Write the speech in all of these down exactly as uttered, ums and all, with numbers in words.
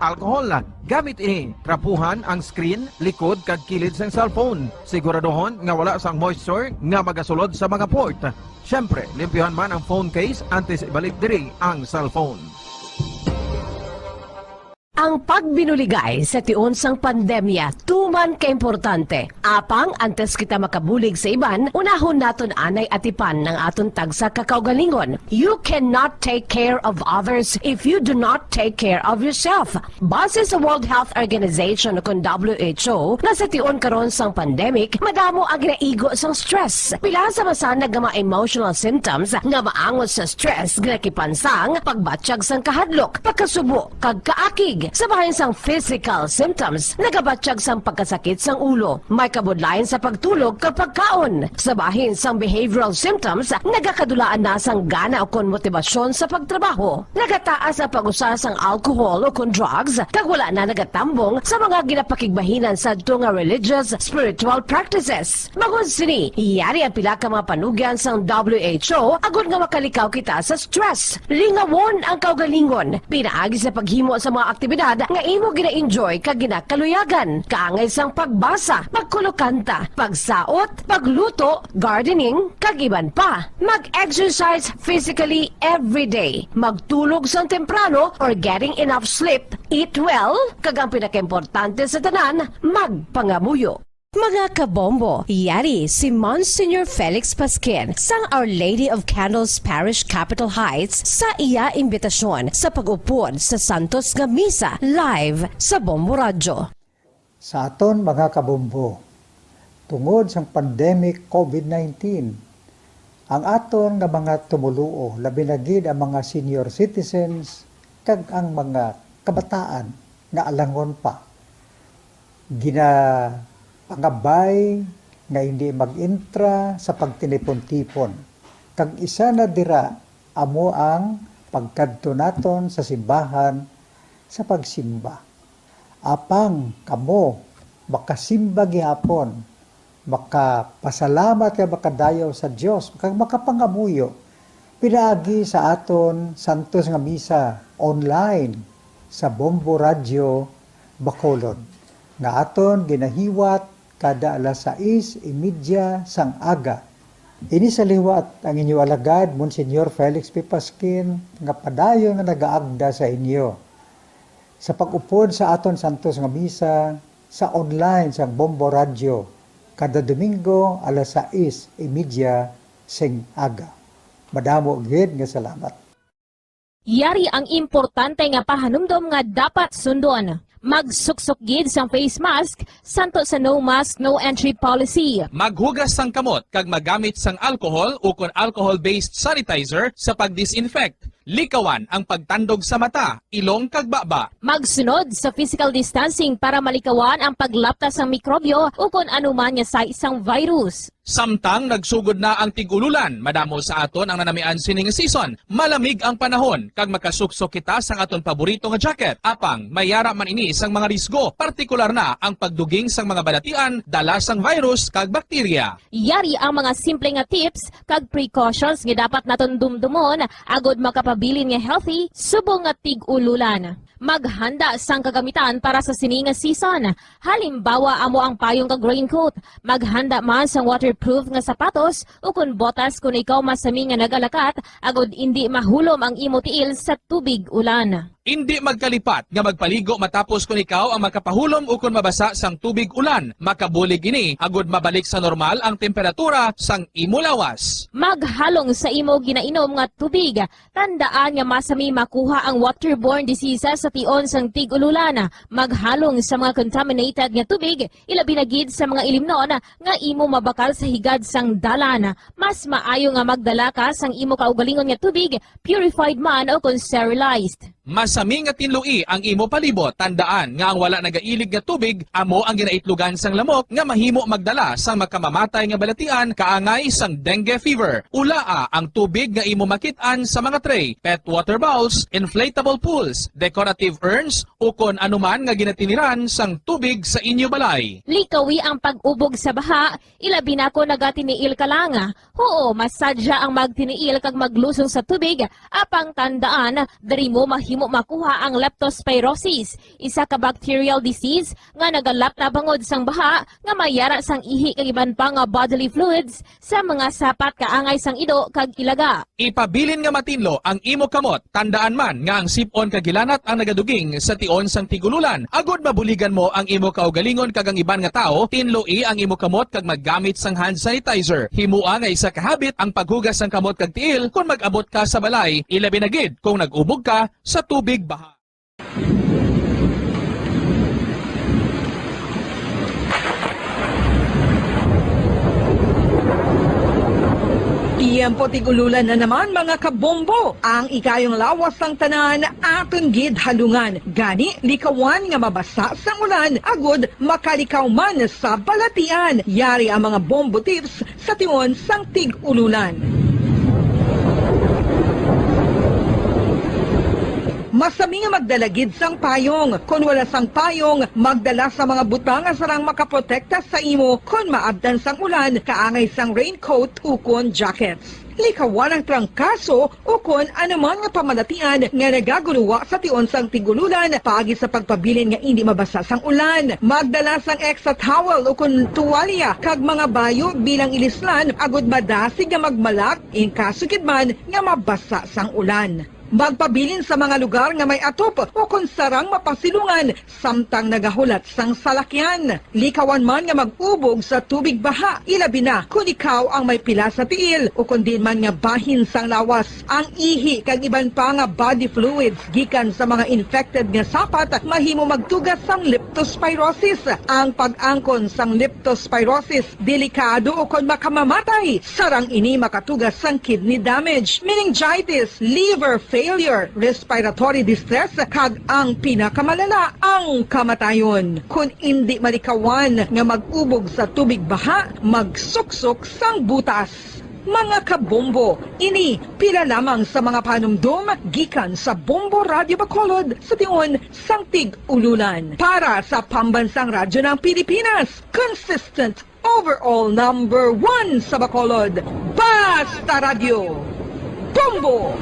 Alcohol. Gamit ini. Trapuhan ang screen, likod, kag kilid sang cellphone. Siguraduhon nga wala sang moisture nga magasulod sa mga port. Siyempre, limpyuhan man ang phone case antes ibalik diri ang cellphone. Ang pagbinuligay sa tion sang pandemya tuman ka importante. Apang antes kita makabulig sa iban, unahon naton anay atipan ang aton tagsa ka kaugalingon. You cannot take care of others if you do not take care of yourself. Base sa World Health Organization, ukon W H O, nga sa tion karon sang pandemic, madamo ang ginaigo sang stress. Pila sa masanag nga mga emotional symptoms nga maangot sa stress ginakipan sang pagbatyag sang kahadlok, pagkasubo, kag kaakig. Sa bahin sang physical symptoms, nagabatyag sang pagkasakit sang ulo, may kabudlayan sa pagtulog kag pagkaon. Sa bahin sang behavioral symptoms, nagakadulaan na sang gana ukon motibasyon sa pagtrabaho. Nagataas ang pag-usa sang alcohol ukon drugs, kag wala na nagatambong sa mga ginapakigbahinan sadto nga religious, spiritual practices. Bangod sini, yari ang pila ka mga panugyan sang W H O agod nga makalikaw kita sa stress. Lingawon ang kaugalingon pinaagi sa paghimo sa mga aktibidad nga imo gina-enjoy kag ginakaluyagan, kaangay sang pagbasa, pagkulokanta, pagsaot, pagluto, gardening, kag iban pa. Mag-exercise physically every day. Magtulog sang temprano or getting enough sleep, eat well, kag ang pinakaimportante sa tanan, magpangamuyo. Mga kabombo, yari si Monsignor Felix Pasquin sang Our Lady of Candles Parish, Capitol Heights, sa iya imbitasyon sa pag-upod sa Santos nga Misa live sa Bombo Radyo. Sa aton mga kabombo, tungod sang pandemic COVID nineteen, ang aton nga mga tumoluo, labi na gid ang mga senior citizens kag ang mga kabataan nga alangon pa, ginapangabay nga hindi mag-intra sa pagtinipon-tipon, kag isa na dira amo ang pagkadto naton sa simbahan sa pagsimba. Apang kamo makasimba gihapon, makapasalamat kag makadayaw sa Dios, kag makapangamuyo pinaagi sa aton santos nga misa online sa Bombo Radyo Bacolod, nga aton ginahiwat kada alas sais y media sang aga. Ini sa liwat ang inyo alagad, Monsignor Felix P. Pasquin, nga padayon nga nagaagda sa inyo sa pag-upod sa aton santos nga misa sa online sang Bombo Radyo kada Domingo alas sais y media sing aga. Madamo gid nga salamat. Yari ang importante nga pahanumdom nga dapat sundon. Magsuksok gid sang face mask, santo sa no mask, no entry policy. Maghugas sang kamot kag magamit sang alcohol ukon alcohol-based sanitizer sa pag-disinfect. Likawan ang pagtandog sa mata, ilong kag baba. Magsunod sa physical distancing para malikawan ang paglapta sang mikrobyo ukon anuman nga sais sang virus. Samtang nagsugod na ang tig-ululan, madamo sa aton ang nanamian sini nga season. Malamig ang panahon, kag makasuksok kita sang aton paborito nga jacket. Apang, may yara man ini sang mga risgo, partikular na ang pagduging sang mga balatian dala sang virus kag bakterya. Yari ang mga simple nga tips kag precautions nga dapat naton dumdumon agod makapabilin nga healthy subong nga tig-ululan. Maghanda sang kagamitan para sa sini nga season. Halimbawa, amo ang payong kag raincoat. Maghanda man sang waterproof nga sapatos ukon botas kon ikaw masami nga nagalakat, agod indi mahulom ang imo tiil sa tubig ulan. Indi magkalipat nga magpaligo matapos kon ikaw ang makapahulom ukon mabasa sang tubig ulan. Makabulig ini agod mabalik sa normal ang temperatura sang imo lawas. Maghalong sa imo ginainom nga tubig. Tandaan nga masami makuha ang waterborne diseases sa tion sang tig-ululan. Maghalong sa mga contaminated nga tubig, ilabi na gid sa mga ilimnon nga imo mabakal sa higad sang dalan. Mas maayo nga magdala ka sang imo kaugalingon nga tubig, purified man o kon sterilized. Masami nga tinloi ang imo palibot. Tandaan nga ang wala nagailig nga tubig amo ang ginaitlogan sang lamok nga mahimo magdala sang makamamatay nga balatian kaangay sang dengue fever. Ulaa ang tubig nga imo makit-an sa mga tray, pet water bowls, inflatable pools, decorative urns, ukon anuman nga ginatiniran sang tubig sa inyo balay. Likawi ang pag-ubog sa baha, ilabi na kon nagatiniil ka lang. Huo, masadya ang magtiniil kag maglusong sa tubig, apang tandaan, diri mo himo makuha ang leptospirosis, isa ka bacterial disease nga nagalapta bangod sang baha nga may yara sang ihi kag iban pa nga bodily fluids sa mga sapat kaangay sang ido kag ilaga. Ipabilin nga matinlo ang imo kamot. Tandaan man nga ang sip-on kag hilanat ang nagaduging sa tion sang tig-ululan. Agod mabuligan mo ang imo kaugalingon kag ang iban nga tawo, tinloi ang imo kamot kag maggamit sang hand sanitizer. Himoa nga isa ka habit ang paghugas sang kamot kag tiil kon mag-abot ka sa balay, ilabi na gid kung nag-ubog ka sa tubig baha. Tiyempo tig-ululan na naman, mga kabombo. Ang ikayong lawas sang tanan aton gid halungan. Gani, likawan nga mabasa sang ulan agud makalikaw man sa balatian. Yari ang mga bombo tips sa tion sang tig-ululan. Masami nga magdala gid sang payong. Kon wala sang payong, magdala sa mga butang nga sarang makaprotekta sa imo kon maabtan sang ulan, kaangay sang raincoat ukon jackets. Likawan ang trangkaso ukon anuman nga pamalatian nga nagagulowa sa tion sang tig-ululan paagi sa pagpabilin nga indi mabasa sang ulan. Magdala sang extra towel ukon tuwalya kag mga bayo bilang ilislan agud madasig nga magmalak in kaso gid man nga mabasa sang ulan. Magpabilin sa mga lugar nga may atop ukon sarang mapasilungan samtang nagahulat sang salakyan. Likawan man nga mag-ubog sa tubig baha, ilabi na kon ikaw ang may pila sa tiil ukon diin man nga bahin sang lawas. Ang ihi kag iban pa nga body fluids gikan sa mga infected nga sapat mahimo magtuga sang leptospirosis. Ang pag-angkon sang leptospirosis delikado ukon makamamatay. Sarang ini makatuga sang kidney damage, meningitis, liver failure, respiratory distress, kag ang pinakamalala, ang kamatayon. Kon indi malikawan nga mag-ubog sa tubig baha, magsuksok sang butas. Mga kabombo, ini pila lamang sa mga panumdom gikan sa Bombo Radyo Bacolod sa tion sang tig-ululan. Para sa Pambansang Radyo ng Pilipinas, consistent overall number one sa Bacolod, Basta Radyo, Bombo!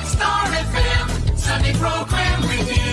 Star F M Sunday Program Review.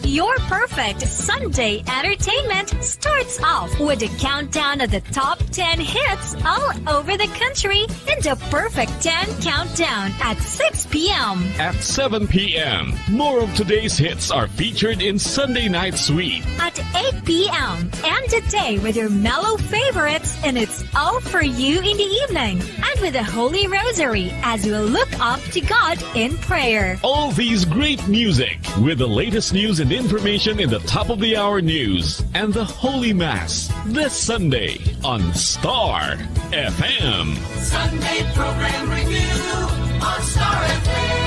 Your perfect Sunday entertainment starts off with a countdown of the top ten hits all over the country in the Perfect ten Countdown at six p.m. At seven p.m., more of today's hits are featured in Sunday Night Sweet. At eight p.m., end the day with your mellow favorites, and it's all for you in the evening. And with the Holy Rosary as we look up to God in prayer. All these great music with the latest news and information in the top of the hour news and the Holy Mass this Sunday on Star F M. Sunday Program Review on Star F M.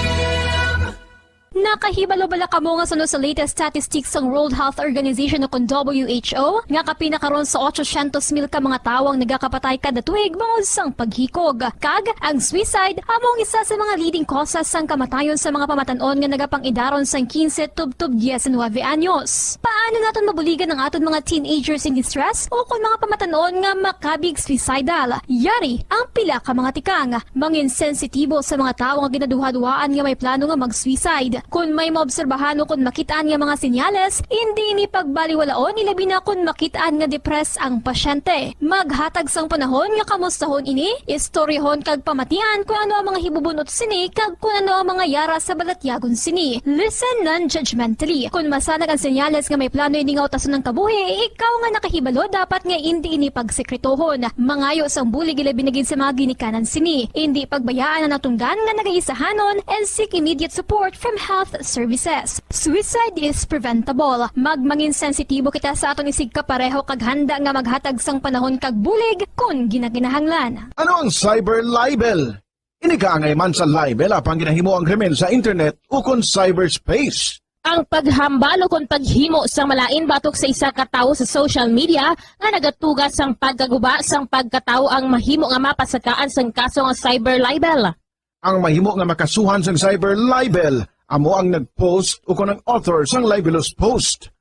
Nakahibalo bala kamo nga suno sa latest statistics sang World Health Organization o kon W H O nga kapin na karon sa ochocientos mil ka mga tawo ang nagakapatay kada tuig bangod sang paghikog? Kag ang suicide amo ang isa sa mga leading causes sang kamatayon sa mga pamatan-on nga nagapang-idaron sang quince tubtob diecinuebe anyos. Paano naton mabuligan ang aton mga teenagers in distress o kon mga pamatan-on nga makabig suicidal? Yari ang pila ka mga tikang. Mangin sensitibo sa mga tawo nga ginaduhaduhaan nga may plano nga mag-suicide. Kon may maobserbahan o kon makit-an nga mga senyales, indi ini pagbaliwalaon, ilabi na kon makit-an nga depressed ang pasyente. Maghatag sang panahon nga kamustahon ini, istoryahon kag pamatian kon ano ang mga hibubun-ot sini kag kon ano ang mga yara sa balatyagon sini. Listen non-judgmentally. Kon masanag ang senyales nga may plano ini nga utason ang kabuhi, ikaw nga nakahibalo dapat nga indi ini pagsekretohon. Mangayo sang bulig, ilabi na gid sa mga ginikanan sini. Indi pagbayaan ang natungdan nga nagaisahanon and seek immediate support from health services. Suicide is preventable. Magmangin sensitibo kita sa aton isigkapareho kag handa nga maghatag sang panahon kag bulig kon ginakinahanglan. Ano ang cyber libel? Ini kaangay man sa libel apang ginahimo ang krimen sa internet ukon cyberspace. Ang paghambal ukon paghimo sang malain batok sa isa ka tawo sa social media nga nagatuga sang pagkaguba sang pagkatawo ang mahimo nga mapasakaan sang kaso nga cyber libel. Ang mahimo nga makasuhan sang cyber libel amo ang nag-post ukon ang author sang libelous post.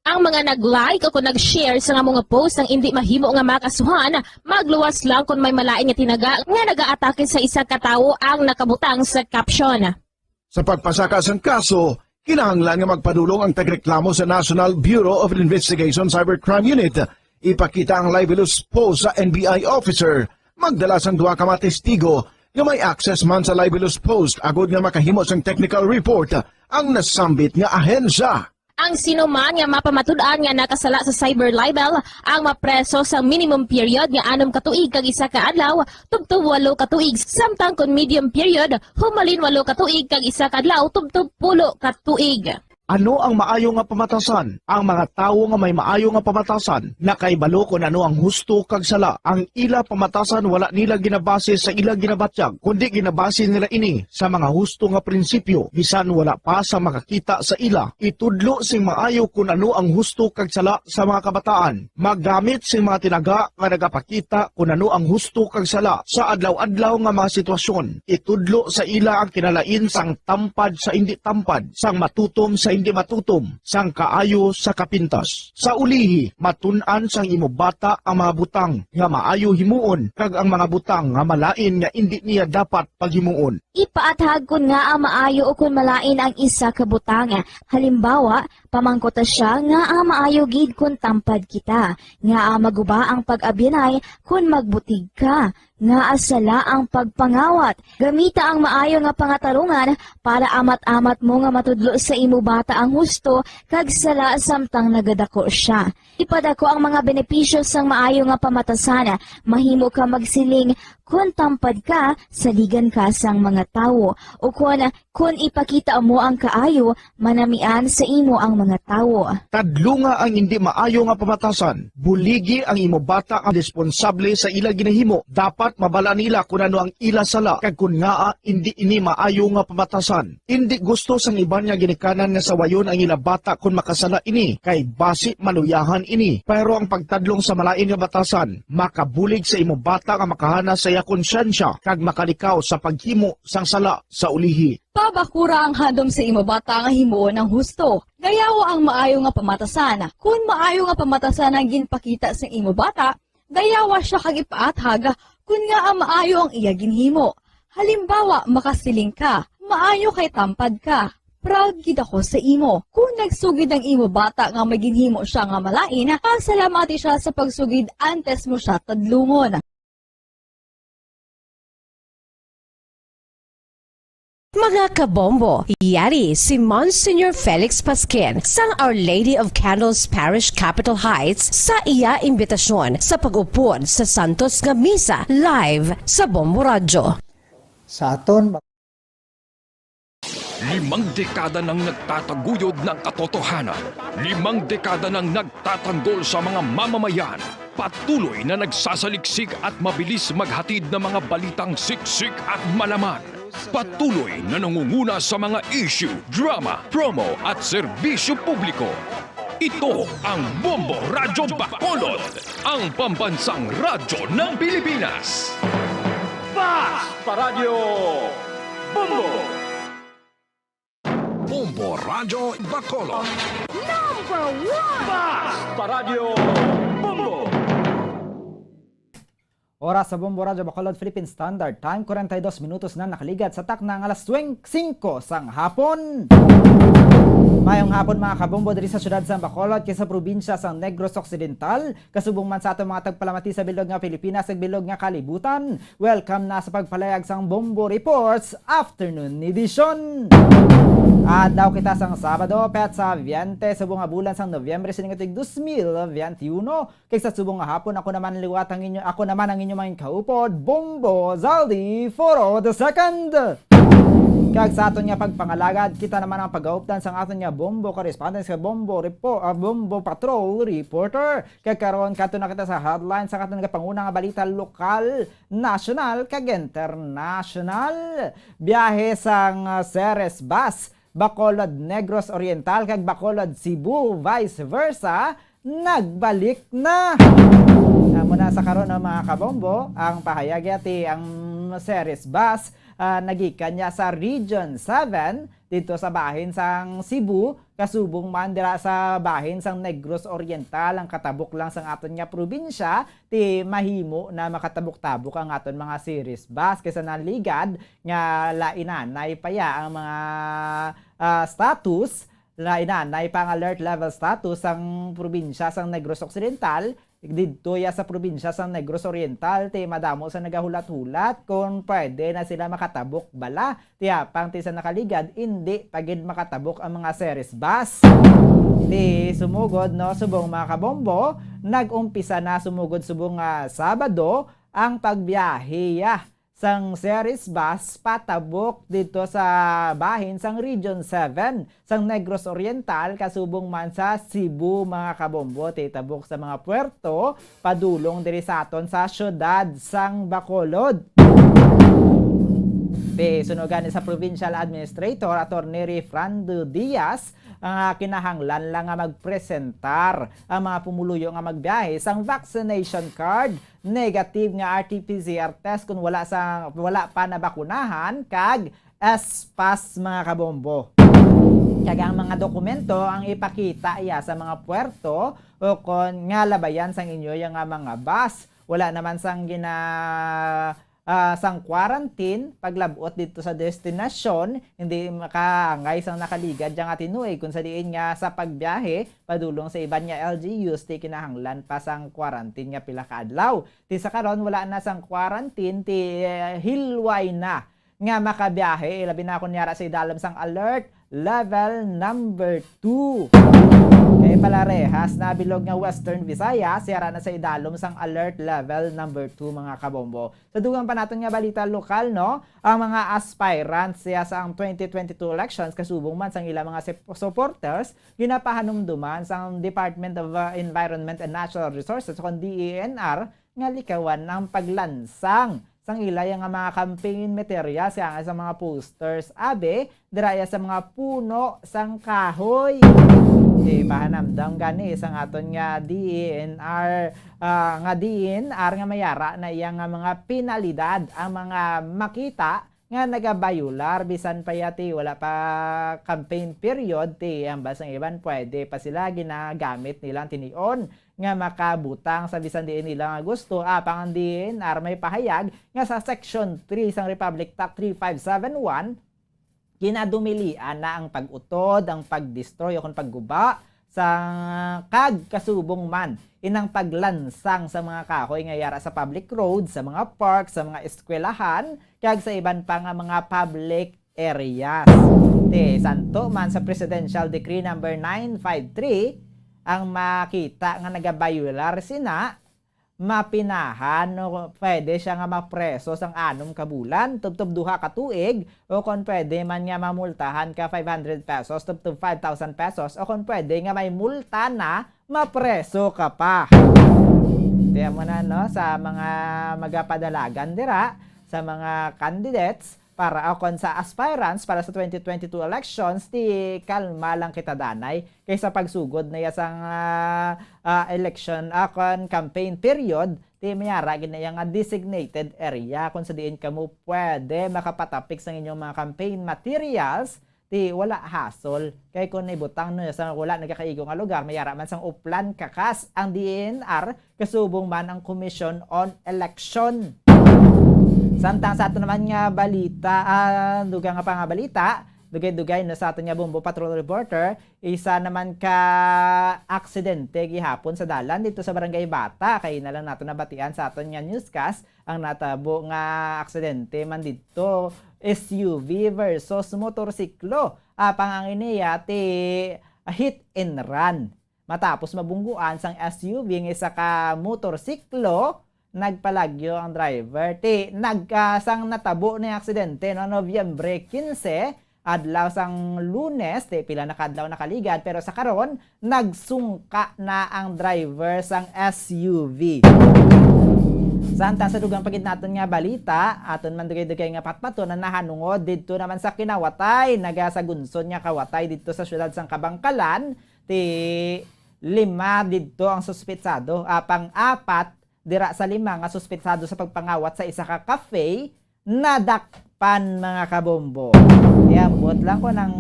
Ang mga nag-like o kung nag-share sa nga mga post ang indi mahimo nga makasuhan, magluwas lang kung may malain nga tinaga nga nagaatake sa isa ka tawo ang nakabutang sa caption. Sa pagpasaka sang kaso, kinahanglan nga magpadulong ang tagreklamo sa National Bureau of Investigation Cybercrime Unit. Ipakita ang libelous post sa N B I officer. Magdala sang duha ka mga testigo nga may access man sa libelous post agod nga makahimo sang technical report ang nasambit nga ahensya. Ang sino man nga mapamatud-an nga nakasala sa cyber libel ang mapreso sa minimum period nga anom ka tuig kag isa ka adlaw tubtob walo ka tuig, samtang kon medium period, humalin walo ka tuig kag isa ka adlaw tubtob pulo ka tuig. Ano ang maayo nga pamatasan? Ang mga tawo nga may maayo nga pamatasan nakahibalo kon ano ang husto kag sala. Ang ila pamatasan wala nila ginabase sa ila ginabatyag, kundi ginabase nila ini sa mga husto nga prinsipyo, bisan wala pa sa makakita sa ila. Itudlo sing maayo kon ano ang husto kag sala sa mga kabataan. Maggamit sing mga tinaga nga nagapakita kon ano ang husto kag sala sa adlaw-adlaw nga mga sitwasyon. Itudlo sa ila ang kinalain sang tampad sa indi tampad, sang matutom sa indi matutom, sang kaayo sa kapintas. Sa ulihi, matun-an sang imo bata ang mga butang nga maayo himuon kag ang mga butang nga malain nga indi niya dapat paghimuon. Ipaathag kon ngaa maayo o kon malain ang isa ka butang. Halimbawa, pamangkuta sia ngaa maayo gid kon tampad kita, ngaa maguba ang pag-abyanay kon magbutig ka, ngaa sala ang pagpangawat. Gamita ang maayo nga pangatarungan para amat-amat mo nga matudlo sa imo bata ang husto kag sala samtang nagadako sia. Ipadako ang mga benepisyo sang maayo nga pamatasan. Mahimo ka magsiling, "Kon tampad ka, saligan ka sang mga tawo," ukon, "Kon ipakita mo ang kaayo, manamian sa imo ang mga tawo." Tadlunga ang indi maayo nga pamatasan. Buligi ang imo bata ang responsable sa ila ginahimo. Dapat mabala nila kon ano ang ila sala kag kon ngaa indi ini maayo nga pamatasan. Indi gusto sang iban nga ginikanan nga sawayon ang ila bata kon makasala ini, kay basi maluyahan ini. Pero ang pagtadlong sa malain nga batasan makabulig sa imo bata nga makahana sa iya konsyensya kag makalikaw sa paghimo sang sala sa ulihi. Pabakura ang handom sa imo bata nga himuon ang husto. Dayawa ang maayo nga pamatasan. Kon maayo nga pamatasan ang ginpakita sa imo bata, dayawa sia kag ipaathag kon ngaa maayo ang iya ginhimo. Halimbawa, makasiling ka, "Maayo kay tampad ka. Proud gid ako sa imo." Kon nagsugid ang imo bata nga may ginhimo sia nga malain, pasalamati sia sa pagsugid antes mo sia tadlungon. Mga kabombo, yari si Monsignor Felix Pasquin sang Our Lady of Candles Parish, Capitol Heights, sa iya imbitasyon sa pag-upod sa santos nga misa live sa Bombo Radyo. Sa aton Limang dekada nang nagtataguyod ng katotohanan. Limang dekada nang nagtatanggol sa mga mamamayan. Patuloy na nagsasaliksik at mabilis maghatid ng mga balitang siksik at malaman. Patuloy na nangunguna sa mga issue, drama, promo at serbisyo publiko. Ito ang Bombo Radyo Bacolod, ang pambansang radyo ng Pilipinas. Fast Paradyo Bombo! Bombo Radyo Bacolod. Number one! Fast Paradyo Bombo! Oras sa Bombo Radyo Bacolod Philippine Standard Time, kwarenta y dos minutos na nakaligad sa takna nga alas singko sang hapon. Mayong hapon, mga kabombo, diri sa siyudad sa Bacolod, kag sa probinsya sa Negros Occidental, kasubong man sa aton mga tagpalamati sa bilog nga Pilipinas kag bilog nga kalibutan. Welcome na sa pagpalayag sang Bombo Reports Afternoon Edition. Adlaw kita sang Sabado, petsa veinte, subong nga bulan sang Nobyembre sining tuig dos mil veintiuno. Kag sa subong nga hapon, ako naman liwat ang inyo, ako naman ang inyo mga kaupod, Bombo Zaldi Foro the second. Kag sa aton nga pagpangalagad, kita naman ang pag-aupdan sang aton nga Bombo correspondent sa Bombo Repo-, ah, Bombo Patrol Reporter. Kag karon, kadto na kita sa headline sa aton nga panguna nga balita lokal, nasyonal, kag internasyonal. Biyahe sang, ah, Ceres Bus, Bacolod Negros Oriental kag Bacolod Cebu, vice versa, nagbalik na. Amo na sa karon, no, mga kabombo, ang pahayag yati ang Ceres Bus, ah, nagikan niya sa Region seven didto sa bahin sang Cebu, kasubong man dira sa bahin sang Negros Oriental, ang katabok lang sang aton nga probinsya, ti mahimo na makatabok-tabok ang aton mga cirrus bus, kay sa naligad nga lainanay pa ya ang mga, ah, status, lainanay pa ang alert level status sang probinsya sang Negros Occidental, didto ya sa probinsya sang Negros Oriental, ti madamo sa nagahulat-hulat kon pwede na sila makatabok bala. Ti apang ti sa nakaligad, indi pa gid makatabok ang mga cirrus bus. Ti sumugod, no, subong mga kabombo, nag-umpisa na sumugod subong nga Sabado ang pagbiyahe ya sang cirrus bus patabok didto sa bahin sang Region seven sang Negros Oriental, kasubong man sa Cebu, mga kabombo, ti tabok sa mga puerto padulong diri sa aton sa siyudad sang Bacolod. Ti suno gani sa provincial administrator, Attorney Refrando Diaz, ang, ah, kinahanglan lang nga magpresentar ang mga pumuluyo nga magbiyahe sang vaccination card, negative nga R T P C R test kung wala sa, wala pa nabakunahan, kag S-Pass, mga kabombo. Kag ang mga dokumento ang ipakita ya sa mga puerto o kon nga labayan sang inyo ya nga mga bus. Wala naman sang gina, ah, sang quarantine paglab-ot didto sa destinasyon, hindi makaangay sang nakaligad ya nga tinuig, kung sa diin nga sa pagbiyahe padulong sa iban nga L G Us, ti kinahanglan pa sang quarantine nga pila ka adlaw. Ti sa karon, wala na sang quarantine, ti, eh, hilway na nga makabiyahe, labi na kon yara sa idalom sang alert level number two. Kay palarehas na bilog nga Western Visayas, yara na sa idalom sang alert level number two, mga kabombo. Sa dugang pa naton nga balita lokal, no, ang mga aspirants ya sa ang twenty twenty-two elections, kasubong man sang ilang mga sep-, supporters, ginapahanumduman sang Department of, uh, Environment and Natural Resources, kon D E N R, nga likawan ang paglansang sang ila ya nga mga campaign materials, kaya nga sa mga posters, abi, dira ya sa mga puno sang kahoy. Di pahanumdom gani sang aton nga D E N R, ah, nga D E N R nga mayara na iya nga mga penalidad ang mga makita nga nagabayular, bisan pa ya ti wala pa campaign period, ti ang basang iban pwede pa sila ginagamit nilang tinion nga makabutang sa bisan diin nila nga gusto. Apang ang D E N R may pahayag nga sa Section three sang Republic Act three five seven one, ginadumilian na ang pag-utod, ang pag-destroy, o kon pagguba sa, kag kasubong man inang paglansang sa mga kahoy nga yara sa public road, sa mga park, sa mga eskwelahan, kag sa iban pa nga mga public areas. Ti, santo man sa Presidential Decree number nine five three, ang makita nga nagabayular sina, mapinahan, no, pwede siya nga mapreso sang anom ka bulan tubtob duha ka tuig, o kon pwede man nga mamultahan ka five hundred pesos tubtob five thousand pesos, o kon pwede nga may multa na, mapreso ka pa. Tiyan mo na, no, sa mga magapadalagan dira, sa mga candidates, para, o kon sa aspirants para sa twenty twenty-two elections, ti kalma lang kita danay, kay sa pagsugod na ya sang, ah, ah, election, ah, kon campaign period, ti mayara gid na ya nga designated area kung sa diin kamo pwede makapatapik sang inyong mga campaign materials, ti wala hassle. Kay kung ibutang no sa wala nagakaigo nga lugar, mayara man sang Oplan, Kakas, ang D E N R, kasubong man ang Commission on Election. Samtang sa ato naman nga balita, ah, dugang nga pa nga balita, dugay-dugay na sa aton nga Bombo Patrol Reporter, isa naman ka aksidente gihapon sa dalan dito sa Barangay Bata. Kay na lang nato nabatian sa aton nga newscast ang natabo nga aksidente man dito, S U V versus motorsiklo. Apang ang iniya ti hit and run. Matapos mabungguan sang S U V nga isa ka motorsiklo, nagpalagyo ang driver. Ti, nag, ah, sang natabo ni aksidente, no, Nobyembre quince, adlaw sang Lunes, ti pila na ka adlaw nakaligad, pero sa karon, nagsungka na ang driver sang S U V. Samtang sa dugang pa gid naton nga balita, aton man dugay-dugay nga patpaton ang nahanungod didto naman sa kinawatay, nagasagunsod nga kawatay didto sa siyudad sang Kabangkalan, ti lima didto ang suspitsado, apang apat dira sa lima nga suspitsado sa pagpangawat sa isa ka cafe nadakpan, mga kabombo. Iambot lang kon ang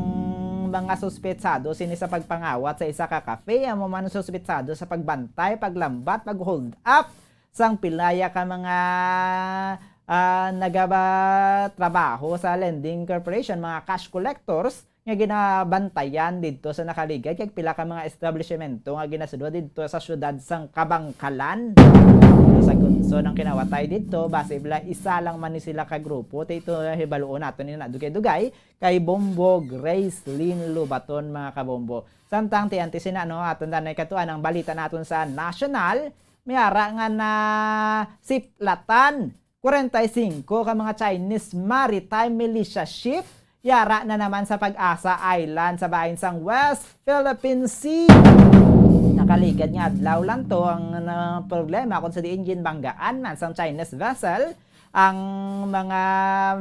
Mga suspetsado sini sa pagpangawat sa isa ka cafe, amo man ang suspetsado sa pagbantay, paglambat, pag-hold up sang pilaya ka mga, ah, nagatrabaho sa lending corporation, mga cash collectors nga ginabantayan didto sa nakaligad, kag pila ka mga establishmento nga ginasulod didto sa siyudad sang Kabankalan. Sa Gunson ang kinawatay didto, basi bala isa lang man ni sila ka grupo. Ti ito hibaluon nato ni na dugay-dugay kay Bombo Gracelyn Lobaton, mga kabombo. Samtang ti antes sina, no, aton tanay katuan ang balita naton sa nasyonal, may ara nga nasiplatan kwarenta y singko ka mga Chinese maritime militia ship yara na naman sa Pag-asa Island sa bahin sang West Philippine Sea. Nakaligad nga adlaw lang to ang, ah, problema kung sa diin ginbanggaan man sang Chinese vessel ang mga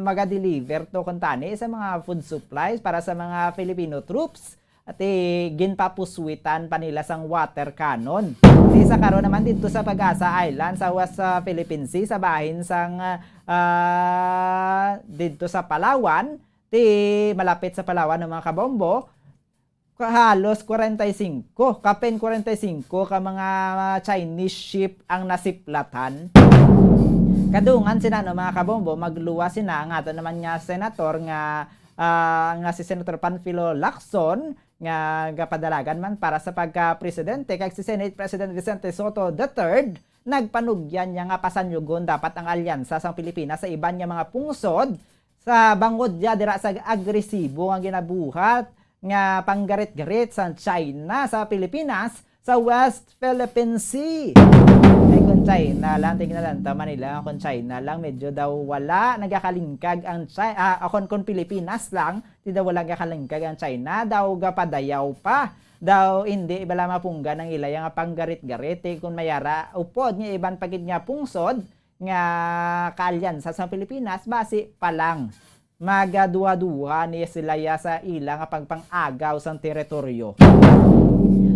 maga-deliver to kuntani sa mga food supplies para sa mga Filipino troops. At, eh, ginpapuswitan pa nila sang water cannon. Ti sa karon naman didto sa Pag-asa Island sa West, ah, Philippine Sea, sa bahin sang, ah, ah, didto sa Palawan, ti malapit sa Palawan ang mga kabombo, ka-, halos kwarenta y singko, kapin kwarenta y singko ka mga Chinese ship ang nasiplatan. Kadungan sina, no, mga kabombo, magluwas sina ang ato naman nga senator nga, ah, nga si Senator Panfilo Lacson, nga gapadalagan man para sa pagka-presidente, kag si Senate President Vicente Sotto the third, nagpanugyan niya nga pasanyugon dapat ang alyansa sang Pilipinas sa iban nga mga pungsod sa bangod niya dira sa agresibo nga ginabuhat nga panggarit-garit sang China sa Pilipinas sa West Philippine Sea. Ay, kung China lang, tingnan lang ta, Manila, kung China lang, medyo daw wala nagakalingkag ang China, ah, kung, kung Pilipinas lang, ti daw wala nagakalingkag ang China, daw gapadayaw pa. Daw hindi bala mapunggan ang ilaya nga panggarit-garit, eh, kung mayara upod nga iban pa gid nga pungsod nga kaalyansa sa Pilipinas, basi pa lang magaduha-duha ni sila ya sa ila nga pagpang-agaw sang teritoryo.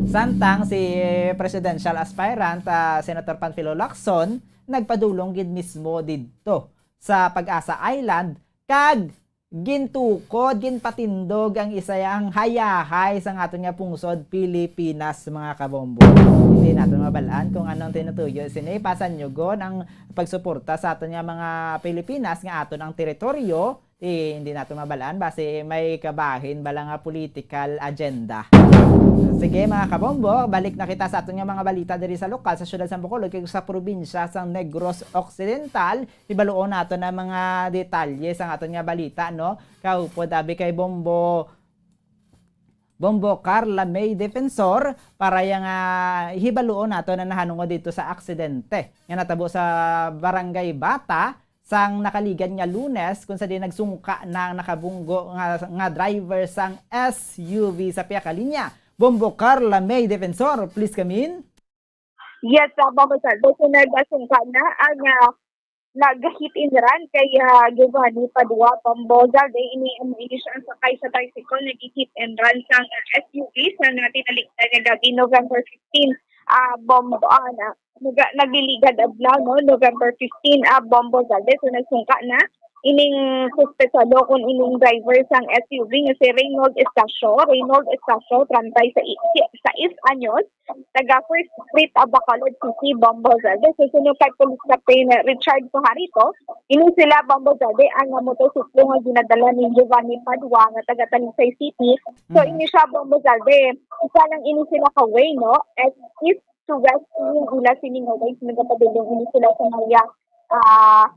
Samtang si presidential aspirant, ah, Senator Panfilo Lacson, nagpadulong gid mismo didto sa Pag-asa Island kag gintukod, ginpatindog ang isa ang hayahay sang aton nga pungsod, Pilipinas, mga kabombo. Hindi naton mabalaan kung anong tinutuyo sini. Pasanyugon ang pagsuporta sa aton nga mga Pilipinas nga aton ang teritoryo. Ti, hindi naton mabalaan basi may kabahin bala nga political agenda. Sige, mga kabombo, balik na kita sa aton nga mga balita diri sa lokal, sa siyudad sang Bacolod kag sa probinsya sang Negros Occidental. Hibaluon naton ang mga detalye sang aton nga balita, no? Kaupod abi kay Bombo, Bombo Carla May Defensor para yang, ah, hibaluon naton ang nahanungod dito sa aksidente nga natabo sa Barangay Bata sang nakaligad nga Lunes, kung sa di nagsungka na ang nakabunggo nga, nga driver sang S U V sa pihak linya. Bombo Carla May Defensor, please come in. Yes, uh, Bombo Zalde. So, nagasungka na ang, ah, nag-hit and run kay, ah, Giovanni Padua, Bombo Zalde. Ini, um, ini siya ang sakay sa tricycle, nag-hit and run sa, ah, S U V sa nga tinalikdan nga gabi, November fifteen, ah, Bombo, ah, na, naga-, nagliligad adlaw, no? November fifteen, ah, Bombo Zalde. So, nagsungka na ining suspetsado kun ining driver sang S U V nga si Reynold Estacio. Reynold Estacio, treinta y seis anyos, taga First Street, ah, Bacolod City, Bombo Zalde. So, suno kay Police Captain Richard Pajarito, ini sila, Bombo Zalde, ang, ah, motorsiklo nga ginadala ni Giovanni Padua nga taga Talisay City. So, Mhm. ini siya, Bombo Zalde, isa lang ini sila ka way, no? As east to west ini ila sini nga way, nagapadulong ini sila sa mga, ah,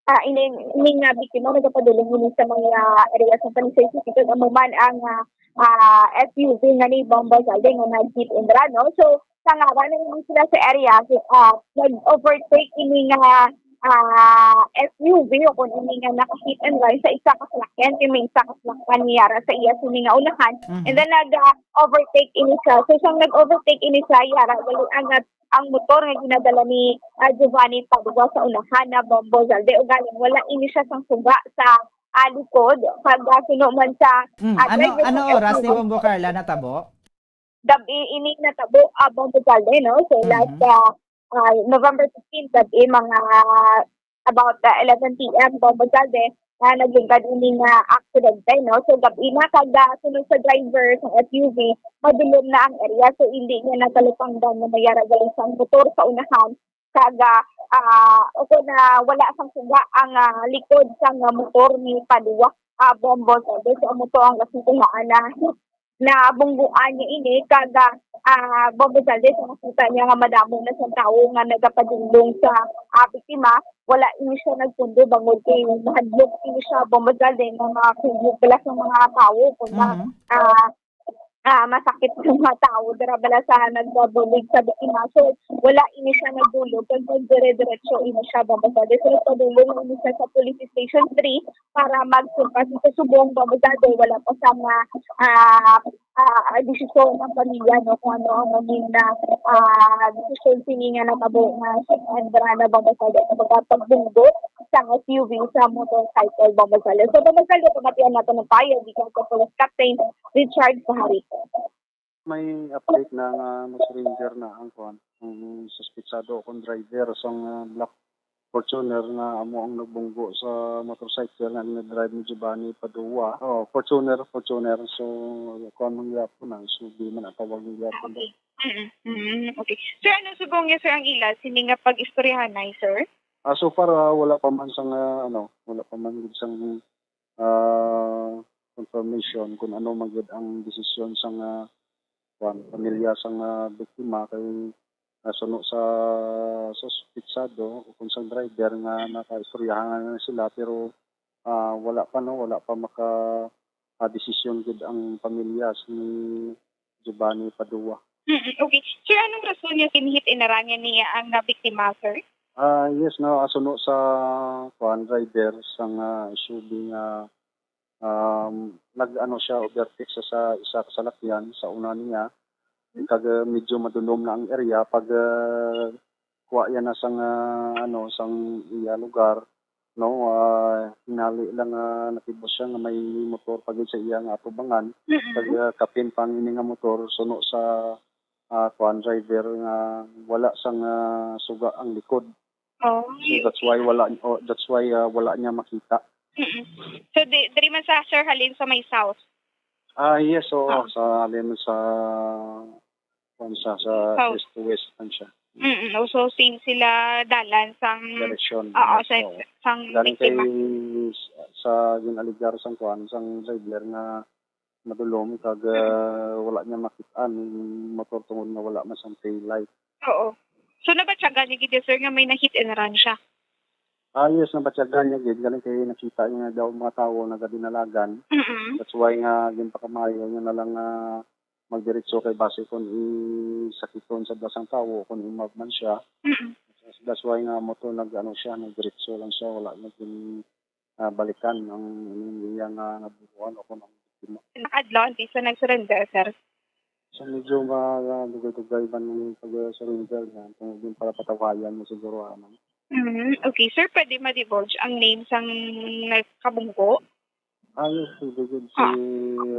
ah, ini, ini nga biktima nagapadulong ini sa mga area sa Talisay City, kag amo man ang, ah, ah, S U V nga ni Bombo Zalde nga nag-hit and run, no? So, sa ngaran ng sila sa area, ah, nag-overtake ini nga, ah, S U V o kung ini nga naka-hit and run sa isa ka salakyan, kay may isa ka salakyan ni yara sa iya sini nga unahan. Mhm. And then nag, ah, overtake ini siya. So, siyang nag-overtake ini siya, yara, gali ang, ah, ang motor nga ginadala ni, ah, Giovanni Padua sa unahan na Bombo Zalde. Ugaling wala ini siya sang suga sa, ah, likod. Kag, ah, suno man sa, Mm, ah, ano, driver ano sa oras ni S U V. Bombo Carla natabo? Gabi ini natabo, ah, Bombo Zalde, no? So, Mhm. last, ah, ah, November fifteen, gabi mga about, ah, eleven P M, Bombo Zalde. nga naglugad ini nga aksidente, no? So, gab-i na, kag, ah, sunod sa driver sang S U V, madulom na ang area. So, hindi niya natalupangdan nga may ara gali sang motor sa unahan, kag, ah, ah, o kon, ah, wala sang suga ang, ah, likod sang, ah, motor ni Padua, ah, Bombo Zalde. So, amo to ang nasitungaan na nabungguan niya ini, kag, ah, Bombo Zalde, sa nakita niya nga madamo na sang tawo nga nagapadulong sa, ah, biktima, wala ini siya nagpundo bangod kay mahadlok ini siya, Bombo Zalde, nga makakuyog bala sa mga tawo kung na, Mhm. ah, ah, masakit sa mga tawo dira bala sa nagbulig sa biktima. So, wala ini siya nagdulog, kag dire-diretso ini siya, Bombo Zalde. So, nagpadulong ini siya sa Police Station three para magsumpati sa subong, Bombo Zalde. Wala pa sa nga, ah, ah, desisyon ng pamilya, no, kung ano ang maging na, ah, desisyon sini nga natabo nga si Andra na, Bombo Zalde, sa pagkapagbunggo sa S U V sa motorcycle, Bombo Zalde. So, Bombo Zalde, pamatian nato ng payo gikan sa Police Captain Richard Pajarito. May update na nga mag-surrender na ang kuan, ang suspitsado o kung driver sang, ah, black Fortuner nga amo ang nagbunggo sa motorcycle nga ginadrive ni Giovanni Padua. Oh, Fortuner, Fortuner. So, kuan man gyapon na, S U V man ang tawag man gyapon. Okay. Mm, mm, okay. Sir, ano subong niya, sir, ang ila sini nga pag-istoryahanay, sir? Ah, so far, ah, wala pa man sang, ah, ano, wala pa man gid sang, ah, confirmation kung ano man gid ang desisyon sang, ah, kuan, pamilya sang, ah, biktima kay, ah, suno sa suspitsado o kung sa driver nga nakaistoryahan na sila, pero, ah, wala pa, no, wala pa maka, ah, desisyon gid ang pamilya ni Giovanni Padua. Mm, okay. Sir, anong rason niya sinhit inarangan niya ang, ah, biktima, sir? Ah, yes, no, ah, suno sa, kuan, driver sang, ah, S U V nga, um, nag-ano siya, overtake sa, sa isa ka salakyan sa una niya. Kag, ah, medyo madulom na ang area pag, ah, kuha yan na sang, ah, ano, sang iya lugar, no, ah, hinali lang, ah, nakibos siya nga may motor pa gid sa iya nga atubangan. Mm-mm. Kag, ah, kapin pa ang ini nga motor, suno sa, ah, kuan, driver nga wala sang, ah, suga ang likod. Oh, so, that's why wala, oh, that's why, ah, wala niya makita. Mm-mm. So, di, diri man sa, sir, halin sa may south? Ah, yes, oo, Ah. sa halin sa, kuwan siya, sa South. East to west man siya. Mm-mm. Oh, so, same sila dalan sang, Direksyon, oo, yes, sa, oo. sang Galing kay biktima. s-, sa ginaligar sang kuwan, sang driver nga madulom kag, Mm. ah, wala niya makit-an ang motor tungod nga wala man sang tail light. Oo. So, nabatyagan niya gid, sir, nga may na-hit and run siya? Ah, yes, nabatyagan niya gid. Galing kay nakita niya daw mga tawo nagadinalagan. Mm-mm. That's why nga ginpakamayo niya na lang nga magdiretso kay base kung isakiton sa dasang tawo, kung imab man siya. Mm-mm. That's why nga motor nag-ano siya, nagdiretso lang siya, wala niya gin-, ah, balikan ang, ang iya nga nabubuan o kung ang biktima. Nakadlaw, ang sa nag-surrender, sir? So, medyo ma-, dugay-dugay man ang pag-surrender niya. Kung yung para patawayan mo siguro, ano. Mm, okay, sir, pwede ma-divulge ang name sang nagkabunggo? Ah, yes, si David, si Ah.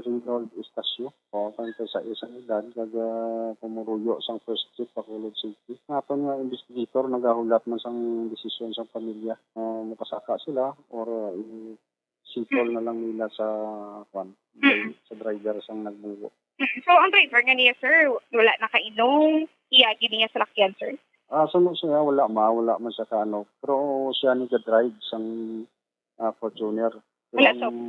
Reynold Estacio. O, kanta sa isang edad, kag, ah, pumuruyo sang First Street, Bacolod City. Ang aton nga investigator nagahulat man sang desisyon sang pamilya. Ah, mapasaka sila or, ah, i-settle Mm. na lang nila sa, kwan, Mm. sa driver sang nagbunggo. Mm. So, ang driver nga niya, sir, wala nakainom, iya gid niya salakyan, sir? Ah, suno siya, wala ma-, wala man siya ka, ano. Pero siya ni ga-drive sang, ah, Fortuner. Pero Wala, so ang,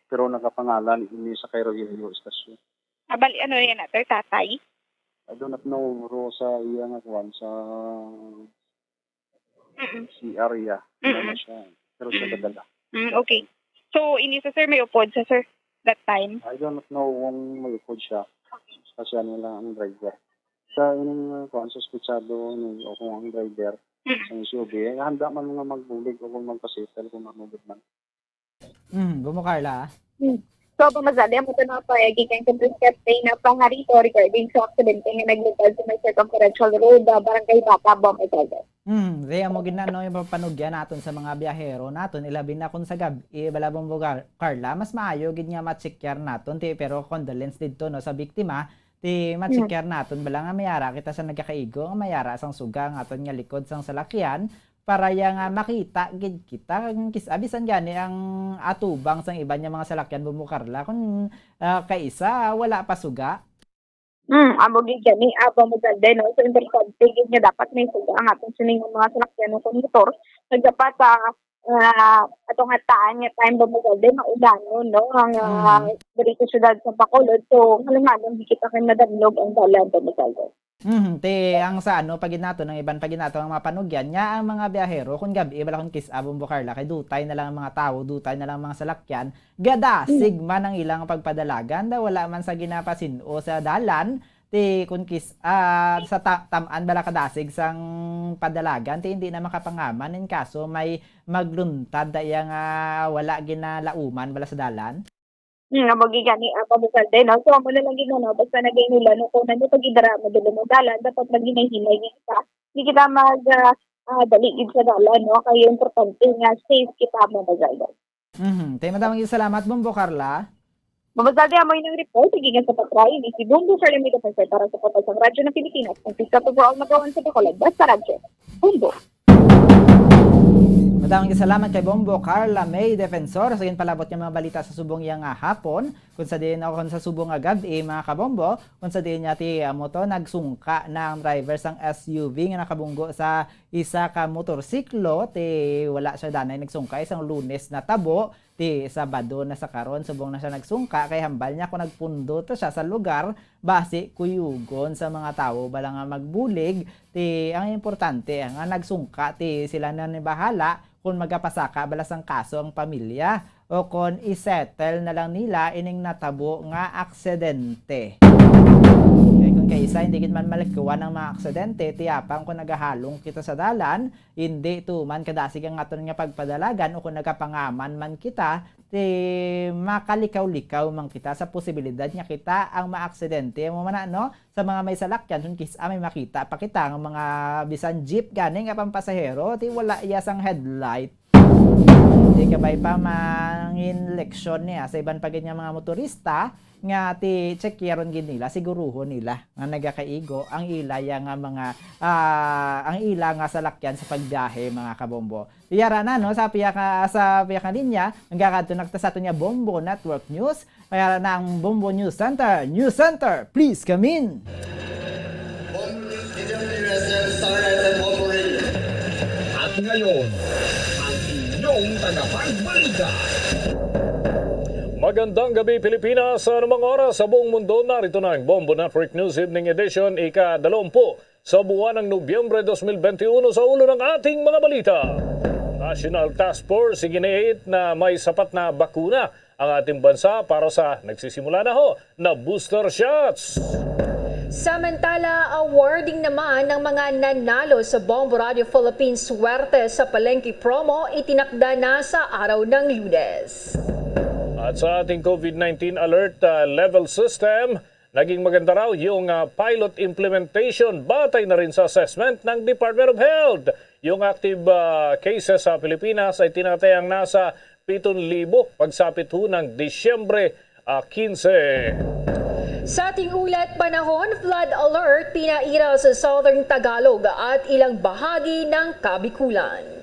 pero nakapangalan ini sa kay Rogelio Estacio. Ah, bali, ano yan, sir? Tatay? I do not know, pero sa iya nga kuwan, sa Mm-mm. C R iya. Mm-mm. Ano siya? Pero siya Mm. gadala. Mm, okay. So, ini sa, sir, may upod sa, sir, that time? I do not know kung may upod siya. Kasi ano lang ang driver. Sa ining, uh, kuwan, suspitsado ni, o kung ang driver Mm. sa S U V, eh, handa man nga magbulig o kung magpasettle kung ano gid man. Mm, Bombo Carla. Hmm. So, Bombo Zalde, amo to na pa, eh, gikan kay Police Captain na Pajarito regarding sa aksidente nga naglugad sa may Circumferential Road, ah, Barangay Bata, Bombo Zalde. Hmm, di amo gid na, no, yung papanugyan naton sa mga biyahero naton, ilabi na kung sa gab-i, bala, Bombo Gar-, Carla, mas maayo gid nga ma-checkar naton, ti, pero condolence didto, no, sa biktima, ti, ma-checkar Hmm. naton, bala nga may ara kita sa nagkakaigo, nga may ara sang suga, ang aton nga likod sang salakyan, para ya nga makita gid kita ang kis-, ah, bisan gani ang atubang sang iban nga mga salakyan, Bombo Carla, kun, ah, kaisa wala pa suga. Hmm, amo gid gani, ah, Bombo Zalde, no? So, importante gid nga dapat may suga ang aton sining mga salakyan o kon motor. Nagdapat sa, ah, ato nga taan nga time, Bombo Zalde, maulanon, no? Ang, ah, Mhm. diri sa siyudad sa Bacolod. So, malanganon gid kita kay madamnog ang dalan, Bombo Zalde. Mhm, ti ang sa ano pa gid nato, ang iban pa gid nato ang mga panugyan nga ang mga biyahero kun gab-i bala kun kis-a, Bombo Carla, kay dutay na lang ang mga tawo, dutay na lang ang mga salakyan, gadasig man ang ilang pagpadalagan, daw wala man sa ginapasin-o sa dalan, ti kun kis-a sa ta-, tam-an bala kadasig sang padalagan, ti hindi na makapangaman in kaso may magluntad da iya nga wala ginalauman bala sa dalan. Hmm, amo gid gani, ah, Bombo Zalde, no? So, amo na lang gid, no? Basta nagainulan, no? Kung ano pag idara, madulom ang dalan, dapat maghinay-hinay gid kita. Di kita mag, ah, ah, dali gid sa dalan, no? Kay importante nga safe kita, Bombo Zalde. Mhm. Tay madamong salamat, Bombo Carla. Bombo Zalde, amo yung report, gikan sa Patray, ni si Bombo Carla May Defensor para sa Portal sang Radyo ng Pilipinas, ang Pizza to for all magawan sa Bacolod, basta radyo. Bombo. Madamong salamat kay Bombo Carla May Defensor sa ginpalabot nga mga balita sa subong iya nga hapon, kung sa diin o kung sa subong nga gab-i, mga kabombo, kung sa diin niya ti amo to, nagsungka na ang driver sang S U V nga nakabunggo sa isa ka motorsiklo, ti wala siya danay nagsungka, isang Lunes na tabo, ti Sabado na sa karon, subong na siya nagsungka, kay hambal niya kung nagpundo to siya sa lugar, basi kuyugon sa mga tawo bala nga magbulig, ti ang importante nga nagsungka, ti sila na ni bahala kung magapasaka bala sang kaso ang pamilya o kon i-settle na lang nila ining natabo nga aksidente. Kay kung kaisa, hindi gid man malikuan ang mga aksidente, ti apang kung nagahalong kita sa dalan, hindi tuman kadasig ang aton nga pagpadalagan o kung nagapangaman man kita, ti makalikaw-likaw man kita sa posibilidad nga kita ang maaksidente. Amo man na, no? Sa mga may salakyan, kung kis-a may makita pa kita nga mga bisan jeep gani nga pampasahero, ti wala iya sang headlight. Di kabay pa mangin leksyon niya sa iban pa gid nga mga motorista nga ti checkyaron gid nila, siguruhon nila nga nagakaigo ang ila ya nga mga, ah, ang ila nga salakyan sa pagbiyahe, mga kabombo. Yara na, no, sa piyaka, sa piyaka linya, magkakadto na kita sa aton nga Bombo Network News. Kaya na ang Bombo News Center. News Center, please come in. Bombo News, D W S M, Star F M, Bombo Radio. At ngayon, ang inyong tagapagbalita. Magandang gabi, Pilipinas. Sa anumang oras sa buong mundo, narito na ang Bombo Network News Evening Edition, ika-dalawampu sa buwan ng Nobyembre dos mil benti uno. Sa ulo ng ating mga balita, National Task Force iginiit na may sapat na bakuna ang ating bansa para sa nagsisimula na ho na booster shots. Samantala, awarding naman ng mga nanalo sa Bombo Radio Philippines Swerte sa Palengke Promo itinakda na sa araw ng Lunes. At sa ating COVID nineteen alert, ah, level system, naging maganda raw yung, ah, pilot implementation batay na rin sa assessment ng Department of Health. Yung active, ah, cases sa Pilipinas ay tinatayang nasa pitong libo pagsapit ho ng Disyembre, ah, kinse. Sa ating ulat panahon, flood alert pinaira sa Southern Tagalog at ilang bahagi ng Kabikulan.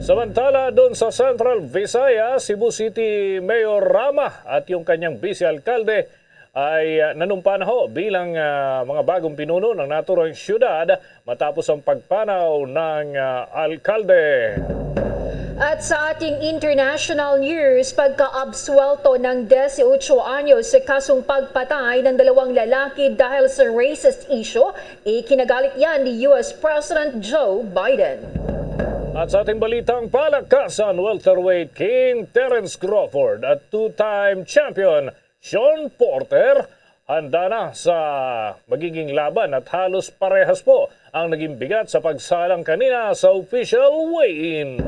Samantala, doon sa Central Visayas, Cebu City Mayor Rama at yung kanyang vice alkalde ay, ah, nanumpa na ho bilang, ah, mga bagong pinuno ng naturang syudad matapos ang pagpanaw ng, ah, alkalde. At sa ating international news, pagkaabsuwelto ng dieciocho anyos sa kasong pagpatay ng dalawang lalaki dahil sa racist issue, ikinagalit yan ni U S President Joe Biden. At sa ating balitang palakasan, welterweight King Terence Crawford at two-time champion Sean Porter handa na sa magiging laban at halos parehas po ang naging bigat sa pagsalang kanina sa official weigh-in.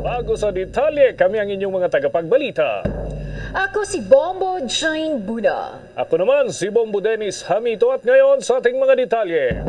Bago sa detalye, kami ang inyong mga tagapagbalita. Ako si Bombo Jane Buna. Ako naman si Bombo Dennis Hamito at ngayon sa ating mga detalye.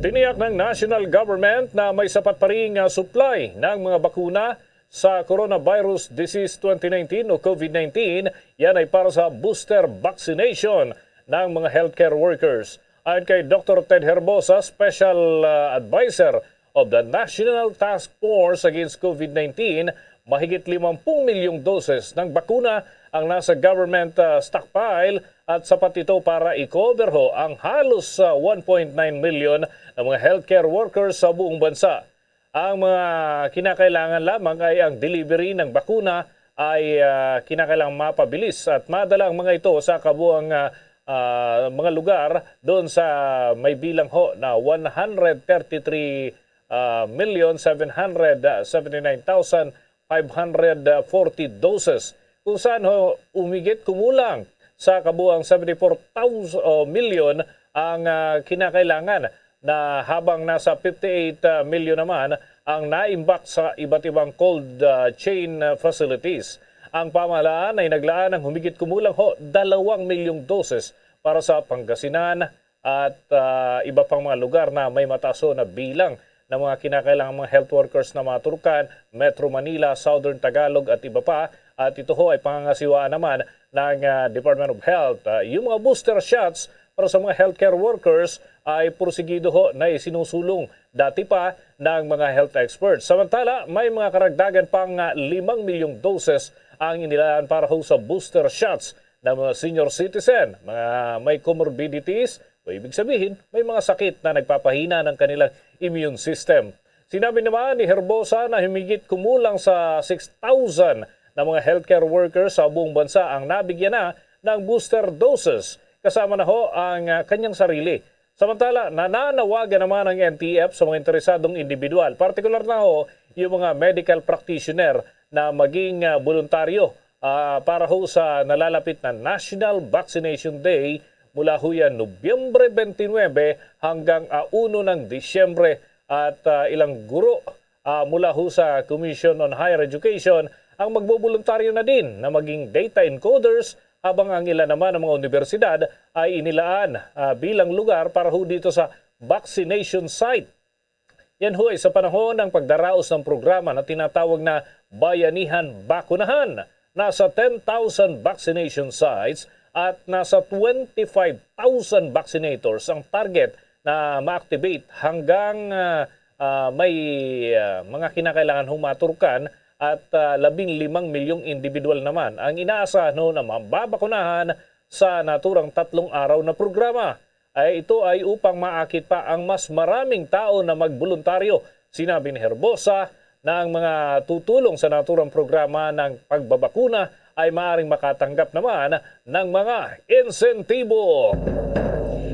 Tiniyak ng national government na may sapat pa ring, ah, supply ng mga bakuna sa coronavirus disease twenty nineteen o COVID nineteen, yan ay para sa booster vaccination ng mga healthcare workers. Ayon kay Doktor Ted Herbosa, Special, ah, Advisor of the National Task Force Against COVID nineteen, mahigit limampung milyong doses ng bakuna ang nasa government, ah, stockpile at sapat ito para i-cover ho ang halos, ah, one point nine million na mga healthcare workers sa buong bansa. Ang mga kinakailangan lamang ay ang delivery ng bakuna ay, ah, kinakailangang mapabilis at madala ang mga ito sa kabuang, ah, ah, mga lugar doon sa may bilang ho na one hundred thirty-three, ah, million seven hundred seventy-nine thousand five hundred forty doses, kung saan ho umigit kumulang sa kabuang seventy-four thousand, o, million ang, ah, kinakailangan, na habang nasa fifty-eight million naman ang naimbak sa iba't ibang cold, ah, chain, ah, facilities. Ang pamahalaan ay naglaan ng humigit kumulang ho dalawang milyong doses para sa Pangasinan at, ah, iba pang mga lugar na may mataas ho na bilang ng mga kinakailangang mga health workers na mga Turkan, Metro Manila, Southern Tagalog at iba pa. At ito ho ay pangangasiwaan naman ng, ah, Department of Health. Ah, yung mga booster shots para sa mga healthcare workers ay porsigido ho na isinusulong dati pa ng mga health experts. Samantala, may mga karagdagan pang, ah, limang milyong doses ang inilaan para ho sa booster shots ng mga senior citizen, mga may comorbidities, o ibig sabihin, may mga sakit na nagpapahina ng kanilang immune system. Sinabi naman ni Herbosa na humigit kumulang sa six thousand na mga healthcare workers sa buong bansa ang nabigyan na ng booster doses, kasama na ho ang, ah, kanyang sarili. Samantala, nananawagan naman ang N T F sa mga interesadong individual, partikular na ho yung mga medical practitioner, na maging, ah, voluntaryo, ah, para ho sa nalalapit na National Vaccination Day mula ho yan Nobyembre twenty-nine hanggang, ah, uno ng Disyembre. At, ah, ilang guro, ah, mula ho sa Commission on Higher Education ang magboboluntaryo na din na maging data encoders, habang ang ilan naman ng mga universidad ay inilaan, ah, bilang lugar para ho dito sa vaccination site. Yan ho ay sa panahon ng pagdaraos ng programa na tinatawag na Bayanihan Bakunahan. Nasa ten thousand vaccination sites at nasa twenty-five thousand vaccinators ang target na ma-activate hanggang, ah, ah, may, ah, mga kinakailangan hong maturkan at, ah, labing limang milyong individual naman ang inaasahan ho na mababakunahan sa naturang tatlong araw na programa. Ay ito ay upang maakit pa ang mas maraming tao na magboluntaryo. Sinabi ni Herbosa na ang mga tutulong sa naturang programa ng pagbabakuna ay maaring makatanggap naman ng mga insentibo.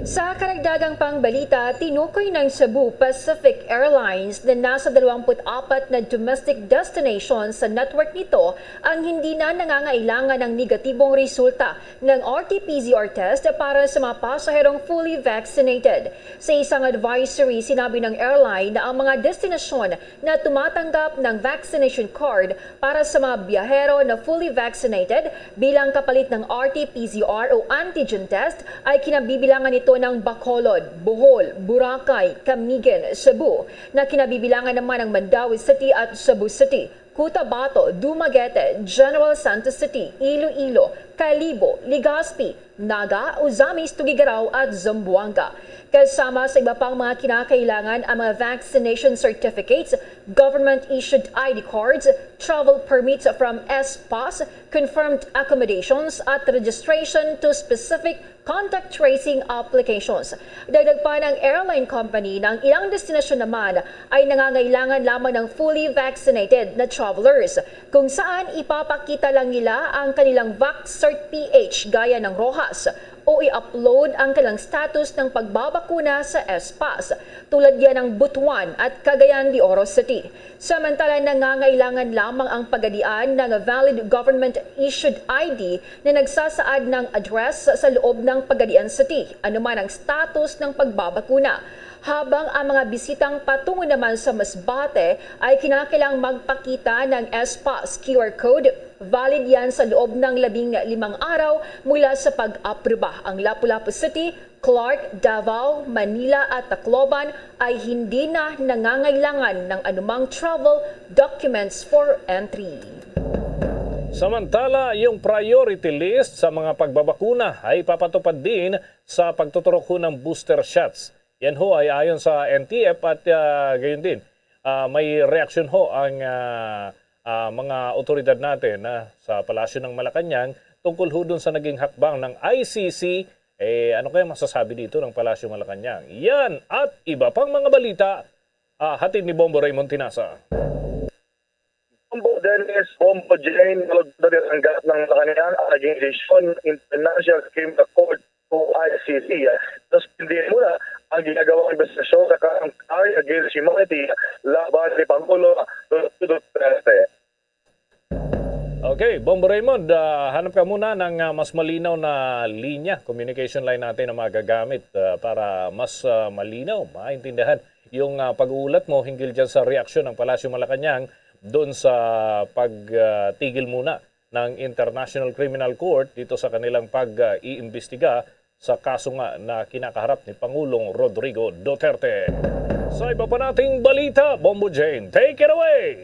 Sa karagdagang pangbalita, tinukoy ng Cebu Pacific Airlines na nasa dalawampu't apat na domestic destinations sa network nito ang hindi na nangangailangan ng negatibong resulta ng R T P C R test para sa mga pasaherong fully vaccinated. Sa isang advisory, sinabi ng airline na ang mga destinasyon na tumatanggap ng vaccination card para sa mga biyahero na fully vaccinated bilang kapalit ng R T P C R o antigen test ay kinabibilangan nito ng Bacolod, Bohol, Boracay, Camiguin, Cebu, na kinabibilangan naman ng Mandaue City at Cebu City, Cotabato, Dumaguete, General Santos City, Iloilo, Kalibo, Legazpi, Naga, Ozamiz, Tuguegarao at Zamboanga. Kasama sa iba pang mga kinakailangan ang mga vaccination certificates, government-issued I D cards, travel permits from S-PASS, confirmed accommodations at registration to specific contact tracing applications. Dagdag pa ng airline company na ang ilang destinasyon naman ay nangangailangan lamang ng fully vaccinated na travelers, kung saan ipapakita lang nila ang kanilang VaxCert P H gaya ng Roxas o i-upload ang kanilang status ng pagbabakuna sa S-PASS, tulad yan ng Butuan at Cagayan de Oro City. Samantala, nangangailangan lamang ang pagadian ng valid government-issued I D na nagsasaad ng address sa loob ng Pagadian City, anuman ang status ng pagbabakuna. Habang ang mga bisitang patungo naman sa Masbate ay kinakailang magpakita ng S-PASS Q R code, valid yan sa loob ng labing limang araw mula sa pag-aproba. Ang Lapu-Lapu City, Clark, Davao, Manila at Tacloban ay hindi na nangangailangan ng anumang travel documents for entry. Samantala, yung priority list sa mga pagbabakuna ay ipapatupad din sa pagtuturok ho ng booster shots. Yan ho ay ayon sa N T F at, ah, gayon din Ah, may reaksyon ho ang, ah, ah, mga awtoridad natin, ah, sa Palasyo ng Malacañang tungkol ho dun sa naging hakbang ng I C C. Eh, ano kaya masasabi dito ng Palasyo Malacañang? Yan at iba pang mga balita, ah, hatid ni Bombo Raymond Tinasa. Bombo Dennis, Bombo Jane, malugod na tinanggap ng Malacañang ang naging desisyon ng International Criminal Court o I C C. Suspindihin muna ang ginagawang investigasyon sa kasong crime against humanity laban kay Pangulo Rodrigo Duterte. Okay, Bombo Raymond, ah, hanap ka muna ng, ah, mas malinaw na linya, communication line natin na magagamit, ah, para mas, ah, malinaw, maintindihan yung, ah, pag-uulat mo hinggil dyan sa reaksyon ng Palasyo Malacañang doon sa pagtigil muna ng International Criminal Court dito sa kanilang pag-iimbestiga sa kaso nga na kinakaharap ni Pangulong Rodrigo Duterte. Sa iba pa nating balita, Bombo Jane, take it away!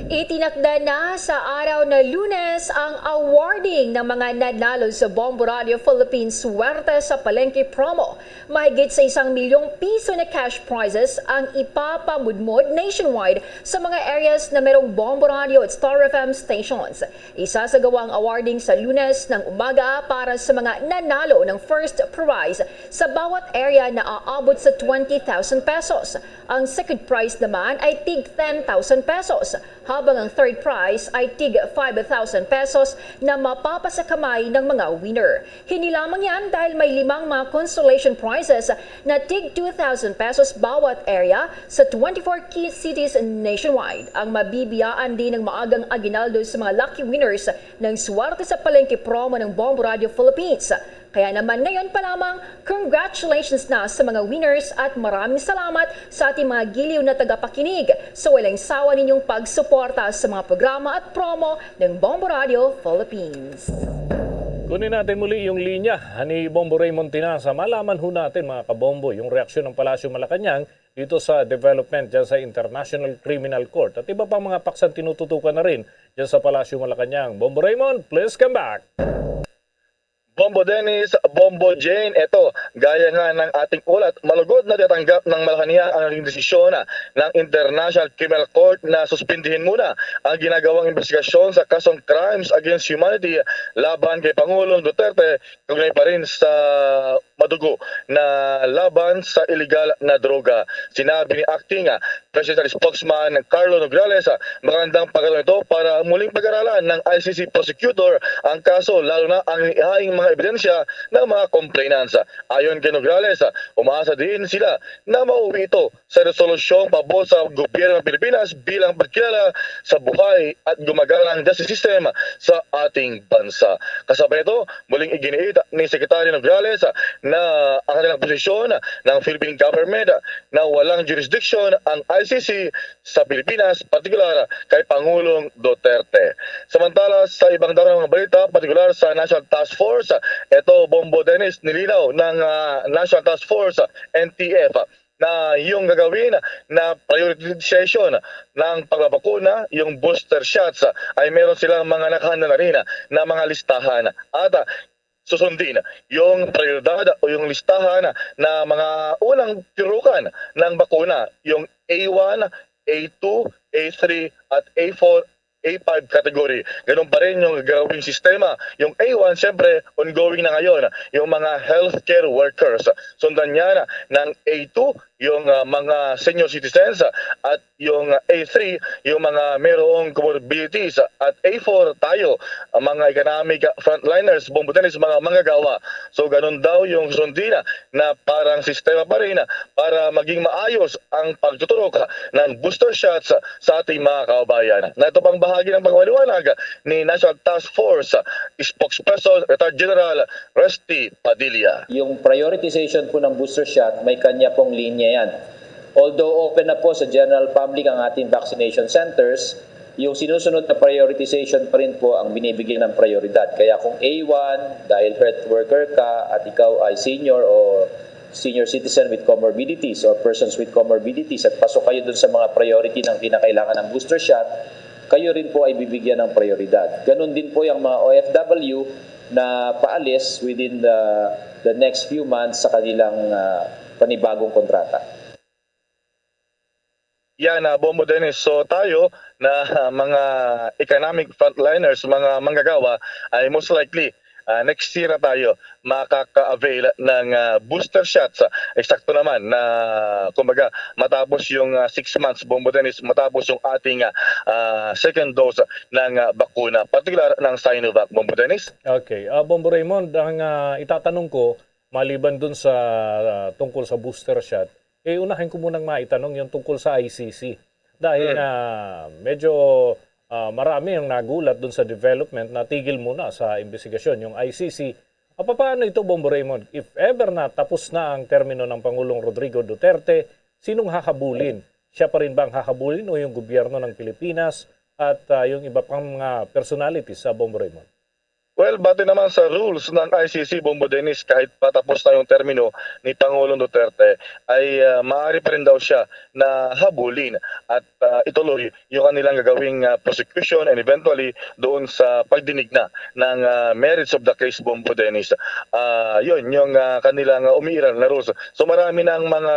Itinakda na sa araw na Lunes ang awarding ng mga nanalo sa Bombo Radio Philippines Swerte sa Palengke Promo. Mahigit sa isang milyong piso na cash prizes ang ipapamudmod nationwide sa mga areas na merong Bombo Radio at Star F M stations. Isasagawa ang awarding sa Lunes ng umaga para sa mga nanalo ng first prize sa bawat area na aabot sa twenty thousand pesos. Ang second prize naman ay tig ten thousand pesos, habang ang third prize ay tig five thousand pesos na mapapasakamay ng mga winner. Hindi lamang yan, dahil may limang mga consolation prizes na tig two thousand pesos bawat area sa twenty-four key cities nationwide. Ang mabibiyaan din ng maagang aguinaldo sa mga lucky winners ng Swerte sa Palengke Promo ng Bombo Radio Philippines. Kaya naman, ngayon pa lamang, congratulations na sa mga winners at maraming salamat sa ating mga giliw na tagapakinig sa walang sawa ninyong pagsuporta sa mga programa at promo ng Bombo Radio Philippines. Kunin natin muli yung linya ni Bombo Raymond Tinasa. Malaman ho natin, mga kabombo, yung reaksyon ng Palasyo Malacañang dito sa development dyan sa International Criminal Court at iba pang mga paksang tinututukan na rin dyan sa Palasyo Malacañang. Bombo Raymond, please come back. Bombo Dennis, Bombo Jane, eto, gaya nga ng ating ulat, malugod na tinatanggap ng Malacañang ang naging desisyon ng International Criminal Court na suspindihin muna ang ginagawang investigasyon sa kasong crimes against humanity laban kay Pangulong Duterte, kaugnay pa rin sa madugo na laban sa iligal na droga. Sinabi ni Acting, ah, Presidential Spokesman Carlo Nograles, ah, magandang pagkataon ito para muling pag-aralan ng I C C prosecutor ang kaso, lalo na ang inihaing mga ebidensya ng mga complainants. Ayon kay Nograles, ah, umaasa din sila na mauwi ito sa resolusyong pabor sa gobyerno ng Pilipinas bilang pagkilala sa buhay at gumagalang justice system sa ating bansa. Kasabay nito, muling iginiit ni Secretary Nograles na ang kanilang posisyon ng Philippine government na walang jurisdiction ang I C C sa Pilipinas, partikular kay Pangulong Duterte. Samantala, sa ibang dako ng mga balita, partikular sa National Task Force, ito, Bombo Dennis, nilinaw ng, ah, National Task Force, N T F, na yung gagawin na prioritization ng pagbabakuna, yung booster shots, ay meron silang mga nakahanda na rin na mga listahan. At, ah, susundin yung prioridad o yung listahan na mga unang tirukan ng bakuna, yung A one, A two, A three, at A four, A five category. Ganun pa rin yung gagawing sistema. Yung A one, siyempre, ongoing na ngayon. Yung mga healthcare workers. Sundan niya na ng A two, yung, ah, mga senior citizens, ah, at yung, ah, A three, yung mga merong comorbidities, ah, at A four tayo, ang mga economic, ah, frontliners, Bombo Dennis, mga manggagawa. So, ganun daw yung sundin na, na parang sistema pa rin, ah, para maging maayos ang pagtuturok, ah, ng booster shots, ah, sa ating mga kababayan. Na ito pang bahagi ng pagpaliwanag ni National Task Force, ah, Spokesperson Retired General Resty Padilla. Yung prioritization po ng booster shot, may kanya pong linya yan. Although open na po sa general public ang ating vaccination centers, yung sinusunod na prioritization pa rin po ang binibigyan ng prioridad. Kaya kung A one, dahil health worker ka at ikaw ay senior o senior citizen with comorbidities or persons with comorbidities at pasok kayo dun sa mga priority ng kinakailangan ng booster shot, kayo rin po ay bibigyan ng prioridad. Ganun din po yung mga O F W na paalis within the, the next few months sa kanilang, ah, panibagong kontrata. Yan, ah, Bombo Dennis. So tayo na, ah, mga economic frontliners, mga manggagawa, ay most likely, ah, next year na tayo makaka-avail ng, ah, booster shots. Ah, eksakto naman na, kumbaga, matapos yung, ah, six months, Bombo Dennis, matapos yung ating, ah, ah, second dose ng, ah, bakuna, partikular ng Sinovac, Bombo Dennis. Okay. Ah, Bombo Raymond, ang, ah, itatanong ko, maliban dun sa, ah, tungkol sa booster shot, eh, unahin ko munang maitanong yung tungkol sa I C C. Dahil Hmm. nga medyo, ah, marami ang nagulat dun sa development na tigil muna sa investigasyon yung I C C. Ah, papaano ito, Bombo Raymond? If ever na tapos na ang termino ng Pangulong Rodrigo Duterte, sinong hahabulin? Siya pa rin ba ang hahabulin o yung gobyerno ng Pilipinas at, ah, yung iba pang mga personalities sa, Bombo Raymond? Well, base naman sa rules ng I C C, Bombo Dennis, kahit patapos na yung termino ni Pangulong Duterte, ay, ah, maaari pa rin daw siya na habulin at, ah, ituloy yung kanilang gagawing, ah, prosecution and eventually doon sa pagdinig na ng, ah, merits of the case, Bombo Dennis. Ah, yun, yung, ah, kanilang, ah, umiiral na rules. So marami na ang mga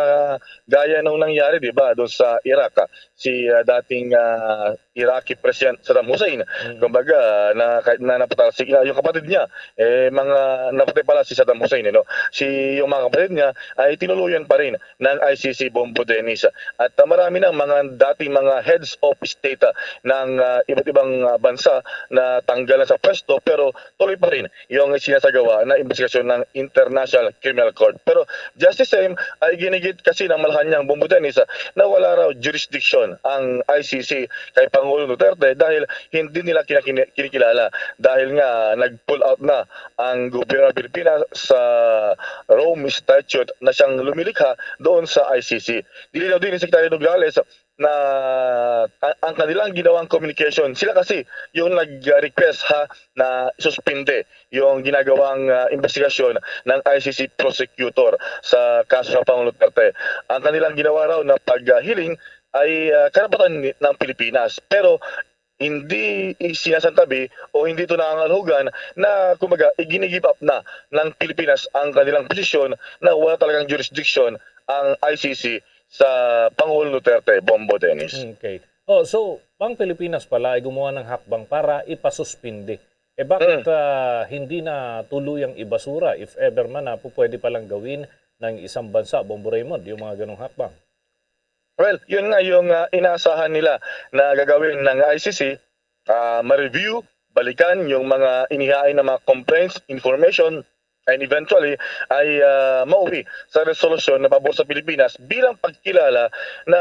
gaya nung nangyari, di ba, doon sa Iraq, ah, si, ah, dating, ah, Iraqi President Saddam Hussein. Mm. Kumbaga, na, kahit na napatalsik na yung kapatid niya, eh, mga napatay pala si Saddam Hussein, eh, no? Si, yung mga kapatid niya ay tinuluyan pa rin ng I C C, Bombo Dennis. At, ah, marami ng mga dating mga heads of state, ah, ng, ah, iba't ibang, ah, bansa na tanggal na sa pwesto, pero tuloy pa rin yung sinasagawa na investigasyon ng International Criminal Court. Pero just the same, ay ginigit kasi ng Malacañang, Bombo Dennis, ah, na wala raw jurisdiction ang I C C kay Pangulong Duterte dahil hindi nila kinakini- kinikilala dahil nga nag-pull out na ang gobyerno ng Pilipinas sa Rome Statute na siyang lumilikha doon sa I C C. Nilinaw din ni Secretary Nograles na a- ang kanilang ginawang communication, sila kasi yung nag-request, ha, na suspinde yung ginagawang, ah, investigasyon ng I C C prosecutor sa kaso sa Pangulong Duterte. Ang kanilang ginawa raw na paghiling ay, ah, karapatan ni- ng Pilipinas. Pero hindi isinasantabi o hindi ito nangangalhugan na, kumbaga, igini-give up na ng Pilipinas ang kanilang posisyon na wala talagang jurisdiction ang I C C sa Pangulong Duterte, Bombo Dennis. Okay. Oh, so, ang Pilipinas pala ay gumawa ng hakbang para ipasuspindi. Eh, bakit, Mm. ah, hindi na tuluyang ibasura if ever man na pu- pwede palang gawin ng isang bansa, Bombo Raymond, yung mga ganong hakbang? Well, yun nga yung, ah, inaasahan nila na gagawin ng I C C, ah, ma-review, balikan yung mga inihain na mga complaints, information, and eventually ay, ah, mauwi sa resolusyon na pabor sa Pilipinas bilang pagkilala na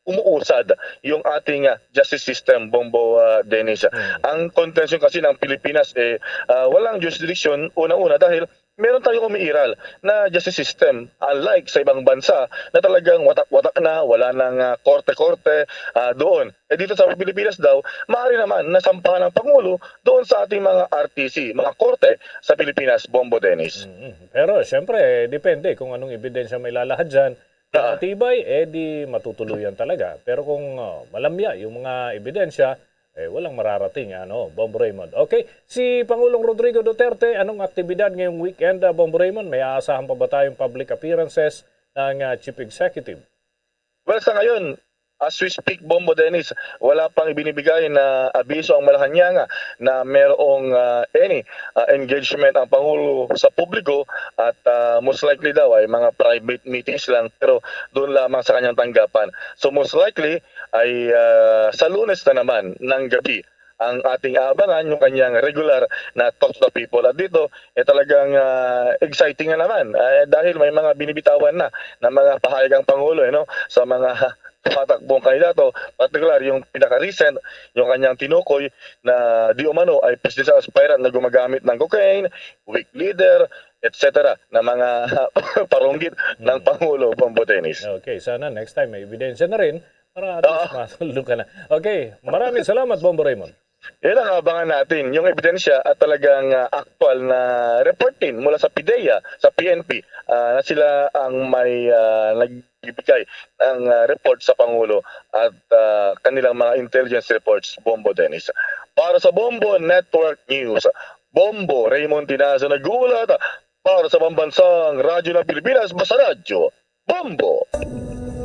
umuusad yung ating, ah, justice system, Bombo, ah, Dennis. Hmm. Ang kontensyon kasi ng Pilipinas, eh, ah, walang jurisdiction, unang-una, dahil meron tayong umiiral na justice system, unlike sa ibang bansa na talagang watak-watak na, wala nang, ah, korte-korte, ah, doon. Eh, dito sa Pilipinas daw, maaari naman nasampahan ng Pangulo doon sa ating mga R T C, mga korte sa Pilipinas, Bombo Dennis. Mm. Pero, siyempre, eh, depende kung anong ebidensya may lalahad dyan. Kung Ah. matibay, eh, di matutuluyan talaga. Pero kung, ah, malamya yung mga ebidensya, eh, walang mararating, ano, Bombo Raymond. Okay, si Pangulong Rodrigo Duterte, anong aktibidad ngayong weekend, ah, Bombo Raymond? May aasahan pa ba tayong public appearances ng, ah, Chief Executive? Well, sa ngayon, as we speak, Bombo Dennis, wala pang ibinibigay na abiso ang Malacañang na merong, ah, any, ah, engagement ang Pangulo sa publiko at, ah, most likely daw ay mga private meetings lang, pero doon lamang sa kanyang tanggapan. So most likely ay, ah, sa Lunes na naman ng gabi ang ating aabangan, yung kanyang regular na Talk to the People. At dito, eh, talagang, ah, exciting na naman, eh, dahil may mga binibitawan na ng mga pahayag ang Pangulo, eh, no, sa mga patakbong kandidato, partikular yung pinaka-recent, yung kanyang tinukoy na di umano ay presidential aspirant na gumagamit ng cocaine, weak leader, et cetera, na mga parunggit ng Hmm. Pangulo, Bombo Dennis. Okay, sana next time may ebidensya na rin para at Oo. least matulog ka na. Okay, maraming salamat, Bombo Raymond. Yan ang abangan natin, yung ebidensya at talagang, ah, aktual na report din mula sa PDEA, sa P N P, ah, na sila ang may, ah, nagbibigay ng, ah, report sa Pangulo at, ah, kanilang mga intelligence reports, Bombo Dennis. Para sa Bombo Network News, Bombo Raymond Tinazo nag-uulat para sa Pambansang Radyo ng Pilipinas, Basta Radyo, Bombo!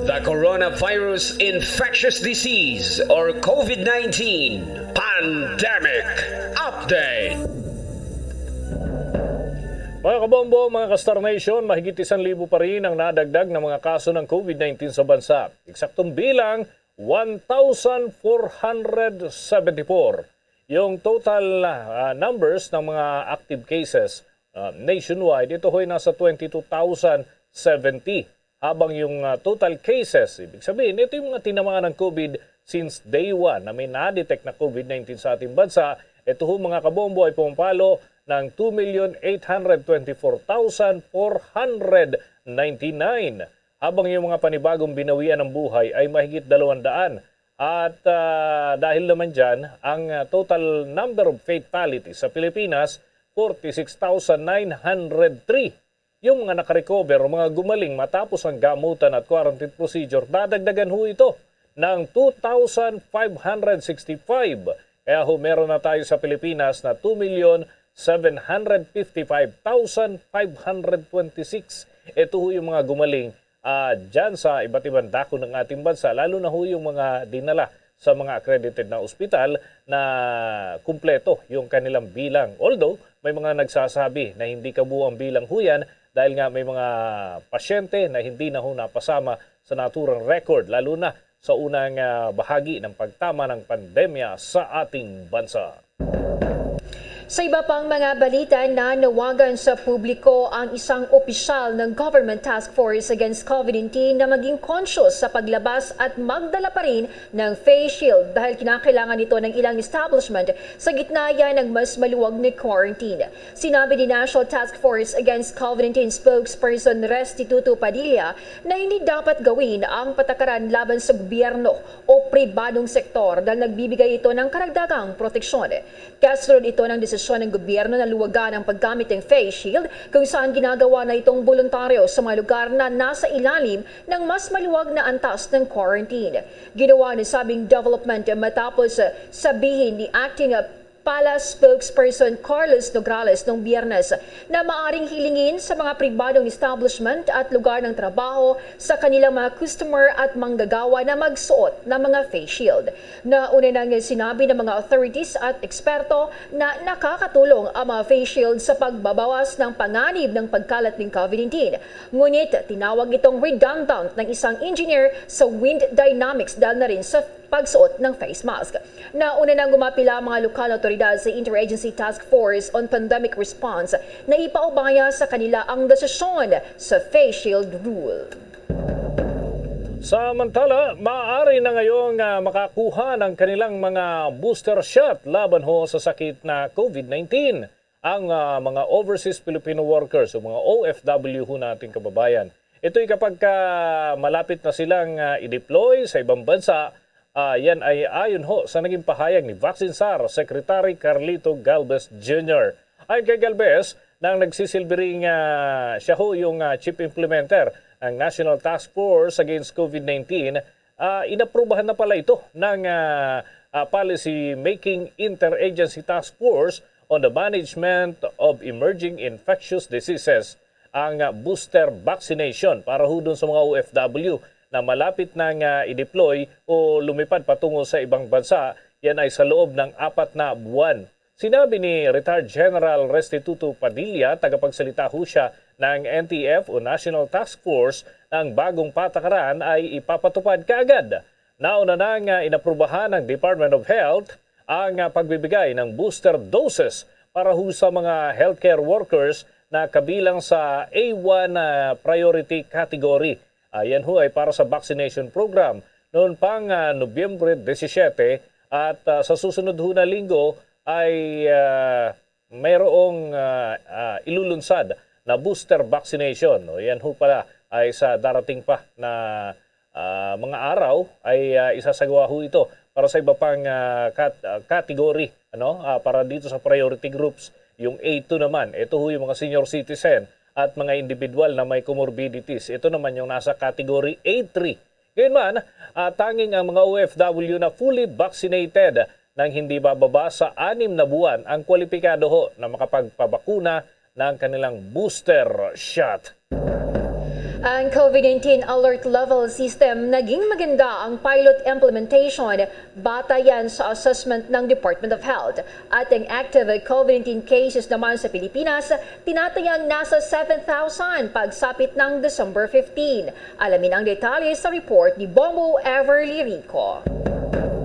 The coronavirus infectious disease or COVID nineteen pandemic update. Mga kabombo, mga ka-Star Nation, mahigit isang libo pa rin ang nadagdag na mga kaso ng COVID nineteen sa bansa. Eksaktong bilang, one thousand four hundred seventy-four. Yung total, ah, numbers ng mga active cases, ah, nationwide, ito ho'y nasa twenty-two thousand seventy. Habang yung, ah, total cases, ibig sabihin, ito yung mga tinamaan ng COVID since day one na may na-detect na COVID nineteen sa ating bansa, ito ho, mga kabombo, ay pumapalo ng two million eight hundred twenty-four thousand four hundred ninety-nine. Habang yung mga panibagong binawian ng buhay ay mahigit dalawang daan. At, ah, dahil naman dyan, ang, ah, total number of fatalities sa Pilipinas, forty-six thousand nine hundred three. Yung mga nakarecover o mga gumaling matapos ang gamutan at quarantine procedure, dadagdagan ho ito ng two thousand five hundred sixty-five. Kaya ho, meron na tayo sa Pilipinas na two million seven hundred fifty-five thousand five hundred twenty-six. Ito ho yung mga gumaling, ah, dyan sa iba't ibang dako ng ating bansa, lalo na ho yung mga dinala sa mga accredited na ospital na kumpleto yung kanilang bilang. Although, may mga nagsasabi na hindi kabuo ang bilang ho yan dahil nga may mga pasyente na hindi na ho napasama sa naturang record, lalo na sa unang, ah, bahagi ng pagtama ng pandemya sa ating bansa. Sa iba pang mga balita, nanawagan sa publiko ang isang opisyal ng Government Task Force Against COVID nineteen na maging conscious sa paglabas at magdala pa rin ng face shield dahil kinakailangan ito ng ilang establishment sa gitna yan ng mas maluwag na quarantine. Sinabi ni National Task Force Against COVID nineteen spokesperson Restituto Padilla na hindi dapat gawin ang patakaran laban sa gobyerno o pribadong sektor dahil nagbibigay ito ng karagdagang proteksyon. Kasunod ito ng desisyon ng gobyerno na luwagan ang paggamit ng face shield kung saan ginagawa na itong boluntaryo sa mga lugar na nasa ilalim ng mas maluwag na antas ng quarantine. Ginawa ang nasabing development matapos, ah, sabihin ni Acting, ah, Palace spokesperson Carlos Nograles nung Biyernes na maaring hilingin sa mga pribadong establishment at lugar ng trabaho sa kanilang mga customer at manggagawa na magsuot ng mga face shield. Nauna nang sinabi ng mga authorities at eksperto na nakakatulong ang mga face shield sa pagbabawas ng panganib ng pagkalat ng COVID nineteen. Ngunit tinawag itong redundant ng isang engineer sa Wind Dynamics dahil na rin sa pagsuot ng face mask. Nauna nang umapila ang mga lokal na otoridad sa Interagency Task Force on Pandemic Response na ipaubaya sa kanila ang desisyon sa face shield rule. Samantala, maaari na ngayong, ah, makakuha ng kanilang mga booster shot laban ho sa sakit na COVID nineteen ang, ah, mga overseas Filipino workers o mga O F W ho nating kababayan. Ito'y kapag ka malapit na silang, ah, i-deploy sa ibang bansa, ah, yan ay ayon ho sa naging pahayag ni Vaccine S A R Secretary Carlito Galvez Junior. Ayon kay Galvez, nang nagsisilbi ring, ah, siya ho yung, ah, chief implementer ng National Task Force Against COVID nineteen, ah, inaprubahan na pala ito ng, ah, ah, Policy Making Interagency Task Force on the Management of Emerging Infectious Diseases, ang, ah, booster vaccination para ho dun sa mga O F W na malapit nang, ah, i-deploy o lumipad patungo sa ibang bansa. Yan ay sa loob ng apat na buwan. Sinabi ni Retired General Restituto Padilla, tagapagsalita ho siya ng N T F o National Task Force, na ang bagong patakaran ay ipapatupad kaagad. Nauna na nga inaprubahan ng Department of Health ang, ah, pagbibigay ng booster doses para ho sa mga healthcare workers na kabilang sa A one, ah, priority category. Ah, yan ho ay para sa vaccination program noon pang, ah, Nobyembre disisiete at, ah, sa susunod ho na linggo ay, ah, mayroong, ah, ah, ilulunsad na booster vaccination. No? Yan ho pala ay sa darating pa na, ah, mga araw ay, ah, isasagawa ho ito para sa iba pang, ah, kat-, ah, category, ano, ah, para dito sa priority groups. Yung A two naman, ito ho yung mga senior citizen at mga individual na may comorbidities. Ito naman yung nasa category A three. Gayunman, ah, tanging ang mga O F W na fully vaccinated nang hindi bababa sa anim na buwan ang kwalipikado ho na makapagpabakuna ng kanilang booster shot. Ang COVID nineteen Alert Level System, naging maganda ang pilot implementation batayan sa assessment ng Department of Health. At ang active COVID nineteen cases naman sa Pilipinas, tinatayang nasa seven thousand pagsapit ng December fifteen. Alamin ang detalye sa report ni Bombo Everly Rico.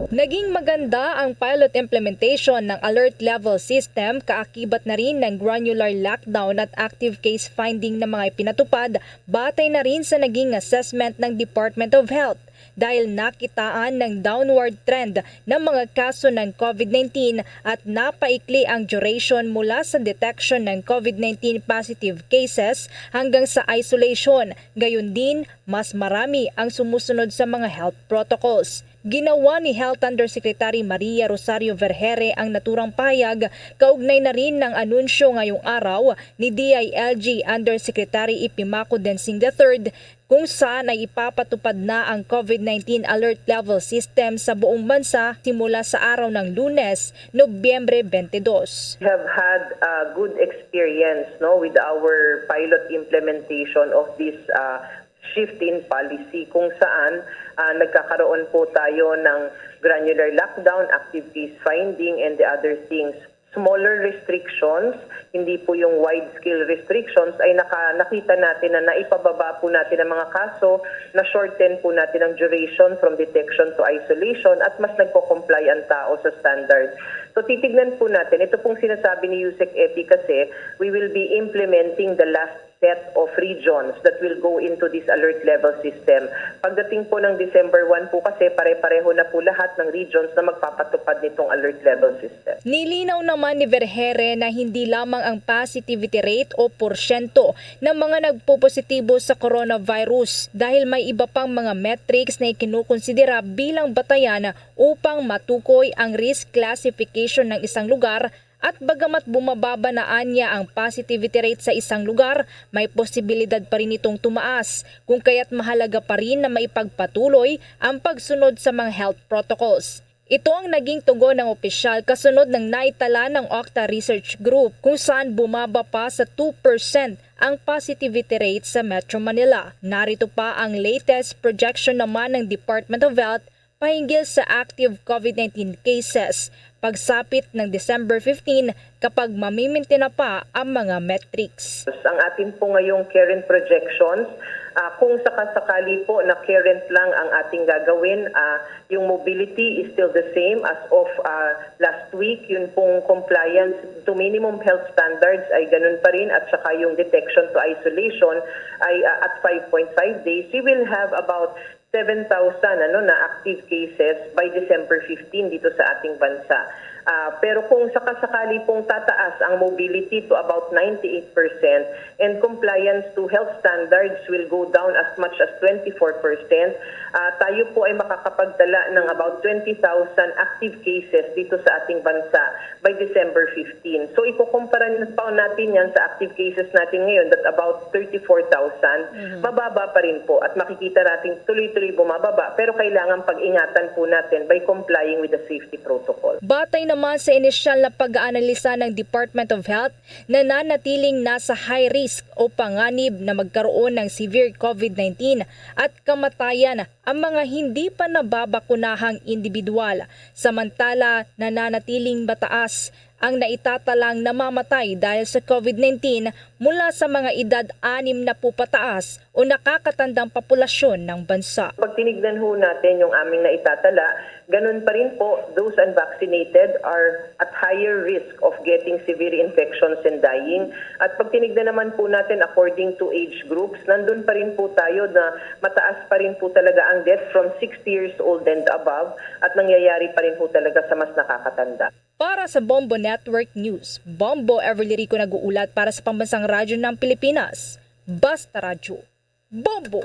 Naging maganda ang pilot implementation ng Alert Level System, kaakibat na rin ng granular lockdown at active case finding na mga ipinatupad batay na rin sa naging assessment ng Department of Health, dahil nakitaan ng downward trend ng mga kaso ng COVID nineteen at napaikli ang duration mula sa detection ng COVID nineteen positive cases hanggang sa isolation. Gayon din, mas marami ang sumusunod sa mga health protocols. Ginawa ni Health Undersecretary Maria Rosario Vergeire ang naturang pahayag kaugnay na rin ng anunsyo ngayong araw ni D I L G Undersecretary Epimaco Densing the third, kung saan ay ipapatupad na ang COVID nineteen Alert Level System sa buong bansa simula sa araw ng Lunes, Nobyembre twenty-two. We have had a good experience, no, with our pilot implementation of this uh, shift in policy, kung saan uh, nagkakaroon po tayo ng granular lockdown, active case finding, and the other things. Smaller restrictions, hindi po yung wide-scale restrictions, ay naka, nakita natin na naipababa po natin ang mga kaso, na-shorten po natin ang duration from detection to isolation, at mas nagko-comply ang tao sa standards. So titignan po natin, ito pong sinasabi ni Yusek Epi kasi, we will be implementing the last set of regions that will go into this alert level system. Pagdating po ng December one po kasi, pare-pareho na po lahat ng regions na magpapatupad nitong alert level system. Nilinaw naman ni Vergeire na hindi lamang ang positivity rate o porsyento ng mga nagpopositibo sa coronavirus, dahil may iba pang mga metrics na ikinukonsidera bilang batayan upang matukoy ang risk classification ng isang lugar. At bagamat bumababa na anya ang positivity rate sa isang lugar, may posibilidad pa rin itong tumaas, kung kaya't mahalaga pa rin na maipagpatuloy ang pagsunod sa mga health protocols. Ito ang naging tugon ng opisyal kasunod ng naitala ng Octa Research Group, kung saan bumaba pa sa two percent ang positivity rate sa Metro Manila. Narito pa ang latest projection naman ng Department of Health pahinggil sa active COVID nineteen cases pagsapit ng December fifteen, kapag mamimintina pa ang mga metrics. Ang atin po ngayong current projections, ah, kung sakasakali po na current lang ang ating gagawin, ah, yung mobility is still the same as of ah, last week. Yun pong compliance to minimum health standards ay ganun pa rin, at saka yung detection to isolation ay ah, at five point five days. We will have about seven thousand, ano, na active cases by December fifteen dito sa ating bansa. Ah, pero kung sakasakali pong tataas ang mobility to about ninety-eight percent and compliance to health standards will go down as much as twenty-four percent, ah, tayo po ay makakapagtala ng about twenty thousand active cases dito sa ating bansa by December fifteen. So, ikukumpara pa natin yan sa active cases natin ngayon, that about thirty-four thousand. Mababa pa rin po at makikita natin tuloy-tuloy bumababa, pero kailangan pag-ingatan po natin by complying with the safety protocol. Batay naman sa inisyal na pag-aanalisa ng Department of Health, nananatiling nasa high risk o panganib na magkaroon ng severe COVID nineteen at kamatayan ang mga hindi pa nababakunahang individual. Samantala, nananatiling mataas ang naitatalang namamatay dahil sa COVID nineteen mula sa mga edad anim na po pataas o nakakatandang populasyon ng bansa. Pag tinignan ho natin yung aming naitatala, ganun pa rin po, those unvaccinated are at higher risk of getting severe infections and dying. At pag tinignan naman po natin according to age groups, nandun pa rin po tayo na mataas pa rin po talaga ang death from sixty years old and above, at nangyayari pa rin po talaga sa mas nakakatanda. Para sa Bombo Network News, Bombo Everly Rico nag-uulat para sa Pambansang Radyo ng Pilipinas, Basta Radyo, Bombo!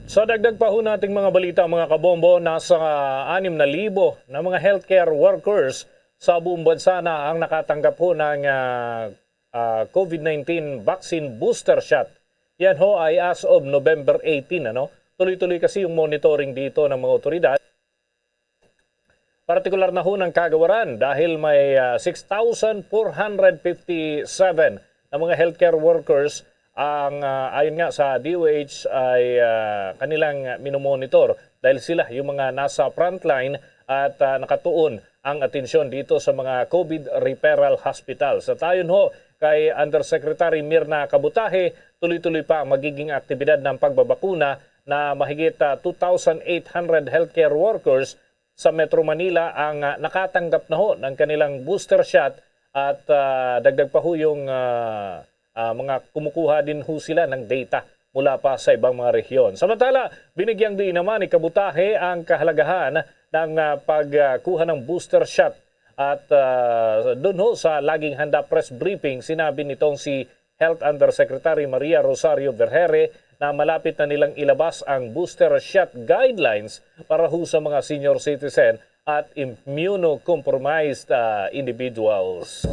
Sa dagdag pa ho nating mga balita, mga kabombo, nasa anim na libo na mga healthcare workers sa buong bansa na ang nakatanggap ho ng ah, ah, COVID nineteen vaccine booster shot. Yan ho ay as of November eighteen, ano? Tuloy-tuloy kasi yung monitoring dito ng mga otoridad. Partikular na ho ng Cagawaran dahil may ah, six thousand four hundred fifty-seven na mga healthcare workers ang, ah, ayon nga sa D O H, ay, ah, kanilang minomonitor dahil sila yung mga nasa frontline at, ah, nakatuon ang atensyon dito sa mga COVID referral hospital. Sa tayon ho kay Undersecretary Mirna Kabutahe, tuloy-tuloy pa ang magiging aktibidad ng pagbabakuna na mahigit, ah, two thousand eight hundred healthcare workers sa Metro Manila ang, ah, nakatanggap na ho ng kanilang booster shot at, ah, dagdag pa ho yung, ah, ah, mga kumukuha din ho sila ng data mula pa sa ibang mga rehiyon. Samantala, binigyang diin naman ni Kabutahe ang kahalagahan ng, ah, pagkuha ng booster shot at, ah, doon ho sa Laging Handa press briefing, sinabi nitong si Health Undersecretary Maria Rosario Vergeire na malapit na nilang ilabas ang booster shot guidelines para ho sa mga senior citizen at immunocompromised, ah, individuals.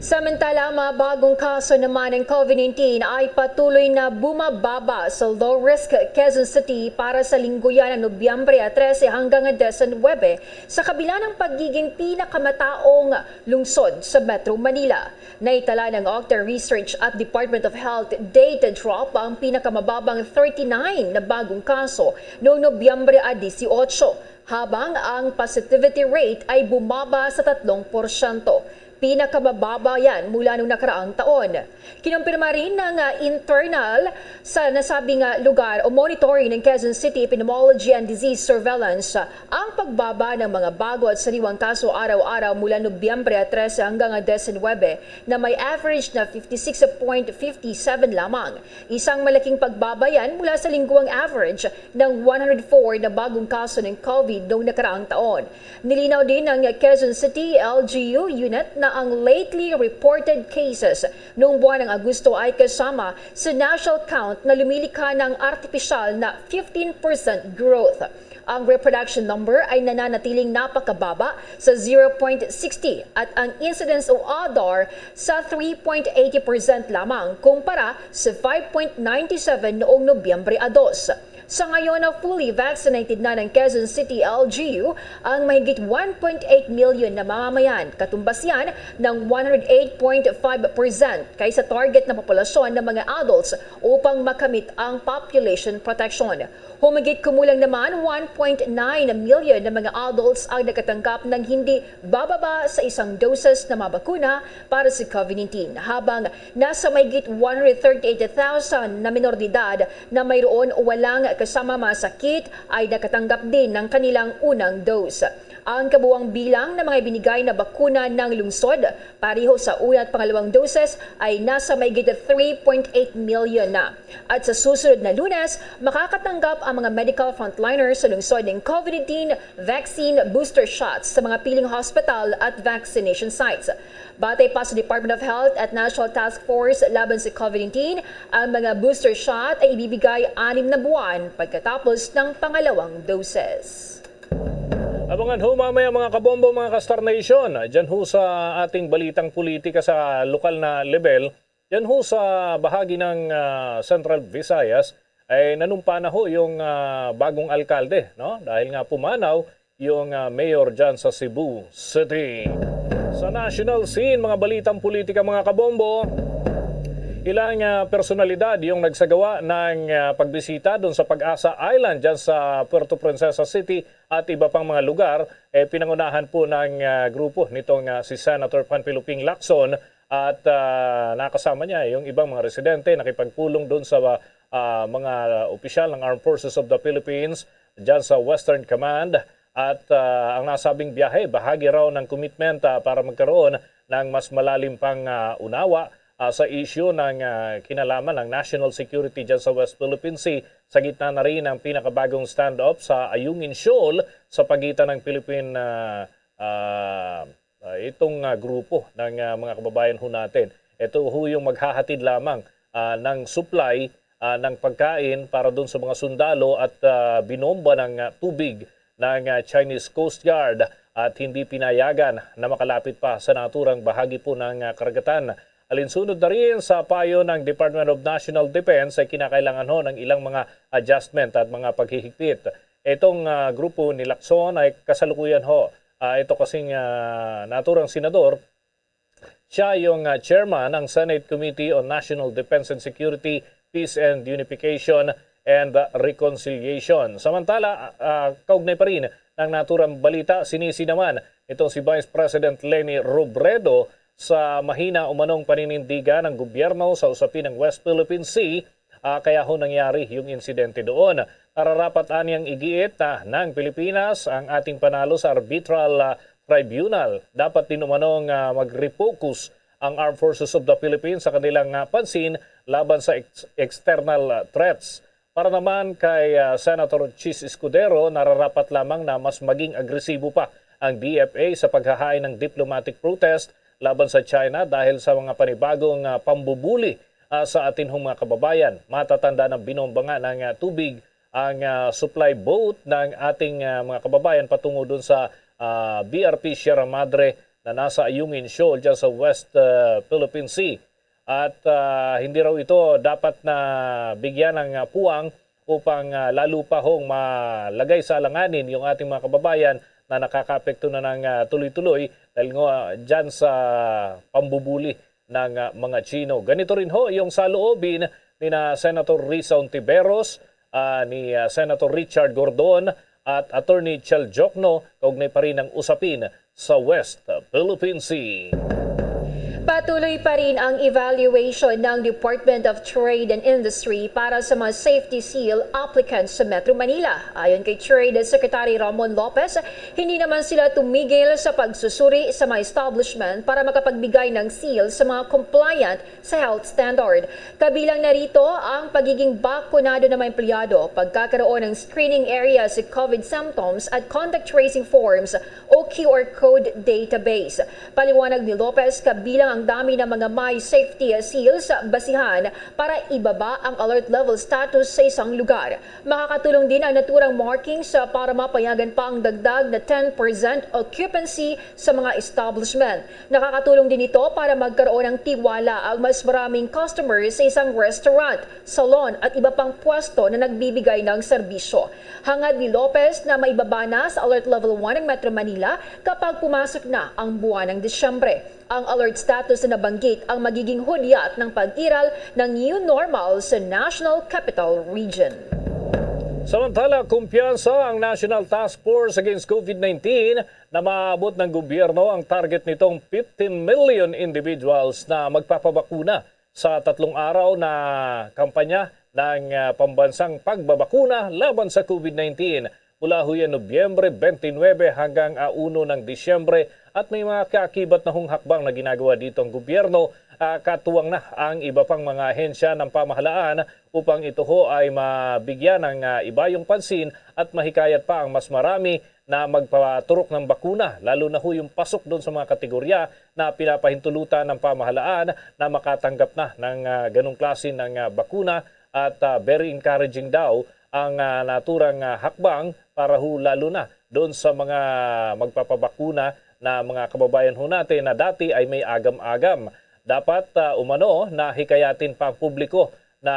Samantala, ang mga bagong kaso naman ng COVID nineteen ay patuloy na bumababa sa low-risk Quezon City para sa linggo yan ng Nobyembre trese hanggang disinuwebe, sa kabila ng pagiging pinakamataong lungsod sa Metro Manila. Naitala ng Octa Research at Department of Health data drop ang pinakamababang thirty-nine na bagong kaso noong Nobyembre a dieciocho, habang ang positivity rate ay bumaba sa tatlong porsyento. Pinakamababa yan mula nung nakaraang taon. Kinumpirma rin ng, ah, internal sa nasabing, ah, lugar o monitoring ng Quezon City Epidemiology and Disease Surveillance, ah, ang pagbaba ng mga bago at sariwang kaso araw-araw mula Nobyembre trese hanggang disinuwebe, na may average na fifty-six point fifty-seven lamang. Isang malaking pagbaba yan mula sa lingguang average ng one hundred four na bagong kaso ng COVID noong nakaraang taon. Nilinaw din ng Quezon City L G U unit na ang lately reported cases noong buwan ng Agosto ay kasama sa national count na lumilikha ng artipisyal na fifteen percent growth. Ang reproduction number ay nananatiling napakababa sa zero point sixty at ang incidence o ADAR sa three point eighty percent lamang kumpara sa five point ninety seven noong Nobyembre a dos. Sa ngayon, na fully vaccinated na ng Quezon City L G U ang mahigit one point eight million na mamamayan, katumbas yan ng one hundred eight point five percent kaysa target na populasyon ng mga adults upang makamit ang population protection. Humigit kumulang naman one point nine million na mga adults ang nakatanggap ng hindi bababa sa isang doses na mga bakuna para sa COVID nineteen, habang nasa mahigit one hundred thirty-eight thousand na menor de edad na mayroon o walang kasama mga sakit ay nakatanggap din ng kanilang unang dose. Ang kabuang bilang ng mga ibinigay na bakuna ng lungsod, pareho sa una at pangalawang doses, ay nasa mahigit three point eight million na. At sa susunod na Lunes, makakatanggap ang mga medical frontliners sa lungsod ng COVID nineteen vaccine booster shots sa mga piling hospital at vaccination sites. Batay pa sa Department of Health at National Task Force laban sa COVID nineteen, ang mga booster shot ay ibibigay anim na buwan pagkatapos ng pangalawang doses. Abangan ho mamaya, mga kabombo, mga ka-Star Nation, dyan ho sa ating balitang politika sa lokal na level, dyan ho sa bahagi ng, ah, Central Visayas ay nanumpa na ho yung, ah, bagong alkalde, no? Dahil nga pumanaw yung, ah, mayor dyan sa Cebu City. Sa national scene, mga balitang politika, mga kabombo, ilang, ah, personalidad yung nagsagawa ng, ah, pagbisita doon sa Pag-asa Island dyan sa Puerto Princesa City at iba pang mga lugar, eh, pinangunahan po ng, ah, grupo nitong, ah, si Senator Panfilo Ping Lacson at, ah, nakasama niya yung ibang mga residente, nakipagpulong doon sa, ah, mga opisyal ng Armed Forces of the Philippines dyan sa Western Command. At, ah, ang nasabing biyahe, bahagi raw ng commitment, ah, para magkaroon ng mas malalim pang, ah, unawa, ah, sa isyu ng, ah, kinalaman ng national security dyan sa West Philippine Sea, sa gitna na rin ng pinakabagong standoff sa Ayungin Shoal sa pagitan ng Philippine, ah, ah, ah, itong, ah, grupo ng, ah, mga kababayan ho natin. Ito ho yung maghahatid lamang, ah, ng supply, ah, ng pagkain para dun sa mga sundalo at, ah, binomba ng, ah, tubig ng, ah, Chinese Coast Guard at hindi pinayagan na makalapit pa sa naturang bahagi po ng, ah, karagatan. Alinsunod na rin sa payo ng Department of National Defense ay kinakailangan ho ng ilang mga adjustment at mga paghihigpit. Itong, ah, grupo ni Lacson ay kasalukuyan ho, ah, ito kasing, ah, naturang senador, Siya yung ah, chairman ng Senate Committee on National Defense and Security, Peace and Unification and ah, Reconciliation. Samantala, ah, kaugnay pa rin ng naturang balita, sinisi naman itong si Vice President Leni Robredo sa mahina umanong paninindigan ng gobyerno sa usapin ng West Philippine Sea, ah, kaya ho nangyari yung insidente doon. Nararapat anyang igiit ah, ng Pilipinas ang ating panalo sa arbitral ah, tribunal. Dapat din umanong ah, mag-refocus ang Armed Forces of the Philippines sa kanilang ah, pansin laban sa ex- external ah, threats. Para naman kay ah, Senator Chiz Escudero, nararapat lamang na mas maging agresibo pa ang D F A sa paghahain ng diplomatic protest laban sa China dahil sa mga panibagong ah, pambubuli ah, sa atin hong mga kababayan. Matatanda na binomba nga ng ah, tubig ang ah, supply boat ng ating ah, mga kababayan patungo dun sa ah, B R P Sierra Madre na nasa Ayungin Shoal dyan sa West ah, Philippine Sea. At ah, hindi raw ito dapat na bigyan ng ah, puwang upang ah, lalo pa hong malagay sa alanganin yung ating mga kababayan na nakakaapekto na ng ah, tuloy-tuloy dahil nga dyan sa pambubuli ng ah, mga Chino. Ganito rin ho yung saloobin ni na Senator Risa Ontiveros, ah, ni ah, Senator Richard Gordon at Attorney Chel Jokno kaugnay pa rin ng usapin sa West Philippine Sea. Patuloy pa rin ang evaluation ng Department of Trade and Industry para sa mga safety seal applicants sa Metro Manila. Ayon kay Trade Secretary Ramon Lopez, hindi naman sila tumigil sa pagsusuri sa mga establishment para makapagbigay ng seal sa mga compliant sa health standard. Kabilang na rito ang pagiging bakunado ng mga empleyado, pagkakaroon ng screening area sa COVID symptoms at contact tracing forms o Q R code database. Paliwanag ni Lopez, kabilang ang dami ng mga may safety seals basihan para ibaba ang alert level status sa isang lugar. Makakatulong din ang naturang markings para mapayagan pa ang dagdag na ten percent occupancy sa mga establishment. Nakakatulong din ito para magkaroon ng tiwala ang mas maraming customers sa isang restaurant, salon at iba pang pwesto na nagbibigay ng serbisyo. Hangad ni Lopez na maibaba na sa Alert Level one ang Metro Manila kapag pumasok na ang buwan ng Disyembre. Ang alert status na nabanggit ang magiging hudyat ng pag-iral ng new normal sa National Capital Region. Samantala, kumpiyansa ang National Task Force Against COVID nineteen na maabot ng gobyerno ang target nitong fifteen million individuals na magpapabakuna sa tatlong araw na kampanya ng ah, pambansang pagbabakuna laban sa COVID nineteen mula huyan Nobyembre twenty-nine hanggang ah, uno ng Disyembre, at may mga kaakibat na hong hakbang na ginagawa dito ang gobyerno. Ah, katuwang na ang iba pang mga ahensya ng pamahalaan upang ito ho ay mabigyan ng ah, ibayong pansin at mahikayat pa ang mas marami na magpaturok ng bakuna, lalo na ho yung pasok doon sa mga kategorya na pinapahintulutan ng pamahalaan na makatanggap na ng ah, ganong klase ng ah, bakuna at ah, very encouraging daw ang ah, naturang ah, hakbang para ho lalo na doon sa mga magpapabakuna na mga kababayan ho natin na dati ay may agam-agam. Dapat ah, umano na hikayatin pa ang publiko na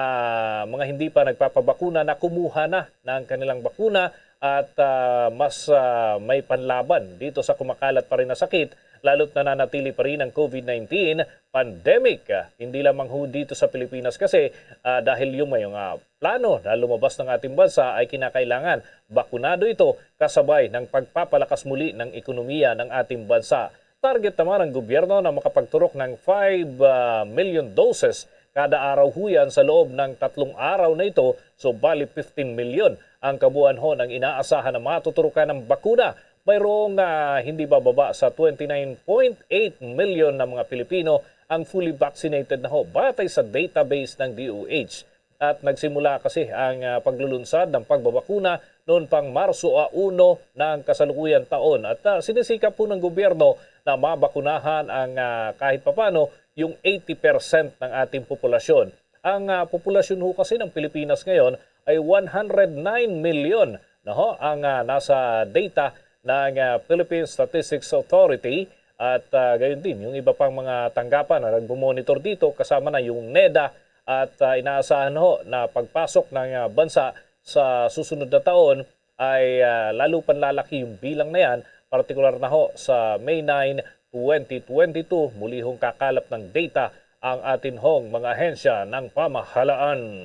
mga hindi pa nagpapabakuna na kumuha na ng kanilang bakuna at ah, mas ah, may panlaban dito sa kumakalat pa rin na sakit, lalo't nananatili pa rin ang COVID nineteen pandemic. Ah, hindi lamang ho dito sa Pilipinas kasi ah, dahil yung may mga plano na lumabas ng ating bansa ay kinakailangan bakunado ito kasabay ng pagpapalakas muli ng ekonomiya ng ating bansa. Target naman ng gobyerno na makapagturok ng five ah, million doses kada araw huyan sa loob ng tatlong araw na ito, so bali fifteen million ang kabuuan ho ng inaasahan na matuturukan ng bakuna. Mayroong ah, hindi bababa sa twenty-nine point eight million na mga Pilipino ang fully vaccinated na ho batay sa database ng D O H. At nagsimula kasi ang ah, paglulunsad ng pagbabakuna noon pang Marso a uno ng kasalukuyang taon. At ah, sinisikap po ng gobyerno na mabakunahan ang ah, kahit papano yung eighty percent ng ating populasyon. Ang ah, populasyon ho kasi ng Pilipinas ngayon ay one hundred nine million na ho ang ah, nasa data ng ah, Philippine Statistics Authority at ah, gayon din yung iba pang mga tanggapan na nagmumonitor dito, kasama na yung neda, at ah, inaasahan ho na pagpasok ng ah, bansa sa susunod na taon ay ah, lalo pang lalaki yung bilang na yan, partikular na ho sa May nine twenty twenty-two, muli hong kakalap ng data ang atin hong mga ahensya ng pamahalaan.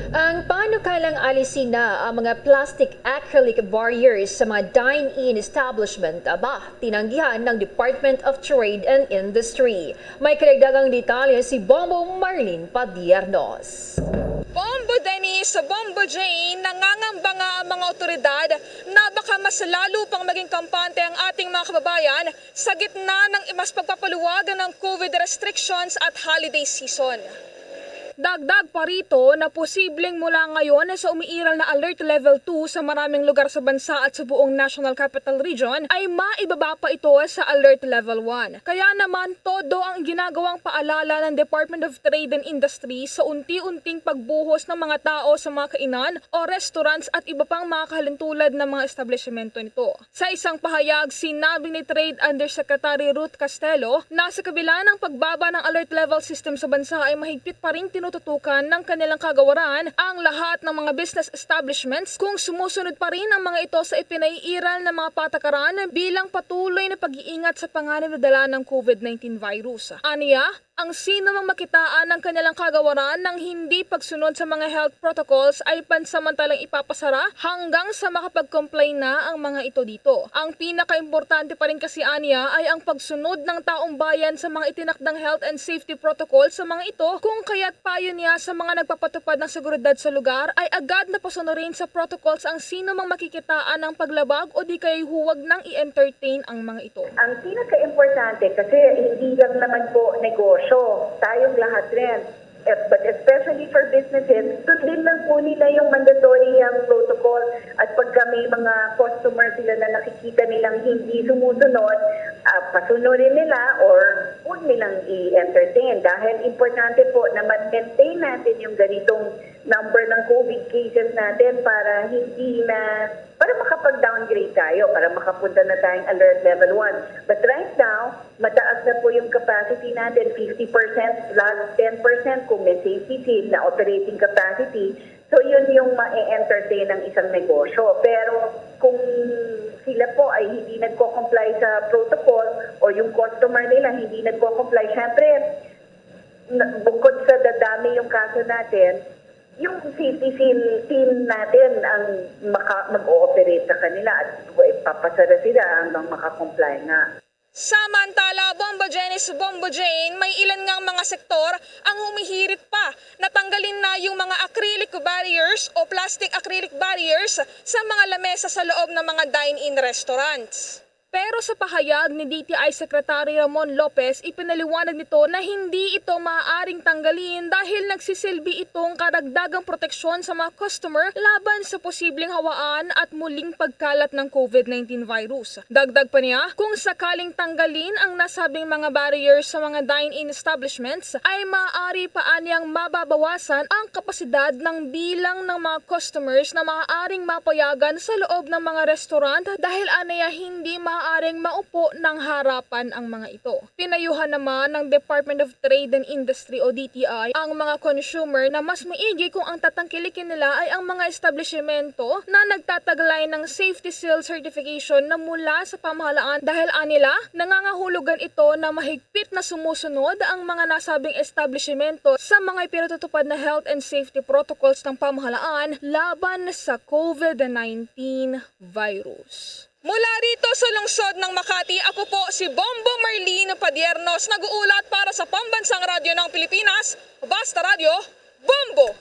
Ang panukalang alisin na ang mga plastic acrylic barriers sa mga dine-in establishment aba tinanggihan ng Department of Trade and Industry. May karagdagang detalye si Bombo Marlene Padiernos. Bombo Dennis, Bombo Jane, nangangamba nga ang mga otoridad na baka mas lalo pang maging kampante ang ating mga kababayan sa gitna ng mas pagpapaluwag ng COVID restrictions at holiday season. Dagdag pa rito na posibleng mula ngayon sa umiiral na Alert Level two sa maraming lugar sa bansa at sa buong National Capital Region ay maibaba pa ito sa Alert Level one. Kaya naman, todo ang ginagawang paalala ng Department of Trade and Industry sa unti-unting pagbuhos ng mga tao sa mga kainan o restaurants at iba pang mga kahalintulad ng mga establishmento nito. Sa isang pahayag, sinabi ni Trade Undersecretary Ruth Castelo na sa kabila ng pagbaba ng alert level system sa bansa ay mahigpit pa rin tinututukan ng kanilang kagawaran ang lahat ng mga business establishments kung sumusunod pa rin ang mga ito sa ipinaiiral na mga patakaran bilang patuloy na pag-iingat sa panganib na dala ng COVID nineteen virus. Aniya, ang sino mang makitaan ng kanilang kagawaran ng hindi pagsunod sa mga health protocols ay pansamantalang ipapasara hanggang sa makapag-comply na ang mga ito dito. Ang pinakaimportante pa rin kasi aniya ay ang pagsunod ng taong bayan sa mga itinakdang health and safety protocol sa mga ito, kung kaya't payo niya sa mga nagpapatupad ng seguridad sa lugar ay agad na pasunurin sa protocols ang sino mang makikitaan ng paglabag o di kay huwag nang i-entertain ang mga ito. Ang pinaka-importante kasi hindi lang naman po negosyo, tayong lahat rin. Eh, but especially for businesses, sundin lang po nila yung mandatory health protocol at pagka may mga customer sila na nakikita nilang hindi sumusunod, uh, pasunurin nila or huwag nilang i-entertain dahil importante po na ma-maintain natin yung ganitong number ng COVID cases natin para hindi na para makapag-downgrade tayo, para makapunta na tayong alert level one. But right now, mataas na po yung capacity natin, fifty percent plus ten percent kung may safety team na operating capacity. So yun yung ma-entertain ng isang negosyo. Pero kung sila po ay hindi nagko-comply sa protocol o yung customer nila hindi nagko-comply, syempre, bukod sa dadami yung kaso natin, yung safety team natin ang maka, mag-ooperate sa kanila at papasara sila hanggang maka-comply nga. Samantala, Bombo Janice, Bombo Jane, may ilan ngang mga sektor ang humihirit pa na tanggalin na yung mga acrylic barriers o plastic acrylic barriers sa mga lamesa sa loob ng mga dine-in restaurants. Pero sa pahayag ni D T I Secretary Ramon Lopez, ipinaliwanag nito na hindi ito maaaring tanggalin dahil nagsisilbi itong karagdagang proteksyon sa mga customer laban sa posibleng hawaan at muling pagkalat ng COVID nineteen virus. Dagdag pa niya, kung sakaling tanggalin ang nasabing mga barriers sa mga dine-in establishments, ay maaari pa anyang mababawasan ang kapasidad ng bilang ng mga customers na maaaring mapayagan sa loob ng mga restaurant dahil aniya hindi maaaring maupo ng harapan ang mga ito. Pinayuhan naman ng Department of Trade and Industry o D T I ang mga consumer na mas maigi kung ang tatangkilikin nila ay ang mga establishmento na nagtataglay ng safety seal certification na mula sa pamahalaan dahil anila nangangahulugan ito na mahigpit na sumusunod ang mga nasabing establishmento sa mga ipinatutupad na health and safety protocols ng pamahalaan laban sa COVID nineteen virus. Mula rito sa lungsod ng Makati, ako po si Bombo Marlene Padiernos, nag-uulat para sa Pambansang Radyo ng Pilipinas, Basta Radyo, Bombo!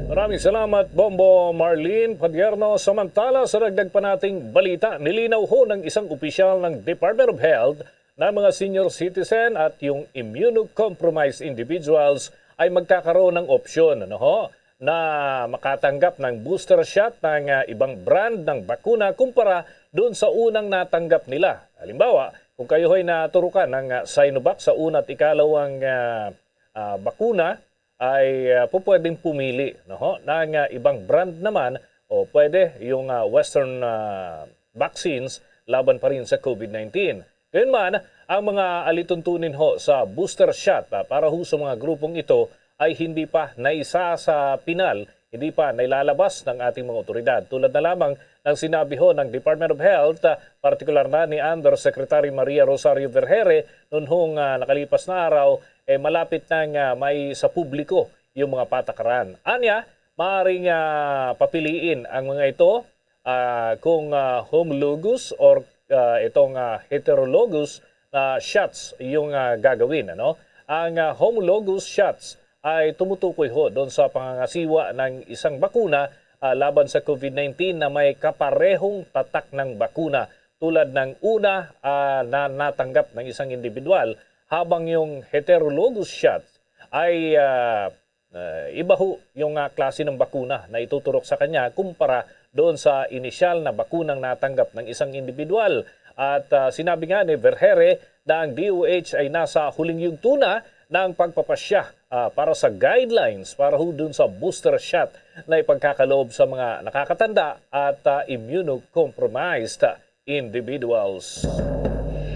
Maraming salamat, Bombo Marlene Padierno. Samantala, sa dagdag pa nating balita, nilinaw ho ng isang opisyal ng Department of Health na mga senior citizen at yung immunocompromised individuals ay magkakaroon ng opsyon, ano ho, na makatanggap ng booster shot ng, ah, ibang brand ng bakuna kumpara doon sa unang natanggap nila. Halimbawa, kung kayo ay naturukan ng, ah, Sinovac sa una at ikalawang, ah, ah, bakuna, ay, ah, pupwedeng pumili, no ho, ng, ah, ibang brand naman o pwede yung, ah, Western, ah, vaccines laban pa rin sa COVID nineteen. Gayunman, ang mga alituntunin ho sa booster shot, ah, para ho sa mga grupong ito ay hindi pa naisa sa pinal, hindi pa nailalabas ng ating mga otoridad. Tulad na lamang Ang sinabi ho ng Department of Health, ah, partikular na ni Undersecretary Maria Rosario Vergeire, nunhong, ah, nakalipas na araw, eh, malapit nang, ah, may sa publiko yung mga patakaran. Anya, maaring, ah, papiliin ang mga ito, ah, kung, ah, homologous or, ah, itong, ah, heterologous na shots yung, ah, gagawin, ano? Ang, ah, homologous shots ay tumutukoy ho doon sa pangangasiwa ng isang bakuna, ah, laban sa COVID nineteen na may kaparehong tatak ng bakuna tulad ng una, ah, na natanggap ng isang individual, habang yung heterologous shots ay, ah, ah, iba ho yung, ah, klase ng bakuna na ituturok sa kanya kumpara doon sa inisyal na bakunang natanggap ng isang individual. At, ah, sinabi nga ni Vergeire na ang D O H ay nasa huling yugto na ng pagpapasya, ah, para sa guidelines para ho dun sa booster shot na ipagkakaloob sa mga nakakatanda at, ah, immunocompromised individuals.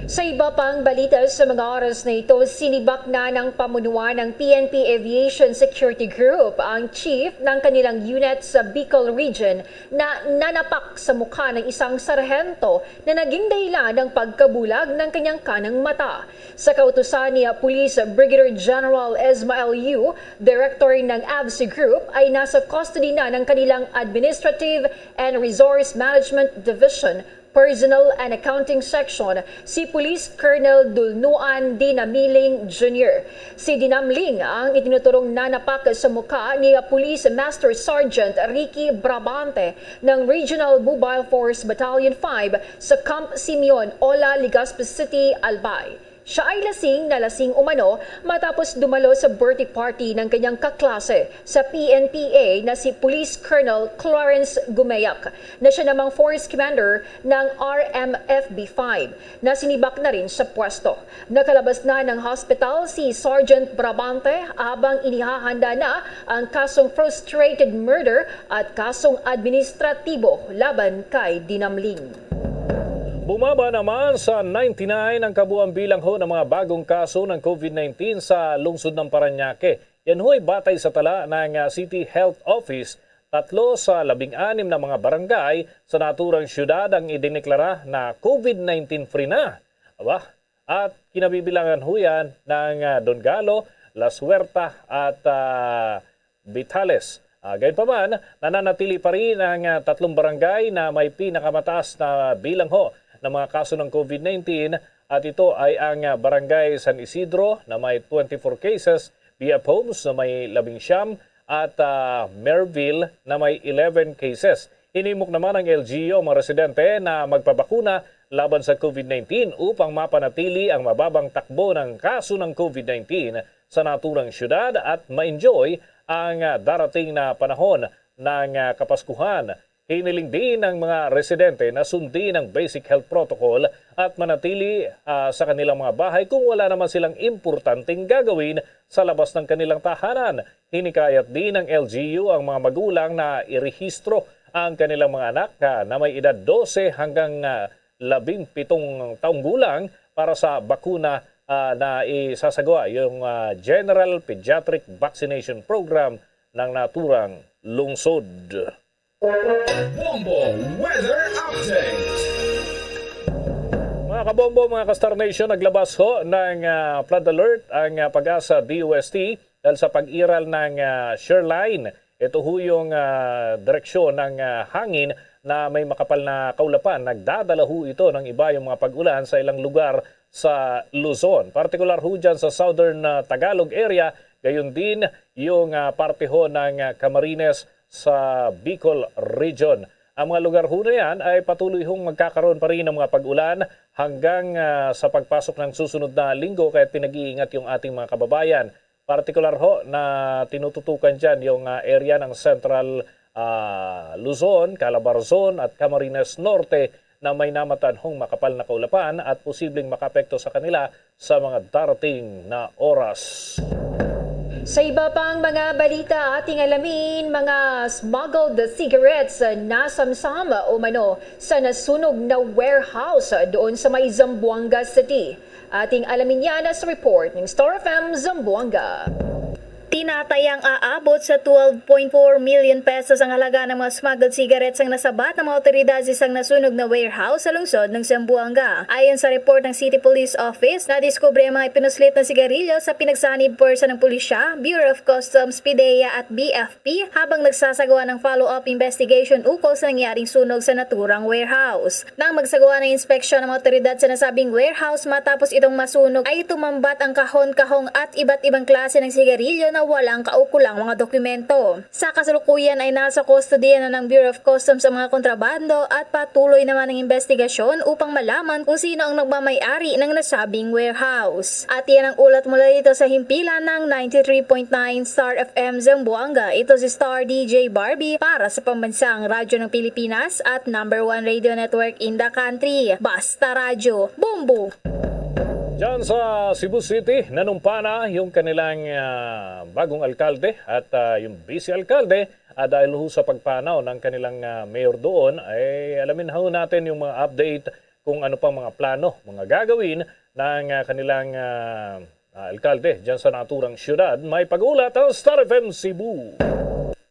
Sa iba pang balita sa mga oras na ito, sinibak na ng pamunuan ng P N P Aviation Security Group ang chief ng kanilang unit sa Bicol Region na nanapak sa mukha ng isang sarhento na naging dahilan ng pagkabulag ng kanyang kanang mata. Sa kautusan ni Police Brigadier General Ismael Yu, director ng AVSI Group, ay nasa custody na ng kanilang Administrative and Resource Management Division, Personnel and Accounting Section, si Police Colonel Dulnuan Dinamiling Junior. Si Dinamling ang itinuturong nanapak sa mukha ni Police Master Sergeant Ricky Brabante ng Regional Mobile Force Battalion five sa Camp Simeon, Ola, Legazpi City, Albay. Siya ay lasing na lasing umano matapos dumalo sa birthday party ng kanyang kaklase sa P N P A na si Police Colonel Clarence Gumeyak, na siya namang Force Commander ng R M F B five, na sinibak na rin sa pwesto. Nakalabas na ng hospital si Sergeant Brabante habang inihahanda na ang kasong frustrated murder at kasong administratibo laban kay Dinamling. Bumaba naman sa ninety-nine ang kabuang bilang ho ng mga bagong kaso ng COVID nineteen sa lungsod ng Parañaque. Yan ho'y batay sa tala ng, ah, City Health Office, tatlo sa labing anim na mga barangay sa naturang syudad ang idineklara na COVID nineteen free na. Aba, at kinabibilangan ho yan ng, ah, Don Galo, La Suerta at, ah, Vitales. Ah, gayunpaman, nananatili pa rin ang, ah, tatlong barangay na may pinakamataas na bilang ho ng mga kaso ng COVID nineteen, at ito ay ang, ah, Barangay San Isidro na may twenty-four cases, B F Homes na may labing siyam, at, ah, Merville na may eleven cases. Hinimok naman ang L G U ang mga residente na magpabakuna laban sa COVID nineteen upang mapanatili ang mababang takbo ng kaso ng COVID nineteen sa naturang syudad at ma-enjoy ang, ah, darating na panahon ng, ah, Kapaskuhan. Hiniling din ng mga residente na sundin ang basic health protocol at manatili, ah, sa kanilang mga bahay kung wala naman silang importanteng gagawin sa labas ng kanilang tahanan. Hinikayat din ng L G U ang mga magulang na irehistro ang kanilang mga anak, ah, na may edad dose hanggang, ah, labing pitong taong gulang para sa bakuna, ah, na isasagawa, yung, ah, General Pediatric Vaccination Program ng naturang lungsod. Bombo Weather Update. Mga kabombo, mga ka-Star Nation, naglabas ho ng, ah, flood alert ang, ah, PAGASA D O S T dahil sa pag-iral ng, ah, shear line. Ito ho yung, ah, direksyon ng, ah, hangin na may makapal na kaulapan. Nagdadala ho ito ng iba yung mga pag-ulan sa ilang lugar sa Luzon. Partikular ho dyan sa Southern, ah, Tagalog area, gayon din yung, ah, parte ho ng, ah, Camarines sa Bicol Region. Ang mga lugar ho na yan ay patuloy hong magkakaroon pa rin ng mga pag-ulan hanggang, ah, sa pagpasok ng susunod na linggo, kaya pinag-iingat yung ating mga kababayan. Partikular ho na tinututukan dyan yung, ah, area ng Central, ah, Luzon, Calabarzon at Camarines Norte na may namatan hong makapal na kaulapan at posibleng makaapekto sa kanila sa mga darating na oras. Sa iba pang mga balita, ating alamin, mga smuggled cigarettes nasamsam umano sa nasunog na warehouse doon sa may Zamboanga City. Ating alamin yan sa report ng Star F M Zamboanga. Tinatayang aabot sa twelve point four million pesos ang halaga ng mga smuggled cigarettes ang nasabat ng mga otoridad sa isang nasunog na warehouse sa lungsod ng Zamboanga. Ayon sa report ng City Police Office, nadiskubre ang mga ipinuslit na sigarilyo sa pinagsanib puwersa ng pulisya, Bureau of Customs, PDEA at BFP habang nagsasagawa ng follow-up investigation ukol sa nangyaring sunog sa naturang warehouse. Nang magsagawa ng inspeksyon ang mga otoridad sa nasabing warehouse matapos itong masunog, ay tumambat ang kahon-kahong at iba't ibang klase ng sigarilyo na walang kaukulang mga dokumento. Sa kasalukuyan ay nasa kustodiya na ng Bureau of Customs ang mga kontrabando at patuloy naman ang investigasyon upang malaman kung sino ang nagmamay-ari ng nasabing warehouse. At yan ang ulat mula dito sa himpilan ng ninety-three point nine Star F M Zamboanga. Ito si Star D J Barbie para sa Pambansang Radyo ng Pilipinas at number one radio network in the country. Basta Radyo, Bombo! Diyan sa Cebu City, nanumpa na yung kanilang ah, bagong alkalde at ah, yung vice alkalde. Ah, dahil ho sa pagpanaw ng kanilang ah, mayor doon, ay alamin ho natin yung mga update kung ano pang mga plano, mga gagawin ng ah, kanilang ah, ah, alkalde diyan sa naturang syudad. May pag-ulat ang Star F M Cebu.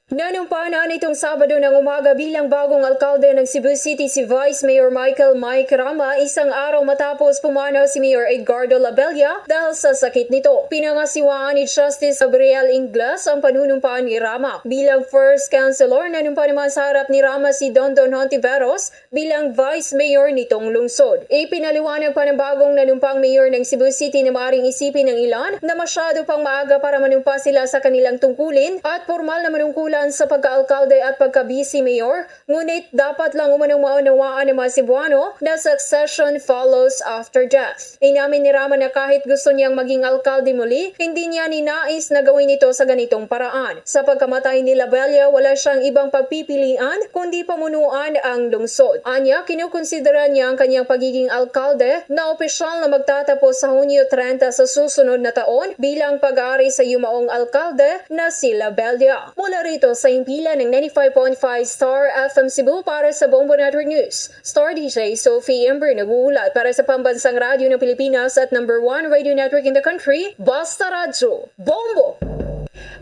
Nanumpa na nitong Sabado ng umaga bilang bagong alkalde ng Cebu City si Vice Mayor Michael Mike Rama, isang araw matapos pumanaw si Mayor Edgardo Labella dahil sa sakit nito. Pinangasiwaan ni Justice Gabriel Ingles ang panunumpaan ni Rama. Bilang first councilor, nanumpa naman sa harap ni Rama si Dondon Hontiveros bilang vice mayor nitong lungsod. Ipinaliwanag pa ng bagong nanumpang mayor ng Cebu City na maaring isipin ng ilan na masyado pang maaga para manumpa sila sa kanilang tungkulin at pormal na manungkulan sa pagkaalkalde at pagka-vice mayor, ngunit dapat lang umanong maunawaan ng mga Cebuano na succession follows after death. Inamin ni Rama na kahit gusto niyang maging alkalde muli, hindi niya ninais na gawin ito sa ganitong paraan. Sa pagkamatay ni Labella, wala siyang ibang pagpipilian kundi pamunuan ang lungsod. Anya, kinukonsidera niya ang kanyang pagiging alkalde na opisyal na magtatapos sa Hunyo treinta sa susunod na taon bilang pag-aari sa yumaong alkalde na si Labella. Mula rito sa himpilan ng ninety-five point five Star F M Cebu para sa Bombo Network News, Star D J Sophie Ember nag-uulat para sa Pambansang Radyo ng Pilipinas at number one radio network in the country, Basta Radyo, Bombo!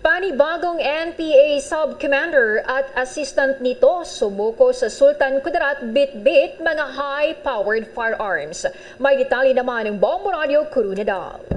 Panibagong N P A Sub-Commander at assistant nito sumuko sa Sultan Kudarat bitbit mga high-powered firearms. May detalye naman ang Bombo Radyo Coronadal.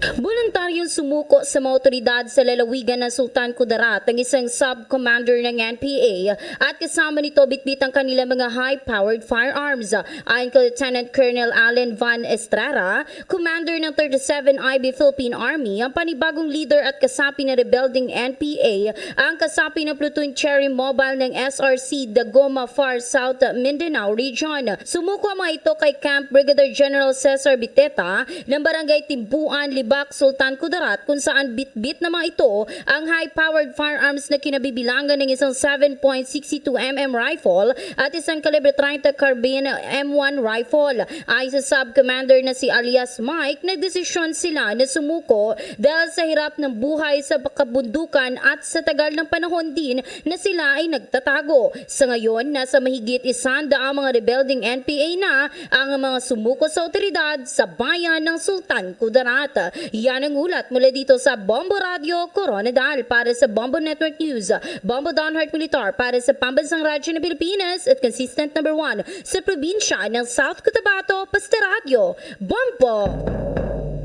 Boluntaryong sumuko sa mga otoridad sa lalawigan ng Sultan Kudarat ang isang sub-commander ng N P A at kasama nito bitbit ang kanilang mga high-powered firearms. Ayon kay Lieutenant Colonel Allen Van Estrada, commander ng thirty-seven I B Philippine Army, ang panibagong leader at kasapi ng rebelding N P A, ang kasapi ng Platoon Cherry Mobile ng S R C Dagoma Far South Mindanao Region. Sumuko ang mga ito kay Camp Brigadier General Cesar Biteta ng Barangay Timbuan, Libak, Sultan Kudarat, kung saan bitbit ng mga ito ang high-powered firearms na kinabibilangan ng isang seven point six two M M rifle at isang kalibre treinta carbine M one rifle. Ayon sa sub-commander na si alias Mike, nagdesisyon sila na sumuko dahil sa hirap ng buhay sa kabundukan at sa tagal ng panahon din na sila ay nagtatago. Sa ngayon, nasa mahigit isang daang mga rebelding N P A na ang mga sumuko sa otoridad sa bayan ng Sultan Kudarat. Yan ang ulat mula dito sa Bombo Radyo Coronadal. Para sa Bombo Network News, Bombo Don Hart Militar para sa Pambansang Radyo ng Pilipinas at consistent number one sa probinsya ng South Cotabato, Basta Radyo, Bombo!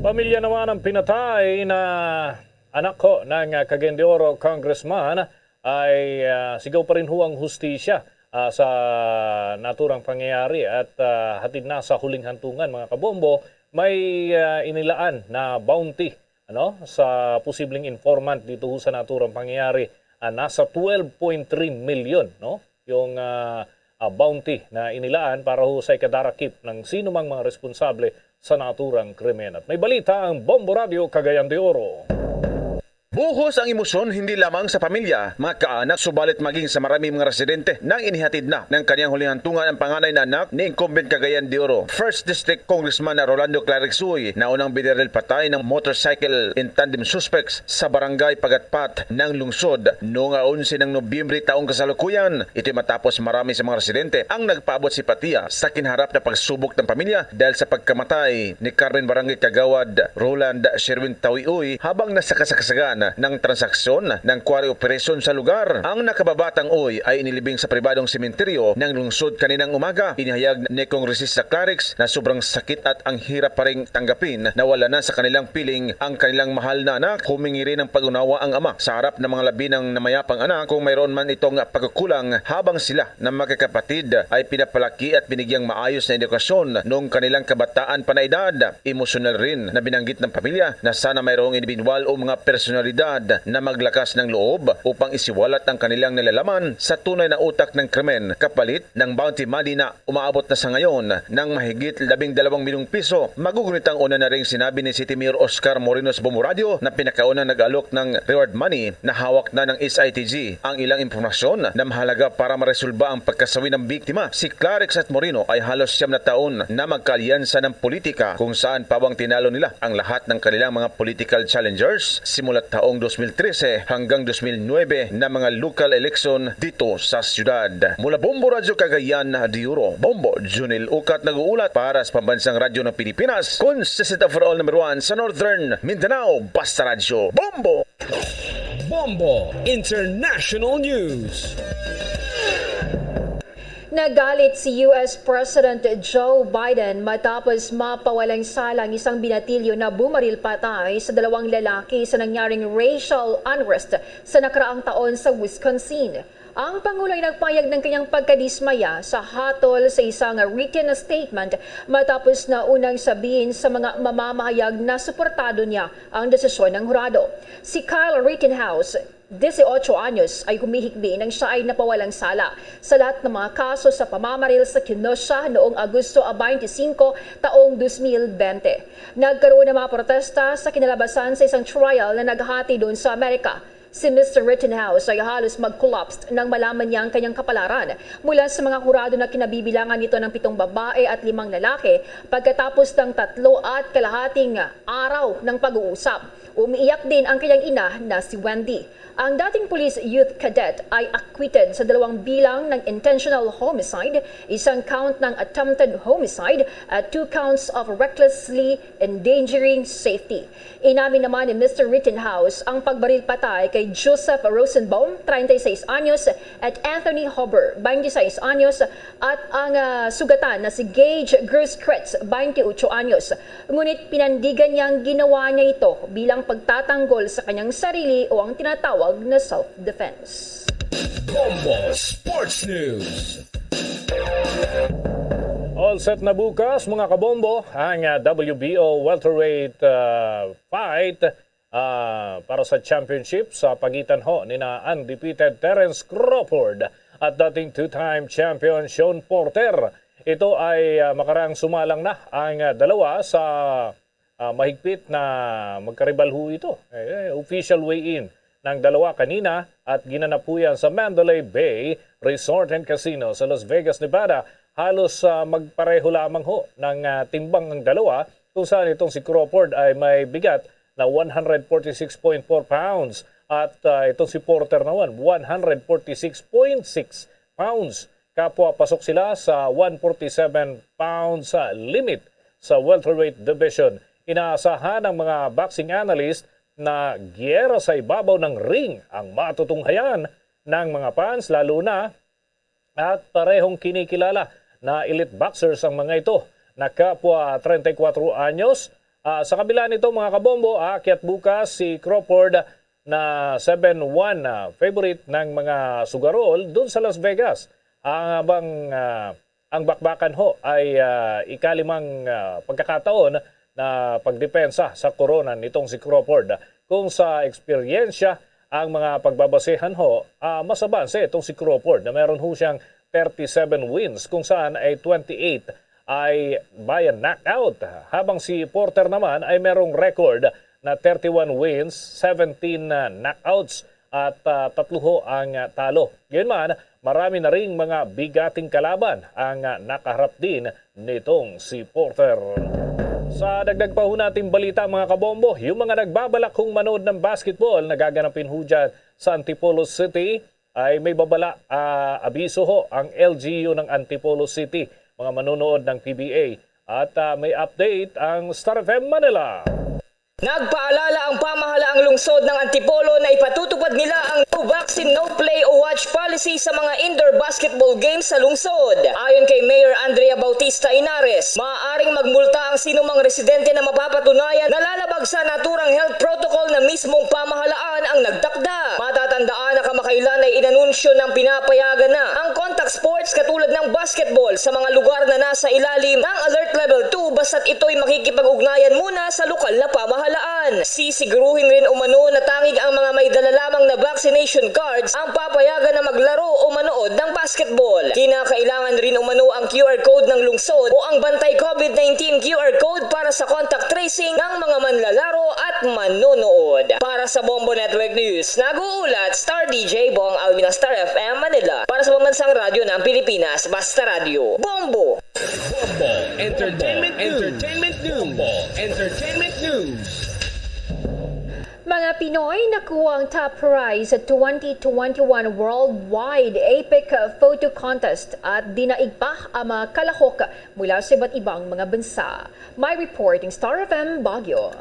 Pamilya naman ng pinatay na anak ho ng ah, Cagayan de Oro Congressman ay ah, sigaw pa rin ho ang hustisya ah, sa naturang pangyayari at ah, hatid na sa huling hantungan, mga kabombo. May ah, inilaan na bounty, ano, sa posibleng informant dito ho sa naturang pangyayari. Ah, nasa twelve point three million, no, yung ah, ah, bounty na inilaan para ho sa ikadarakip ng sino mang mga responsable sa naturang krimen. At may balita ang Bombo Radyo Cagayan de Oro. Buhos ang emosyon hindi lamang sa pamilya, mga kaanak, subalit maging sa maraming mga residente nang inihatid na ng kaniyang huling hantungan ang panganay na anak ni incumbent Cagayan de Oro First District Congressman Rolando Clarix Uy, na unang binaril patay ng motorcycle in tandem suspects sa barangay Pagatpat ng lungsod noong onse ng Nobyembre taong kasalukuyan. Ito'y matapos marami sa mga residente ang nagpaabot simpatiya sa kinaharap na pagsubok ng pamilya dahil sa pagkamatay ni Carmen Barangay Kagawad Roland Sherwin Tawiuy habang nasa kasagsagan ng transaksyon ng quarry operation sa lugar. Ang nakababatang uy ay inilibing sa pribadong sementeryo ng lungsod kaninang umaga. Inihayag ni Kongresista Clarix na sobrang sakit at ang hirap pa ring tanggapin na wala na sa kanilang piling ang kanilang mahal na anak. Humingi rin ng pag-unawa ang ama sa harap ng mga labi ng namayapang anak kung mayroon man itong pagkukulang habang sila na magkakapatid ay pinapalaki at binigyang maayos na edukasyon noong kanilang kabataan pa na edad. Emosyonal rin na binanggit ng pamilya na sana mayroong individual o mga personalidad na maglakas ng loob upang isiwalat ang kanilang nilalaman sa tunay na utak ng krimen kapalit ng bounty money na umaabot na sa ngayon ng mahigit labing dalawang milyong piso. Magugunit ang una na ring sinabi ni City Mayor Oscar Morinos Bombo Radio na pinakauna nag-alok ng reward money na hawak na ng S I T G ang ilang impormasyon na mahalaga para maresolba ang pagkasawi ng biktima. Si Clarix at Moreno ay halos siyam na taon na magkaalyansa ng politika kung saan pawang tinalo nila ang lahat ng kanilang mga political challengers simula taong dos mil trese hanggang dos mil nuebe na mga local election dito sa siyudad. Mula Bombo Radyo Cagayan de Oro, Bombo Junel Ukat nag-uulat para sa Pambansang Radyo ng Pilipinas, consistent overall number one sa Northern Mindanao. Basta Radyo, Bombo! Bombo International News. Nagalit si U S President Joe Biden matapos mapawalang sala ang isang binatilyo na bumaril patay sa dalawang lalaki sa nangyaring racial unrest sa nakaraang taon sa Wisconsin. Ang Pangulo ay nagpayag ng kanyang pagkadismaya sa hatol sa isang written statement matapos na unang sabihin sa mga mamamahayag na suportado niya ang desisyon ng hurado. Si Kyle Rittenhouse, dieciocho anyos, ay humihikbi nang siya ay napawalang sala sa lahat ng mga kaso sa pamamaril sa Kenosha noong Agosto twenty-five, taong dos mil bente. Nagkaroon ng mga protesta sa kinalabasan sa isang trial na naghati doon sa Amerika. Si Mister Rittenhouse ay halos mag-collapse nang malaman niya ang kanyang kapalaran mula sa mga hurado na kinabibilangan nito ng pitong babae at limang lalaki pagkatapos ng tatlo at kalahating araw ng pag-uusap. Umiiyak din ang kanyang ina na si Wendy. Ang dating police youth cadet ay acquitted sa dalawang bilang ng intentional homicide, isang count ng attempted homicide, at two counts of recklessly endangering safety. Inamin naman ni Mister Rittenhouse ang pagbaril patay kay Joseph Rosenbaum, treinta y seis anyos, at Anthony Huber, veintiséis anyos, at ang, ah, sugatan na si Gage Grosskreutz, veintiocho anyos. Ngunit pinandigan niya ang ginawa niya ito bilang pagtatanggol sa kanyang sarili o ang tinatawag na self-defense. Bombo Sports News. All set na bukas, mga kabombo, ang, ah, W B O welterweight, ah, fight, ah, para sa championship sa pagitan ho nina undefeated Terence Crawford at dating two-time champion Sean Porter. Ito ay, ah, makarang sumalang na ang, ah, dalawa sa, ah, mahigpit na magkaribal ho ito. Eh, official weigh-in ng dalawa kanina at ginanap ho yan sa Mandalay Bay Resort and Casino sa Las Vegas, Nevada. Halos, ah, magpareho lamang ho ng, ah, timbang ang dalawa, kung saan itong si Crawford ay may bigat na one hundred forty-six point four pounds at, ah, itong si Porter naman, one hundred forty-six point six pounds. Kapwa pasok sila sa one forty-seven pounds, ah, limit sa welterweight division. Inaasahan ng mga boxing analyst na giyera sa ibabaw ng ring ang matutunghayan ng mga fans, lalo na at parehong kinikilala na elite boxers ang mga ito na kapwa treinta y cuatro anyos. Ah, sa kabila nito, mga kabombo, aakyat bukas si Crawford na seven one, ah, favorite ng mga sugarol dun sa Las Vegas. Ang bang, ah, ang bakbakan ho ay, ah, ikalimang, ah, pagkakataon na pagdepensa sa korona nitong si Crawford. Kung sa eksperyensya ang mga pagbabasehan ho, ah, mas abanse itong si Crawford na meron ho siyang thirty-seven wins, kung saan ay twenty-eight ay by a knockout, habang si Porter naman ay merong record na thirty-one wins, seventeen na knockouts, at, ah, tatlo ho ang, ah, talo. Gayunman, marami na ring mga bigating kalaban ang, ah, nakaharap din nitong si Porter. Sa dagdag pa ho nating balita, mga kabombo, yung mga nagbabalak hong manood ng basketball na gaganapin ho dyan sa Antipolo City, ay may babala, ah, abiso ho ang L G U ng Antipolo City, mga manonood ng P B A. At, ah, may update ang Star F M Manila. Nagpaalala ang pamahalaang lungsod ng Antipolo na ipatutupad nila ang no vaccine, no play o watch policy sa mga indoor basketball games sa lungsod. Ayon kay Mayor Andrea Bautista Inares, maaaring magmulta ang sinumang residente na mapapatunayan na lalabag sa naturang health protocol na mismong pamahalaan ang nagtakda. Matatandaan na kamakailan ay inanunsyo ng pinapayagan na ang contact sports katulad ng basketball sa mga lugar na nasa ilalim ng Alert Level two basta't ito'y makikipag-ugnayan muna sa lokal na pamahalaan. Sisiguruhin rin umano na tanging ang mga may dala lamang na vaccination cards ang papayagan na maglaro o manood ng basketball. Kinakailangan rin umano ang Q R code ng lungsod o ang Bantay COVID nineteen Q R code para sa contact tracing ng mga manlalaro at manonood. Para sa Bombo Network News, nag-uulat Star D J Bong Alvin ng Star F M Manila. Para sa Pambansang Radyo ng Pilipinas, Basta Radyo, Bombo! Bombo Entertainment News. Entertainment News. Bombo Entertainment News. Mga Pinoy nakuha ang top prize sa twenty twenty-one Worldwide Epic Photo Contest at dinaig pa ang mga kalahok mula sa iba't ibang mga bansa. May report ang Star F M Baguio.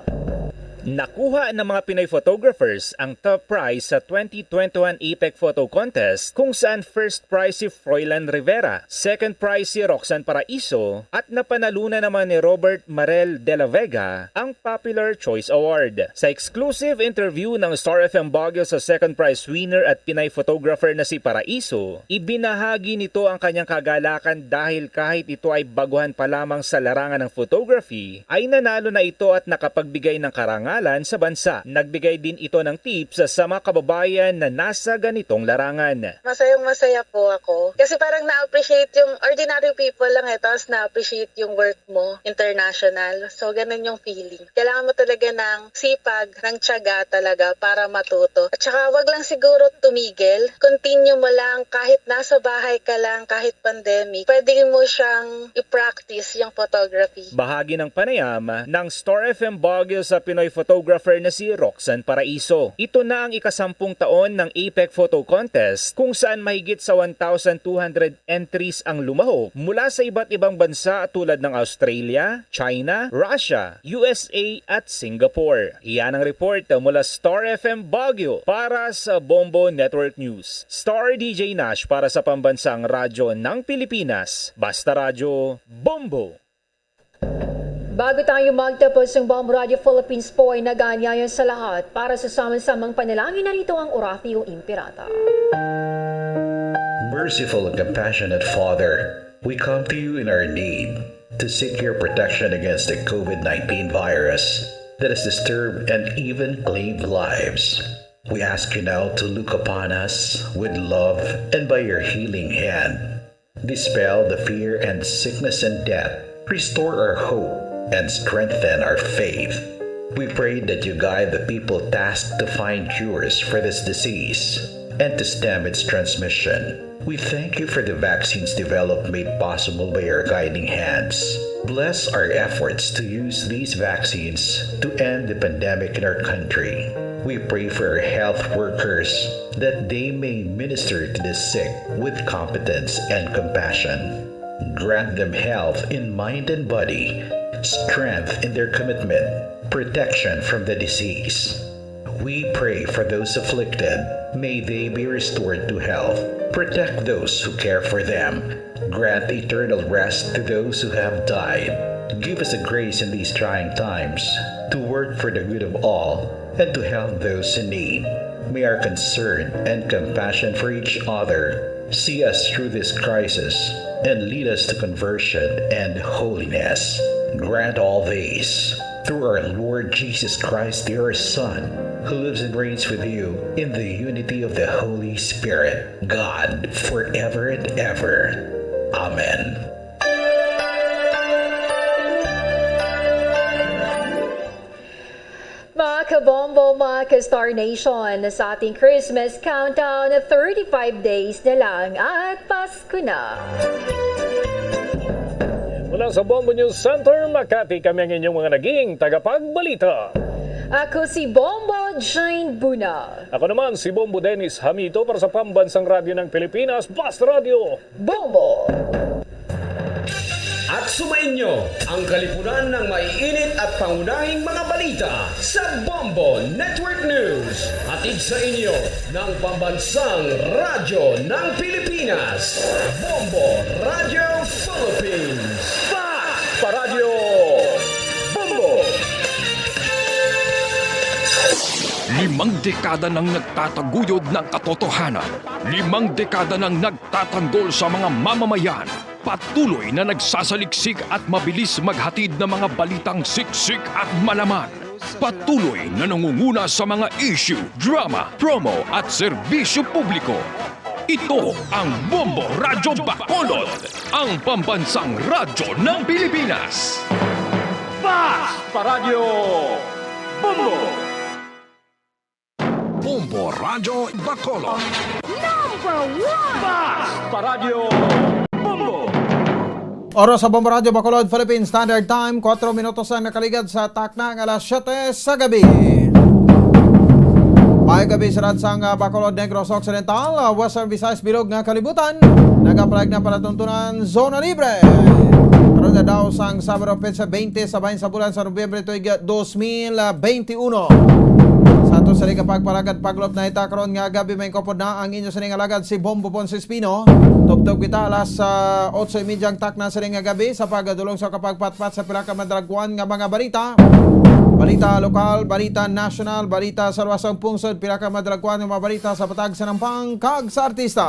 Nakuha ng mga Pinoy photographers ang top prize sa twenty twenty-one APEC Photo Contest, kung saan first prize si Froilan Rivera, second prize si Roxanne Paraiso, at napanalunan naman ni Robert Marel de la Vega ang Popular Choice Award. Sa exclusive interview ng Star F M Baguio sa second prize winner at Pinay photographer na si Paraiso, ibinahagi nito ang kanyang kagalakan dahil kahit ito ay baguhan pa lamang sa larangan ng photography, ay nanalo na ito at nakapagbigay ng karangalan sa bansa. Nagbigay din ito ng tips sa mga kababayan na nasa ganitong larangan. Masayang-masaya po ako. Kasi parang na-appreciate yung ordinary people lang eh, tapos na-appreciate yung work mo international. So, ganun yung feeling. Kailangan mo talaga ng sipag, ng tiyaga talaga para matuto. At saka, wag lang siguro tumigil. Continue mo lang kahit nasa bahay ka lang, kahit pandemic. Pwede mo siyang i-practice yung photography. Bahagi ng panayam ng Star F M Baguio sa Pinoy photographer na si Roxanne Paraiso. Ito na ang ikasampung taon ng APEC Photo Contest, kung saan mahigit sa one thousand two hundred entries ang lumahok mula sa iba't ibang bansa tulad ng Australia, China, Russia, U S A at Singapore. Iyan ang report mula Star F M Baguio. Para sa Bombo Network News, Star D J Nash para sa Pambansang Radyo ng Pilipinas, Basta Radyo, Bombo! Bago tayo magtapos, ang Bombo Radio Philippines po ay nag-aanyayaw sa lahat para sa sama-samang panalangin. Narito ang Oratio Imperata. Merciful and compassionate Father, we come to you in our need to seek your protection against the COVID nineteen virus that has disturbed and even claimed lives. We ask you now to look upon us with love and by your healing hand, dispel the fear and sickness and death, restore our hope, and strengthen our faith. We pray that you guide the people tasked to find cures for this disease and to stem its transmission. We thank you for the vaccines developed made possible by your guiding hands. Bless our efforts to use these vaccines to end the pandemic in our country. We pray for our health workers that they may minister to the sick with competence and compassion. Grant them health in mind and body, strength in their commitment, protection from the disease. We pray for those afflicted. May they be restored to health. Protect those who care for them. Grant eternal rest to those who have died. Give us the grace in these trying times to work for the good of all and to help those in need. May our concern and compassion for each other see us through this crisis and lead us to conversion and holiness. Grant all these through our Lord Jesus Christ, your Son, who lives and reigns with you in the unity of the Holy Spirit, God, forever and ever. Amen. Mga kabombo, mga ka-Star Nation, sa ating Christmas countdown, thirty-five days na lang at Pasko na. Mula sa Bombo News Center, Makati, kami ang inyong mga naging tagapagbalita. Ako si Bombo Jane Buna. Ako naman si Bombo Dennis Hamito para sa Pambansang Radyo ng Pilipinas, Basta Radyo. Bombo! At Sumainyo ang kalipunan ng maiinit at pangunahing mga balita sa Bombo Network News. Hatid sa inyo ng pambansang radyo ng Pilipinas, Bombo Radio Philippines. Fast Paradyo Bombo! Limang dekada nang nagtataguyod ng katotohanan. Limang dekada nang nagtatanggol sa mga mamamayan. Patuloy na nagsasaliksik at mabilis maghatid ng mga balitang siksik at malaman. Patuloy na nangunguna sa mga issue, drama, promo at serbisyo publiko. Ito ang Bombo Radyo Bacolod, ang pambansang radyo ng Pilipinas. Fast Paradyo Bombo! Bombo Radyo Bacolod. Number one! Fast Paradyo Bombo! Oras sa Bombo Radyo Bacolod, Philippine Standard Time, kuwatro minutos ang nakaligad sa takna nga alas siyete sa gabi. Maayong gabi sa radyo sang, ah, Bacolod, Negros Occidental, ah, Western Visayas, bilog nga kalibutan. Nagapalag na palatuntunan, Zona Libre. Karon na daw sang Sabado, petsa twenty sa bahin sa bulan sa Nobyembre, tuig dos mil twenty-one. Sa ato sa nga pagpalagad, paglob na ita karon nga gabi, may kopod na ang inyo sining alagad si Bombo Ponce Espino. Tubtob kita alas, ah, otso y media ang takna sining nga gabi sa pagdulong sa kapagpatpat sa pila ka madalagwan nga mga balita. Balita lokal, balita nasyonal, balita sa luwas sang pungsod, pila ka madalagwan nga mga balita sa patag sa nampang kag sa artista.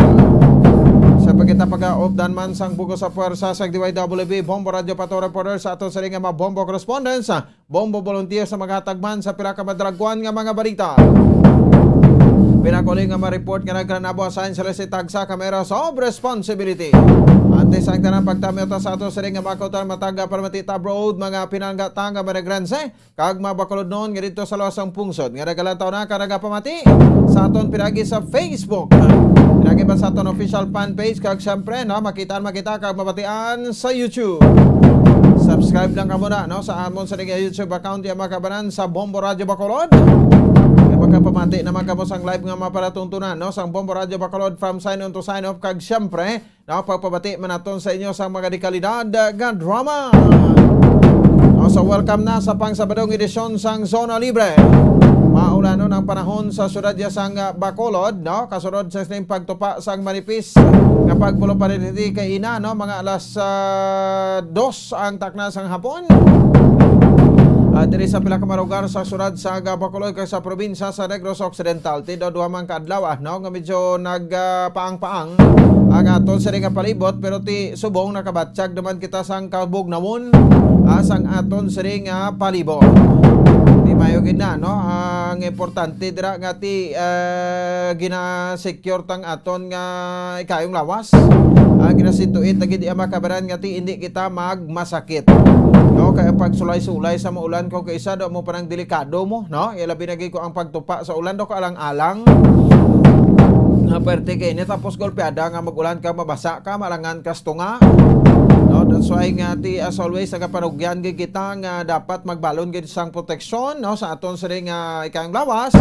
Sa pagkita pag-updan man sang bug-os sa puwersa sa D Y W B, Bombo Radio Pato Reporter sa ato sining nga mga Bombo Correspondents, Bombo Volunteer sa maghatag man sa pila ka madalagwan nga mga balita. Pinakuli nga ma-report nga nagkanabo assign sila si tagsa ka Matters of Responsibility. Antes ang tanan, pagtamyot sa ato sining nga mga kautan, matag palamati ta abroad, mga pinanggatang nga mga Negrense kag mga Bacolodnon nga didto sa luwas sang pungsod nga nagalantaw na ka nagapamati sa aton pinagi sa Facebook. Pinagi man sa aton official fan page, kag siyempre, no, makitaan, makita kag mabatian sa YouTube. Subscribe lang kamo na, no, sa amon sa nga YouTube account, ya mga kabanan, sa Bombo Radio Bacolod. Kay magkapamati naman kamo sang live nga mapalatuntunan, no, sang Bombo Radio Bacolod, from sign on to sign off, kag siyempre, no, pagpabati man naton sa inyo sang mga dekalidad nga drama. No, so welcome na sa pangsabadong edisyon sang Zona Libre. Maulanon ang panahon sa siyudad ya sang, ah, Bacolod, no, kasunod sa sining pagtupa sang manipis nga pagpulupariniti kay ina, no, mga alas, ah, dos ang takna sang hapon. Ah, diri sa pila ka mga lugar sa siyudad sa Bacolod kag sa probinsya sa Negros Occidental, ti daw duha man ka adlaw, ah, no, nga medyo nag, ah, paang-paang ang aton sining nga palibot, pero ti subong nakabatyag naman kita sang kabugnawon, ah, sang aton sining nga palibot. Ti maayo gid na, no? Ang importante dira nga ti, ah, gina-secure tang aton nga ikayong lawas. Ah, ginasituit na gid iya makabaran nga ti hindi kita magmasakit. No, kay ang pagsulay-sulay sa maulan, kung kaisa daw mo parang delikado mo, no? Ilabi na gid ko ang pagtupa sa ulan, daw kaalang-alang. Nga perte kay ini, tapos golpeada nga mag-ulan ka, mabasa ka, malangan ka sa tunga. No, that's why nga ti, as always, nagapanugyan gid kita nga dapat magbalon gid sang proteksyon, no, sa aton sining nga ikang lawas,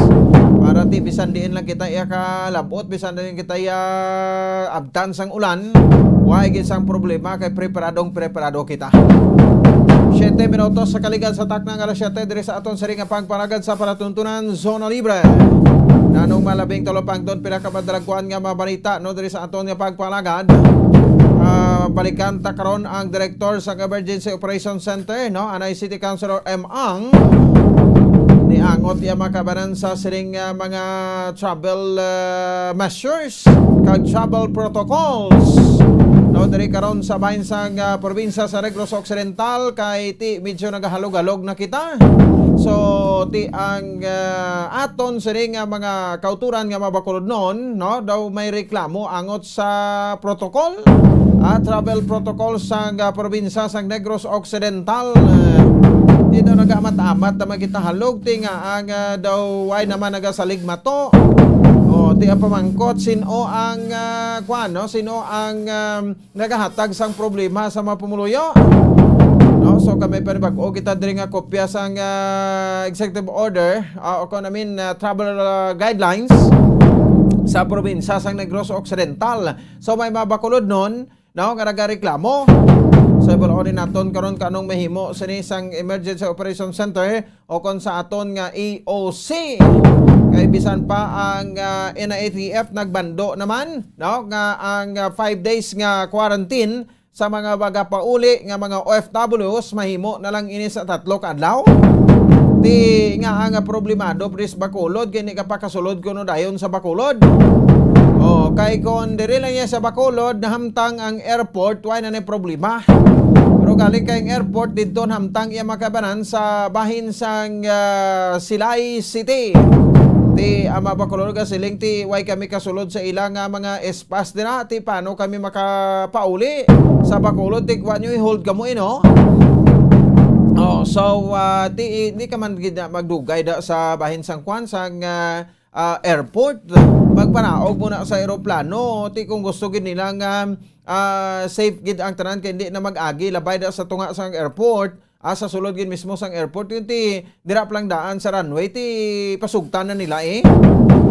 para ti bisan diin lang kita iya kalabot, bisan diin kita iya abtan sang ulan, wa gid sang problema kay preparadong preparado kita. Siyete minutos sa kaligad sa takna nga alas siyete diri sa aton sining nga pagpalagad sa palatuntunan Zona Libre. Nanong malabing talupangton pila ka madalagwan nga mabalita, no, diri sa aton nga pagpalagad. Ah, balikan ta karon ang direktor sa Emergency Operation Center, no, anay City Councilor M. Ang niangot iya makabanan sa sining, ah, mga travel, ah, measures kag travel protocols, no, diri karon sa bahin sang, ah, probinsya sa Negros Occidental, kay ti medyo nagahalog-halog na kita. So, ti ang, ah, aton sining nga mga kauturan nga mabakulod noon, no, daw may reklamo angot sa protocol, ah, travel protocol sang, ah, probinsya sang Negros Occidental. Ah, ti daw nagaamat-amat naman kita halog, ti nga ang, ah, daw way naman nagasalig mato. O, ti ang pamangkot, sin-o ang, ah, kwan, no? Sin-o ang, um, nagahatag sang problema sa mga pumuluyo? No? So, kami panibag-o kita diri nga kopya sang, ah, executive order, ah, o kung I mean, ah, travel, ah, guidelines sa probinsya sang Negros Occidental. So, may mga bakulod nun, no, nga nagareklamo. So, ibal-on naton karon kanong mahimo sini sang Emergency Operation Center o kon sa aton nga E O C. Kay bisan pa ang, ah, N I A T F nagbando naman, no, nga ang, ah, five days nga quarantine sa mga magapauli nga mga O F Ws, mahimo na lang ini sa tatlo ka adlaw. Ti nga ang problemado, pres, Bacolod, kay hindi ka pakasulod kuno dayon sa Bacolod. Oh, kay kon diri lang niya sa Bacolod, nahamtang ang airport, wala na ni problema. Pero galing kay ang airport, didto nahamtang iya makabanan sa bahin sang, ah, Silay City. Ti ama Bacolod ka siling ti, why kami kasulod sa ila nga mga espas dira? Ti paano kami makapauli sa Bacolod? Ti kuan nyo, i-hold kamo, eh, no? Oh, so, ah, ti, hindi ka man gid na magdugay da sa bahin sang kuan, sang, ah, ah, airport. Magpanaog mo na sa eroplano. Ti kung gusto gid nila nga, ah, safe gid ang tanan kay hindi na mag-agi labay da sa tunga sang airport, ah, sa sulod gid mismo sang airport, yun ti dira pa lang daan sa runway, ti pasugtan na nila, eh.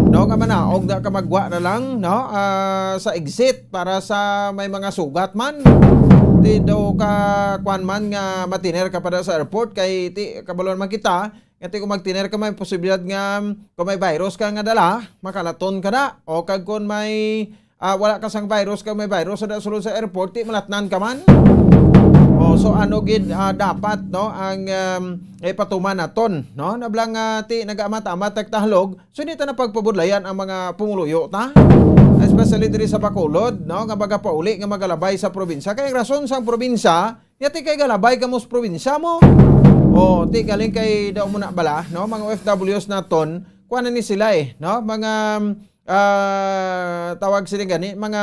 No, nga manaog na ka, magwa na lang, no, ah, sa exit para sa may mga sugat man. Ti daw ka kuan man nga matiner ka pa da sa airport kay ti kabalo man kita nga ti kung magtiner ka, may posibilidad nga kung may virus ka nga dala, makalaton ka na. O kag kung may, ah, wala ka sang virus, kag may virus sa sulod sa airport, ti malatnan ka man. O, so ano gid, ah, dapat, no, ang, um, ipatuman naton, no? Nablang, ah, ti nagaamat-amat tagtahalog, so hindi ta na pagpabudlayan ang mga pumuluyo ta. Especially diri sa Bacolod, no, nga magapauli, nga magalabay sa probinsya. Kay ang rason sang probinsya, yati kay galabay ka mo sa probinsya mo. O, ti galing kay daw mo na bala, no? Mga O F Ws naton, kuan na ni sila, eh, no? Mga, ah, tawag sila gani, mga,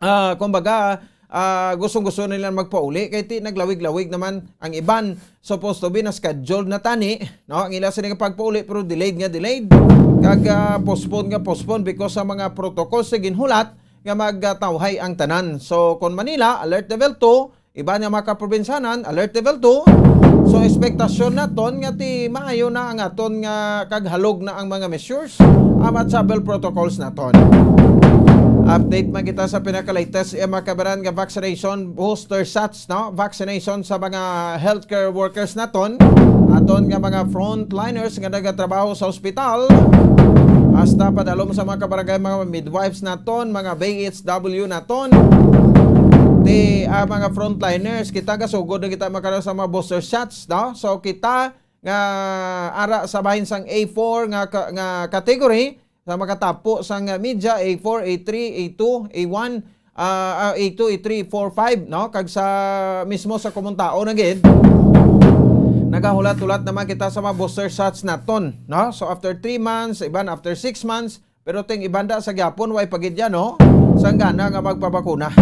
ah, kumbaga, ah, gustong-gusto nila magpauli kay ti naglawig-lawig naman ang iban. Supposed to be na scheduled na tani, no? Ang ila sila nga pagpauli pero delayed nga delayed. Kag, ah, postpone nga postpone because sa mga protocols sa ginhulat nga magtawhay ang tanan. So, kon Manila, alert level two, iban nga mga kaprobinsyanan, alert level two. So, ekspektasyon naton nga ti maayo na ang aton nga kaghalog na ang mga measures, ang mga travel protocols naton. Update man kita sa pinaka-latest, eh, mga kabaran nga vaccination booster shots, no? Vaccination sa mga healthcare workers naton, aton nga mga frontliners nga nagatrabaho sa ospital, hasta padalom sa mga kabarangay, mga midwives naton, mga B H W naton. Ti, ah, mga frontliners, kita gasugod na kita makaroon sa mga booster shots, no? So, kita nga ara sa bahin sang A four nga ka-, nga category, sa makatapo sang media, A four, A three, A two, A one, ah, ah, A two, A three, four, five, no? Kag sa mismo sa kumon tao na gid, nagahulat-hulat naman kita sa mga booster shots naton, no? So, after three months, iban after six months, pero ting iban da sa gyapon, way pa gid yan, no? Sanggana nga magpabakuna.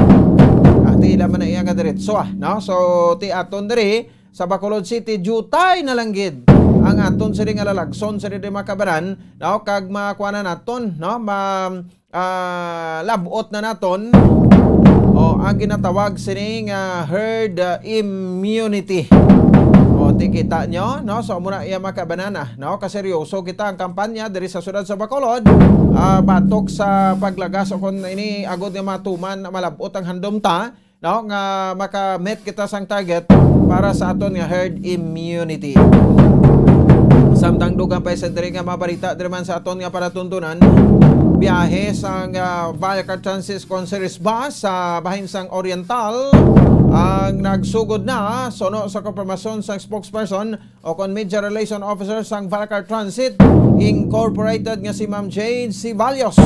Ah, ti ila man na iya nga diretso, ah, no? So, ti aton diri sa Bacolod City, diutay na lang gid ang aton sini nga lalagson, sini di makabaran, no? Kag makuha na naton, no? Ma-, ah, labot na naton, o, ang ginatawag sini nga herd, ah, immunity. O, ti kita nyo, no? So, muna iya makabanana, no? Kaseryoso kita ang kampanya diri sa siyudad sa Bacolod, ah, batok sa paglagas o kung ini agod nga matuman, malabot ang handom ta, no, nga maka-meet kita sang target para sa aton nga herd immunity. Samtang dugang pa sa diri nga mga balita diri man sa aton nga palatuntunan, biyahe sang, ah, Viacar Transit Concierge Bus sa bahin sang Oriental ang nagsugod na, suno sa konfirmasyon sang spokesperson o kon Media Relation Officer sang Viacar Transit Incorporated nga si Ma'am Jade Ceballos.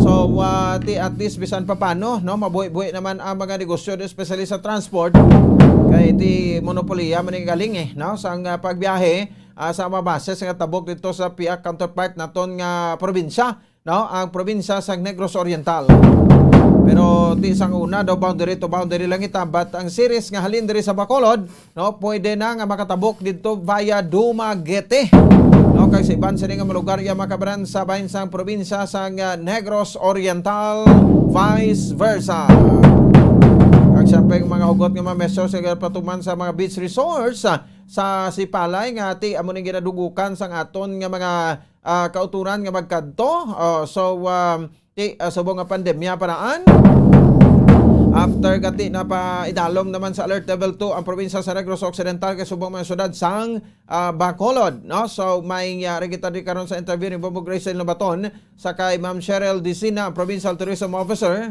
So, ah, ti at least bisan pa paano, no, mabuhi-buhi naman ang mga negosyo, especially sa transport. Kay ti monopoliya man ni galing, eh, no, sang, ah, pagbiyahe, ah, sa mga buses nga tabok dito sa pihak counterpart naton nga probinsya, no, ang probinsya sang Negros Oriental. Pero ti sang una daw boundary to boundary lang ita, but ang series nga halin diri sa Bacolod, no, pwede na nga makatabok didto via Dumaguete, no, kag sa iban sini nga mga lugar iya makabaran sa bahin sang probinsya sang, ah, Negros Oriental, vice versa. Kag siyempre ang mga hugot nga mga measures nga patuman sa mga beach resorts, ah, sa Sipalay nga ti amo ning ginadugukan sang aton nga mga, ah, kauturan nga magkadto. Oh, so, um, ti, ah, subong nga pandemya pa naan, After gati na pa idalom naman sa alert level two ang probinsya sa Negros Occidental kay subong mga syudad sang ah, Bacolod, no? So, may, ah, ari kita di karon sa interview ni Bombong Rachel Lobaton sa kay Ma'am Cheryl Dicina, ang Provincial Tourism Officer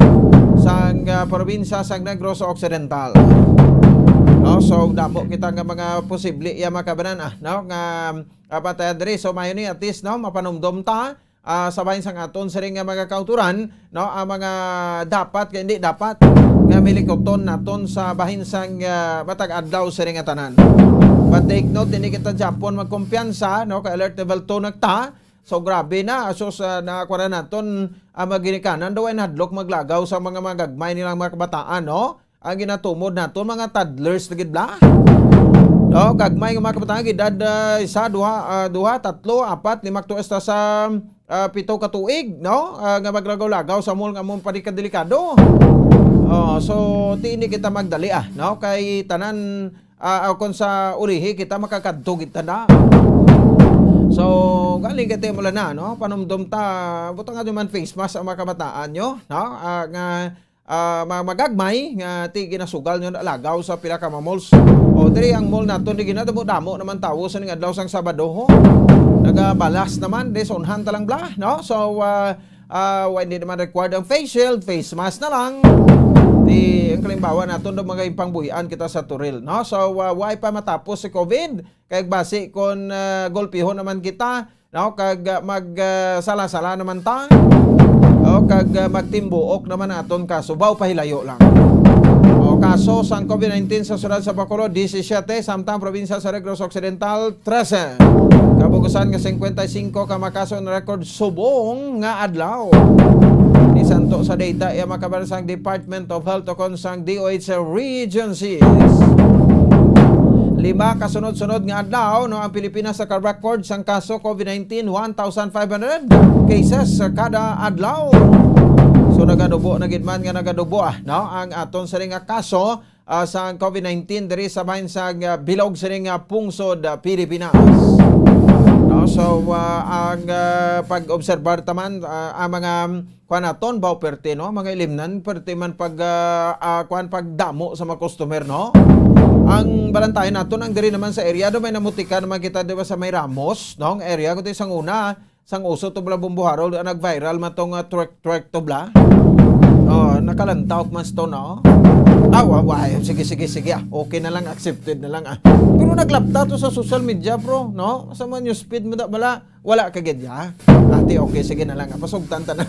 sang, ah, probinsya sang Negros Occidental. No? So, damo kita nga mga posible iya makabanan, ah, no? Nga, ah, patay diri. So, mayo ni at least, no? Mapanumdom ta ah, sa bahin sang aton siring nga mga kautoran, no, ang mga dapat kay hindi dapat nga milikuton naton sa bahin sang, ah, matag adlaw siring nga tanan. But take note, hindi kita Japon magkumpiyansa, no, kay alert level two nagta. So grabe na, asos, ah, na kuwan naton ang mga ginikanan daw ay nahadlok maglagaw sa mga, mga gagmay nilang mga kabataan, no? Ang ginatumod naton, mga toddlers na gid bla. No, gagmay nga mga kabataan, edad, ah, isa, duha, ah, duha, tatlo, apat, lima, to hasta sa, ah, pito ka tuig, no? Ah, nga maglagaw-lagaw sa mall nga mo pa di kadelikado. Oh, so, ti hindi kita magdali, ah, no? Kay tanan, ah, ah, kung sa ulihi kita makakadto kita na. So, galing kay mo lang na, no? Panumdom ta, butang nga man face mask ang mga kabataan nyo, no? Ah, nga ah, ma-, magagmay nga ti ginasugal nyo na lagaw sa pila ka mga malls. O, diri ang mall naton, di ginadamo-damo naman tawo sa ning adlaw sang Sabado, ho. Nagabalas naman, di sunhan ta lang bla, no? So, ah, ah, wa, hindi naman required ang face shield, face mask na lang. Di, ang kalimbawa naton, do mga impangbuhian kita sa Toril, no? So, ah, wa pa matapos si COVID, kay basi kon, ah, gulpihon naman kita, no? Kag, ah, mag, ah, sala-sala naman ta. O, kag, ah, magtimbuok naman aton kaso. Baw pahilayo lang. O, kaso sang COVID nineteen sa siyudad sa Bacolod, disisiete, samtang probinsya sa Negros Occidental, trese. Kabugusan nga cincuenta y cinco ka makaso ang record subong nga adlaw. Isanto sa data iya makabansang Department of Health o kon sang D O H Region six. Lima ka sunod-sunod nga adlaw, no, ang Pilipinas naka-record sang kaso COVID nineteen, one thousand five hundred cases sa kada adlaw. So, nagadubo na gid man nga nagadubo, ah, no, ang aton siring nga kaso, ah, sa COVID nineteen diri sa bahin sa, ah, bilog siring nga pungsod, ah, Pilipinas. No, so, ah, ang, ah, pag-obserbar taman, ah, ang mga kuan naton, baw perte, no? Mga ilimnan, perte man pag, ah, ah, kuan, pagdamo sa mga customer, no? Ang balantayan naton, ang diri naman sa area, do may namutika naman kita, di ba, sa may Ramos, no? Ang area, kundi sang una, sang uso to bala bumbuharol, ang nag-viral man tong, ah, twerk, twerk to bala. Oh, nakalantaw man to, no? Ah, wa, wa, ay, sige, sige, sige, ah. Okay na lang, accepted na lang, ah. Pero naglapta to sa social media, bro, no? Sa mga newsfeed mo da bala, wala ka gid ya. Ate, okay, sige na lang. Pasugtan ta na.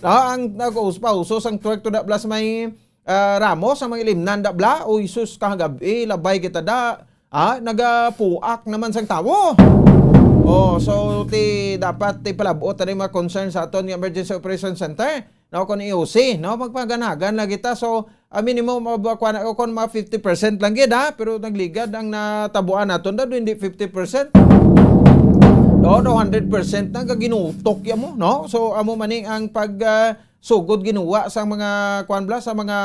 No, ang nag-us-, pauso sang twerk to da plus may, ah, Ramos, ang mga ilimnan da bla. Uy, sus, kahagabi, labay kita da. Ah, nagapuak naman sang tawo. Oh, so, ti, dapat, ti, palabot na rin mga concern sa aton nga Emergency Operation Center. No, kung E O C, no, magpaganagan lagi ta. So, a minimum of, uh, kwan, o kung mga fifty percent lang gid, ha, pero nagligad ang natabuan naton, daw hindi fifty percent. No, no, hundred percent na gaginutok ya mo, no? So, amo man ni ang pag, uh, sugod ginuwa sa mga, kwan bala, sa mga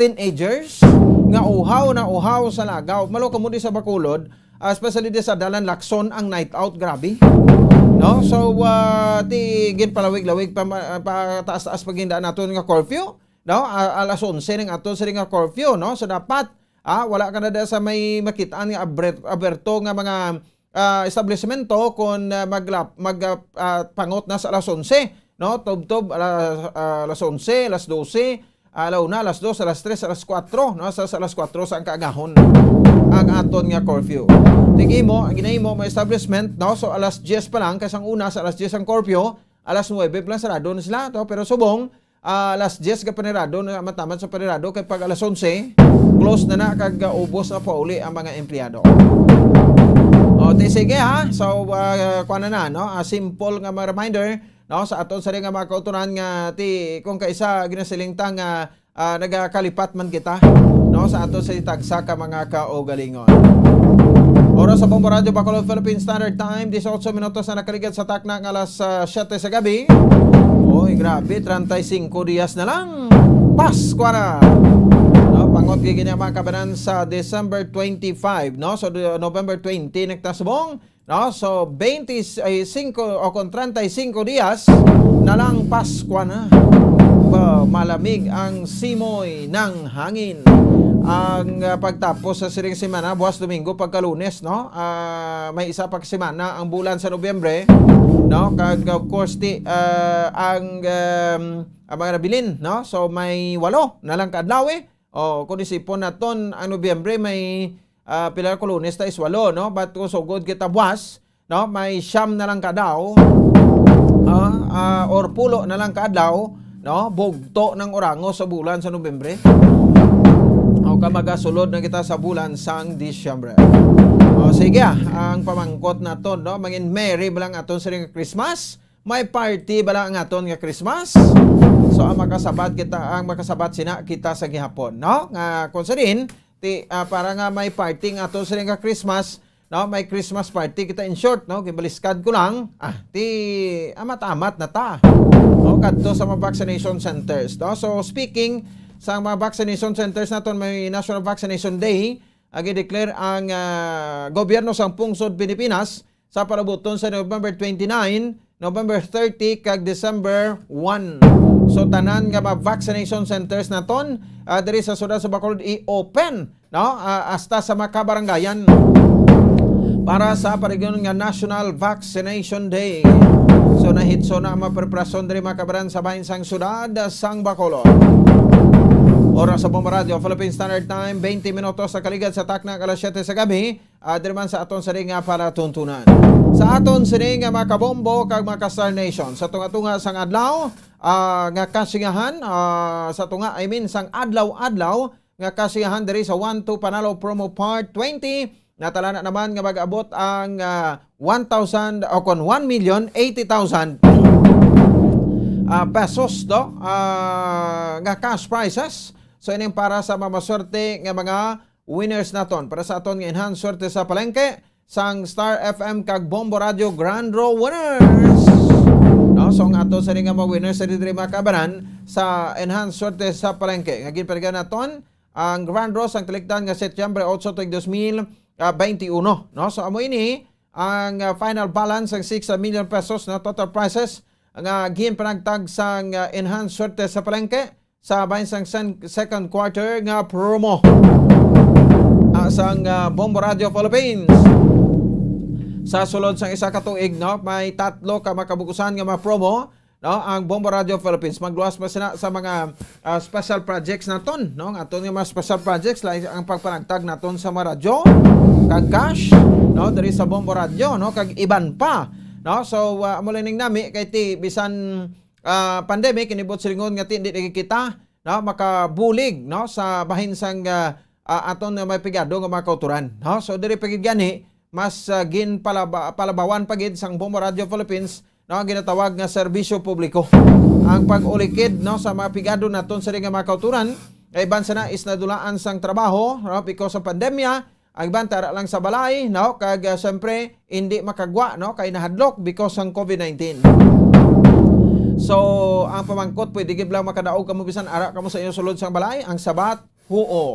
teenagers nga uhaw na uhaw sa lagaw. Malo kamo di sa Bacolod, uh, especially di sa Dalan Lacson ang night out, grabe. No? So, uh, ti ginpalawig-lawig pa, pa taas-taas pagindaan naton nga curfew. No? A-, alas onse ning ato sini nga curfew, no? So dapat, ah, wala ka na da sa may makitaan nga aber-, aberto nga mga, ah, establishmento kon, ah, maglap-, mag, ah, ah, pangot na sa alas onse, no? Tubtob ala-, ah, alas onse, alas dose, ah, ala una, alas dos, alas tres, alas kuwatro, no? Sa, sa alas kuwatro sa ang kaagahon ang aton nga curfew. Tingimo, ang ginahimo mga establishment, no? So alas diyes pa lang, kay sang una sa alas diyes ang curfew, alas nuwebe pa lang sarado na sila, to? Pero subong, ah, alas diyes ka panirado na mataman sa panirado kay pag alas onse, close na na kag, ah, ubos na pauli ang mga empleyado. O, ti sige ha. So, ah, kuha na na, no? Ah, simple nga mga reminder, no? Sa aton sa nga mga kauturan nga ti kung kaisa ginasiling ta nga, ah, nagakalipat man kita, no? Sa aton sa tagsa ka mga kaugalingon. Oras sa Bombo Radyo Bacolod Philippine Standard Time, disiotso minutos na nakaligad sa takna nga alas, ah, siyete sa gabi. Oy, grabe, treinta y cinco dias na lang. Paskwa na. No, pangot gid gini ang mga kabanan sa December twenty-five, no? So, de-, November twenty, nagtasbong, no? So, twenty-cinco o kon treinta y cinco dias na lang Paskwa na. Ba, malamig ang simoy ng hangin. Ang, ah, pagtapos sa siring semana, buwas Domingo, pagka Lunes, no? Ah, may isa pa ka semana ang bulan sa Nobyembre, no? Kag, of course, ti, ah, ang, um, ang mga nabilin, no? So, may walo na lang ka adlaw, eh. O, kung isipon naton, ang Nobyembre may, ah, pila ka Lunes ta is walo, no? But kung sugod kita buwas, no, may siyam na lang ka adlaw, ah, ah, or pulo na lang ka adlaw, no, bugto ng orango sa bulan sa Nobyembre. O, ka magasulod na kita sa bulan sang Disyembre. O, sige, ah, ang pamangkot naton, no, mangin merry ba lang aton siring nga Christmas? May party bala ang aton nga Christmas? So, ang makasabat kita, ang makasabat sina kita sa gihapon, no? Nga kung sa din, ti, ah, para nga may party ang aton sa nga Christmas, no? May Christmas party kita, in short, no? Gibaliskad ko lang, ah, ti amat-amat na ta. No? Kadto sa mga vaccination centers, no? So, speaking sa mga vaccination centers naton, may National Vaccination Day, ang i-declare ang, ah, gobyerno sang pungsod Pilipinas sa palabuton sa November twenty-nine, November thirty, kag December one. So, tanan nga mga vaccination centers naton, ah, diri sa siyudad sa Bacolod, i-open, no? Ah, hasta sa mga kabarangayan para sa paligyon nga National Vaccination Day. So, nahitso na ang mga preparasyon diri, mga kabaran, sa bahin sang siyudad sang Bacolod. Oras sa Bombo Radio Philippine Standard Time, twenty minutos sa kaligad sa takna alas siyete sa gabi. Ah, diri man sa aton sini nga palatuntunan. Sa aton sini nga mga kabombo kag mga ka-Star Nation, sa tunga-tunga sang adlaw, ah, nga kasiyahan, ah, sa tunga, I mean, sang adlaw-adlaw nga kasiyahan diri sa One Two Panalo Promo Part twenty, natala na naman nga mag-abot ang, ah, one thousand o kon one million eighty thousand, ah, pesos, no? Ah, nga cash prizes. So, ining para sa mamaswerte nga mga winners naton para sa aton nga Enhanced Swerte sa Palengke sang Star F M kag Bombo Radio Grand Draw winners. No, so ang ato sa nga mga winners sa diri, mga kabaran, sa Enhanced Swerte sa Palengke nga ginpaligan naton ang Grand Draw sang kalikdan nga Setyembre otso tuig dos mil, ah, baynte uno, no? So amo ini ang, ah, final balance sang six million pesos na total prizes nga ginpanagtag sang, ah, Enhanced Swerte sa Palengke sa bahin sang sen-, second quarter nga promo, ah, sang, ah, Bombo Radio Philippines. Sa sulod sang isa ka tuig, no, may tatlo ka makabukusan nga mga promo, no, ang Bombo Radio Philippines. Magluwas pa sila sa mga, ah, special projects naton, no? Ang aton nga mga special projects, like ang pagpanagtag naton sa mga radyo, kag cash, no, diri sa Bombo Radio, no, kag iban pa, no? So, ah, amo lang ning nami kay ti bisan ah, pandemic, inibot silingon nga ti-, di lagi kita, no, makabulig, no, sa bahin sang, ah, ah, aton nga may pigado nga mga kauturan, no? So, diri pa gid gani, mas, ah, ginpalaba-, palabawan pa gid sang Bombo Radio Philippines, no, ang ginatawag nga serbisyo publiko. Ang pag-ulikid, no, sa mga pigado naton sa nga mga kauturan, ay iban sana is nadulaan sang trabaho, no, because sa pandemya, ang iban tara lang sa balay, no? Kag, ah, siyempre, hindi makagwa, no? Kay nahadlok because sang covid nineteen. So, ang pamangkot, pwede gid lang makadaog kamo bisan ara kamo sa inyong sulod sang balay, ang sabat, huo.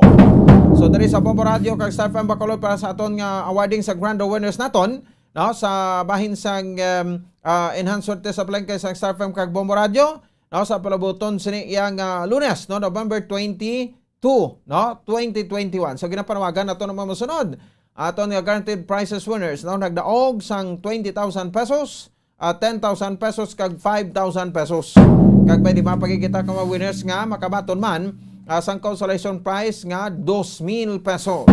So, diri sa Bombo Radio kag Star F M Bacolod para sa aton nga awarding sa Grand Winners naton, no? Sa bahin sang, um, ah, Enhanced Swerte sa Palengke sang Star F M kag Bombo Radio, no? Sa palabuton sini iyang, ah, Lunes, no? November twenty, two, no? Twenty twenty-one. So, ginapanawagan nato ng mga musunod. Aton nga guaranteed prizes winners, no? Nagdaog sang twenty thousand pesos, ah, ten thousand pesos, kag five thousand pesos. Kag pwede mapakikita ka mga winners nga makabaton man, ah, sang consolation prize nga dos mil pesos.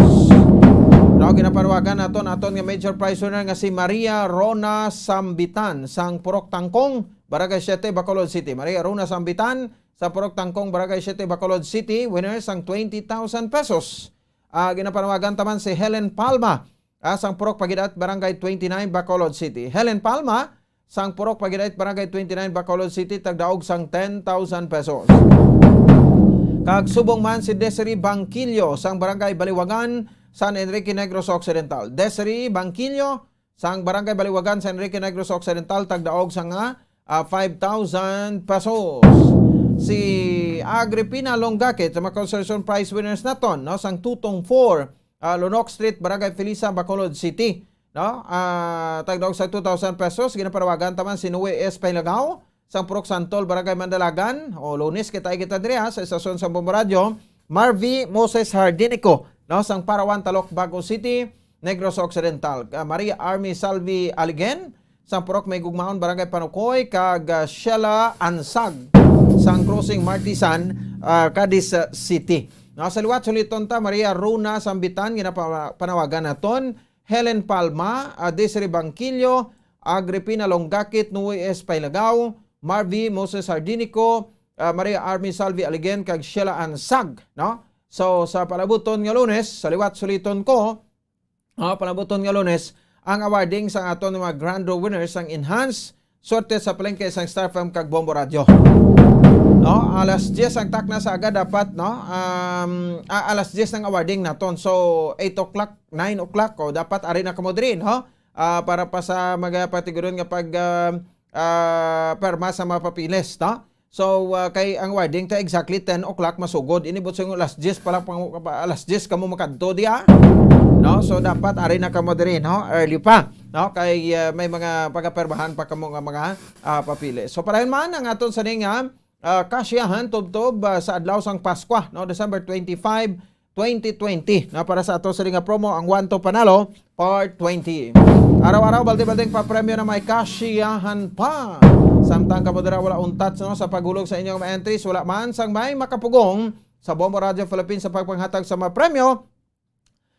No, ginapanawagan naton aton nga major prize winner nga si Maria Rona Sambitan sang Purok Tangkong, Barangay Siete, Bacolod City. Maria Rona Sambitan, sa Purok Tangkong, Barangay Siete, Bacolod City, winner sang twenty thousand pesos. Ah, ginapanawagan taman si Helen Palma, ah, sang Purok Pagidait, Barangay twenty-nine, Bacolod City. Helen Palma, sang Purok Pagidait, Barangay twenty-nine, Bacolod City, tagdaog sang ten thousand pesos. Kag subong man si Desiree Bangkilio, sang Barangay Baliwagan, San Enrique Negros Occidental. Desiree Bangkilio, sang Barangay Baliwagan, San Enrique Negros Occidental, tagdaog sang, ah, ah, five thousand pesos. Si Agripina Longgaque, sa mga consolation prize winners naton, no, sang Tutong four, ah, Lunok Street, Barangay Felisa, Bacolod City, no? Ah, tagdaog sa two thousand pesos, ginapanawagan taman si Noe S Pailagao, sang Purok Santol, Barangay Mandalagan. O, Lunes, kita kita diri, ha, sa estasyon sa Bombo Radyo. Marvy Moses Hardinico, no, sang Parawan, Talok, Bago City, Negros Occidental. Ah, Maria Army Salvi Aligen, sang Purok May Gugmaon, Barangay Panukoy, kag, ah, Sheila Ansag, sang Crossing Martisan, ah, Cadiz, ah, City. No, sa liwat, suliton ta, Maria Runa Sambitan, ginapanawagan naton, Helen Palma, ah, Desiree Bangkilio, Agripina Longakit, Noe S. Pailagao, Marvy Moses Hardinico, ah, Maria Army Salvi Aligen, kag Sheila Ansag, no? So, sa palabuton nga Lunes, sa liwat suliton ko, ah, palabuton nga Lunes, ang awarding sa aton mga grand draw winners sang Enhance Swerte sa Palengke sang Star F M kag Bombo Radyo. No, alas diyes ang takna sa aga dapat, no? Um, ah, alas diyes ang awarding naton. So, eight o'clock, nine o'clock, o dapat ari na kamo diri, no? Ah, para pa sa mga patiguron nga pag, ah, ah, perma sa mga papeles, no? So, ah, kay ang awarding to exactly ten o'clock masugod. Ini buot silingon alas diyes pa lang, pang-, pa, alas diyes kamo makadto diya. No? So, dapat ari na kamo diri, no? Early pa, no? Kay, ah, may mga pagapermahan pa kamo nga mga, ah, papeles. So, parahin man ang aton sini nga, ah, kasiyahan tubtob, ah, sa adlaw sang Paskwa, no? December twenty-five, twenty twenty, na para sa ato sini nga promo, ang One to Panalo, Part twenty. Araw-araw, balde-baldeng papremyo na may kasiyahan pa. Samtang kamo dira wala untat, no, sa paghulog sa inyong mga entries, wala man sang may makapugong sa Bombo Radio Philippines sa pagpanghatag sa mga premyo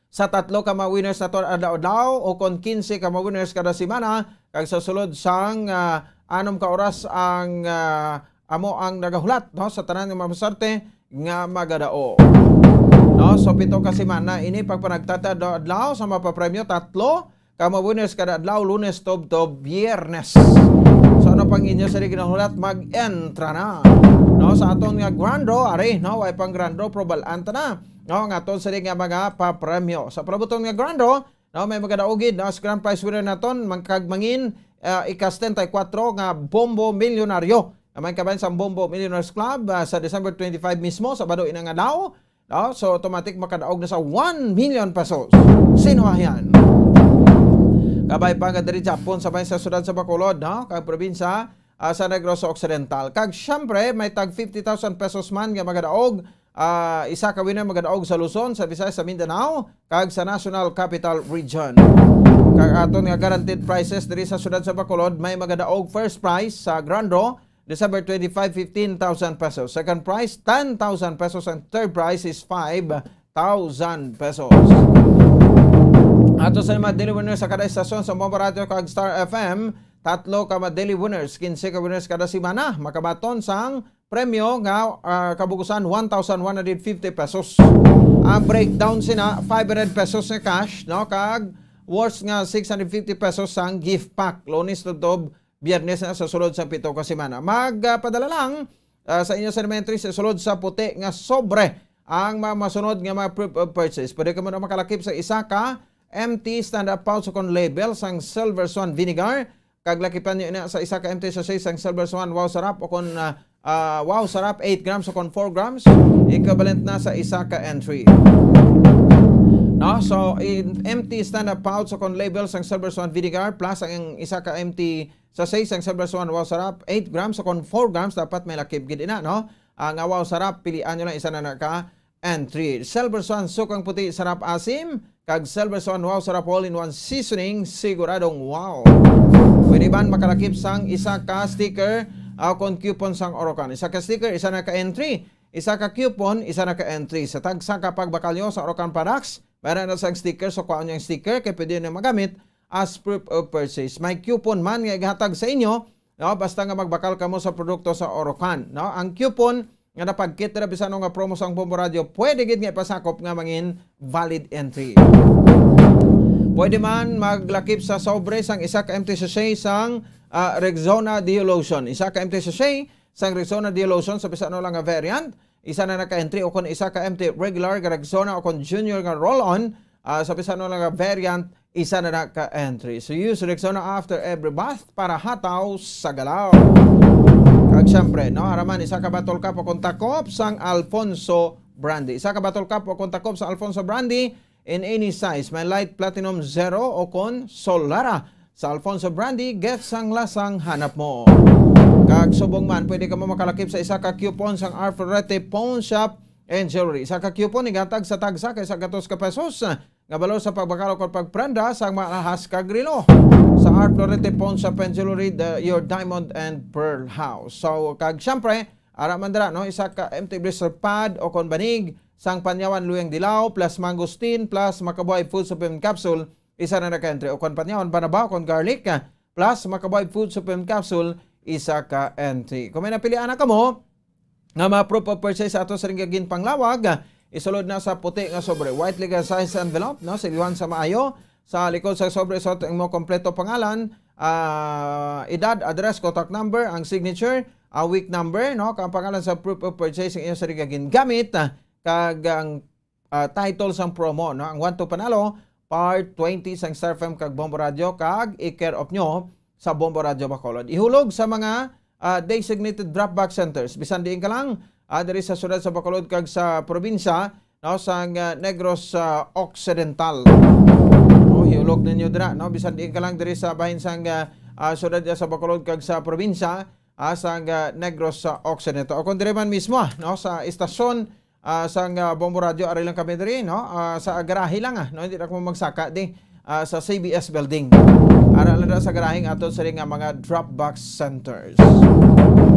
sa tatlo ka mga winners naton adlaw-adlaw, o kon quince ka mga winners kada semana, kag sa sulod sang, ah, anom ka oras ang, ah, amo ang nagahulat, no, sa tanan nga mga maswerte nga magadaog. No, so pito ka semana ini pagpanagtata adlaw-adlaw sa mapapremyo, tatlo ka mga winners kada adlaw, Lunes tubtob Biyernes. So ano pang inyo sa ginahulat, mag-entra na. No, sa aton nga grand draw, ari, no, way pang grand draw, pero bal-an ta na. No, ang aton sini nga mga papremyo. Sa palabuton nga grand draw, no, may magadaog gid, no, sa grand prize winner naton, mangkagmangin, ah, ika-setenta y kuwatro nga Bombo Milyonaryo. Amay kabayan sa Bombo Millionaires Club, ah, sa December twenty-five mismo, Sabado ina nga adlaw, no? So, automatic makadaog na sa one million pesos. Sino ayan? Kabay pa nga diri Japon, sa may sa siyudad sa Bacolod, no? Kag probinsya, ah, sa Negros Occidental. Kag syempre, may tag fifty thousand pesos man nga magadaog, ah, isa ka winner magadaog sa Luzon, sa Visayas, sa Mindanao, kag sa National Capital Region. Kag aton nga guaranteed prizes diri sa siyudad sa Bacolod, may magadaog first prize sa Grand Draw, December twenty-five, fifteen thousand pesos. Second prize, ten thousand pesos. And third prize is five thousand pesos. Ato sa mga daily winners sa kada estasyon sa Bombo Radio kag Star F M, tatlo ka mga daily winners, quince ka winners kada semana, makabaton sang premyo nga, ah, kabugusan one thousand one hundred fifty pesos. Ang breakdown sina, five hundred pesos nga cash, no, kag worth nga six hundred fifty pesos sang gift pack. Lunes tubtob Biyernes na sa sulod sa pito ka semana. Mag, ah, padala lang, ah, sa inyo sa entry sa sulod sa puti nga sobre ang mga masunod nga mga proof of purchase. Pwede kamo na makalakip sa isa ka empty stand-up pouch o kon label sang Silver Swan Vinegar, kag lakipan niyo ina sa isa ka empty sachet sang Silver Swan Wow Sarap o kon, ah, ah, Wow Sarap, eight grams o kon four grams, equivalent na sa isa ka entry. No? So, in empty stand-up pouch o kon label sang Silver Swan Vinegar plus ang isa ka empty sachet sang Silver Swan Wow Sarap, eight grams o kon four grams, dapat may lakip gid ina, no? Ang Wow Sarap, pilian nyo lang isa na na ka entry. Silver Swan Sukang Puti, Sarap Asim, kag Silver Swan Wow Sarap All-in-One Seasoning, siguradong wow. Pwede man makalakip sang isa ka sticker, ah, kon coupon sang Orocan. Isa ka sticker, isa na ka entry. Isa ka coupon, isa na ka entry. Sa tagsa ka pagbakalyo sa Orocan products, meron na sang sticker. So, kuhaon niyo ang sticker kay pwede na magamit as proof of purchase. May coupon man nga igatag sa inyo, no? Basta nga magbakal kamo sa produkto sa Orocan, no? Ang coupon nga napagkit na bisan nga promo sang Bombo Radio, pwede gid nga ipasakop nga mangin valid entry. Pwede man maglakip sa sobre sang isa ka empty sachet sang, ah, Rexona Deo Lotion. Isa ka empty sachet sang Rexona Deo Lotion sa bisan ano lang nga variant, isa na na ka entry, o kon isa ka empty regular nga Rexona o kon junior nga roll-on, ah, sa bisan ano lang nga variant, isa na na ka entry. So use Rexona after every bath para hataw sa galaw. Kag syempre, no, ara man, isa ka bottle cap o kon takop sang Alfonso Brandy. Isa ka bottle cap o kon takop sa Alfonso Brandy in any size. May light platinum zero o kon Solara. Sa Alfonso Brandy, get sang lasang hanap mo. Kag subong man, pwede kamo makalakip sa isa ka coupon sang R Florete Pawn Shop and Jewelry. Isa ka coupon igatag sa tagsa ka isa ka gatos ka pesos nga balor sa pagbakal o pagprenda sang mga alahas kag relo. Sa R Florete Pawn Shop and Jewelry, the, your diamond and pearl house. So, kag siyempre, ara man dira, no, isa ka M T blister pad o kon banig sang Panyawan Luyang Dilaw plus mangosteen plus Makabuhay Food Supplement Capsule, isa na ka entry, o kon Panyawan Banaba o kon garlic, ah, plus Makabuhay Food Supplement Capsule, isa ka entry. Kung may napilian na kamo nga mga proof of purchase sa ato sa ring ginpanglawag, ah, isulod na sa puti nga sobre, white legal size envelope, no, siliwan sa maayo. Sa likod sa sobre, isulat ang imo kompleto pangalan, ah, edad, address, contact number, ang signature, ang week number, no, kag ang pangalan sa proof of purchase ang inyo sa ring gingamit, ah, kag ang, ah, title sang promo, no, ang One to Panalo, Part twenty sang Star F M kag Bombo Radio, kag i-care of nyo sa Bombo Radio Bacolod. Ihulog sa mga, ah, designated drop box centers. Bisan diin ka lang, ah, diri sa siyudad sa Bacolod kag sa probinsya, no, sang, ah, Negros, ah, Occidental. No, ihulog ninyo dira, no, bisan diin ka lang diri sa bahin sang, ah, ah, siyudad sa Bacolod kag sa probinsya, ah, sang, ah, Negros, ah, Occidental. O kung diri man mismo, ah, no, sa istasyon, ah, sang, ah, Bombo Radio, ari lang kami diri, no? Ah, sa garahe lang, ah, no? Hindi na kamo magsaka di, ah, sa C B S building. Ara lang na sa garaheng ato sa nga mga drop box centers.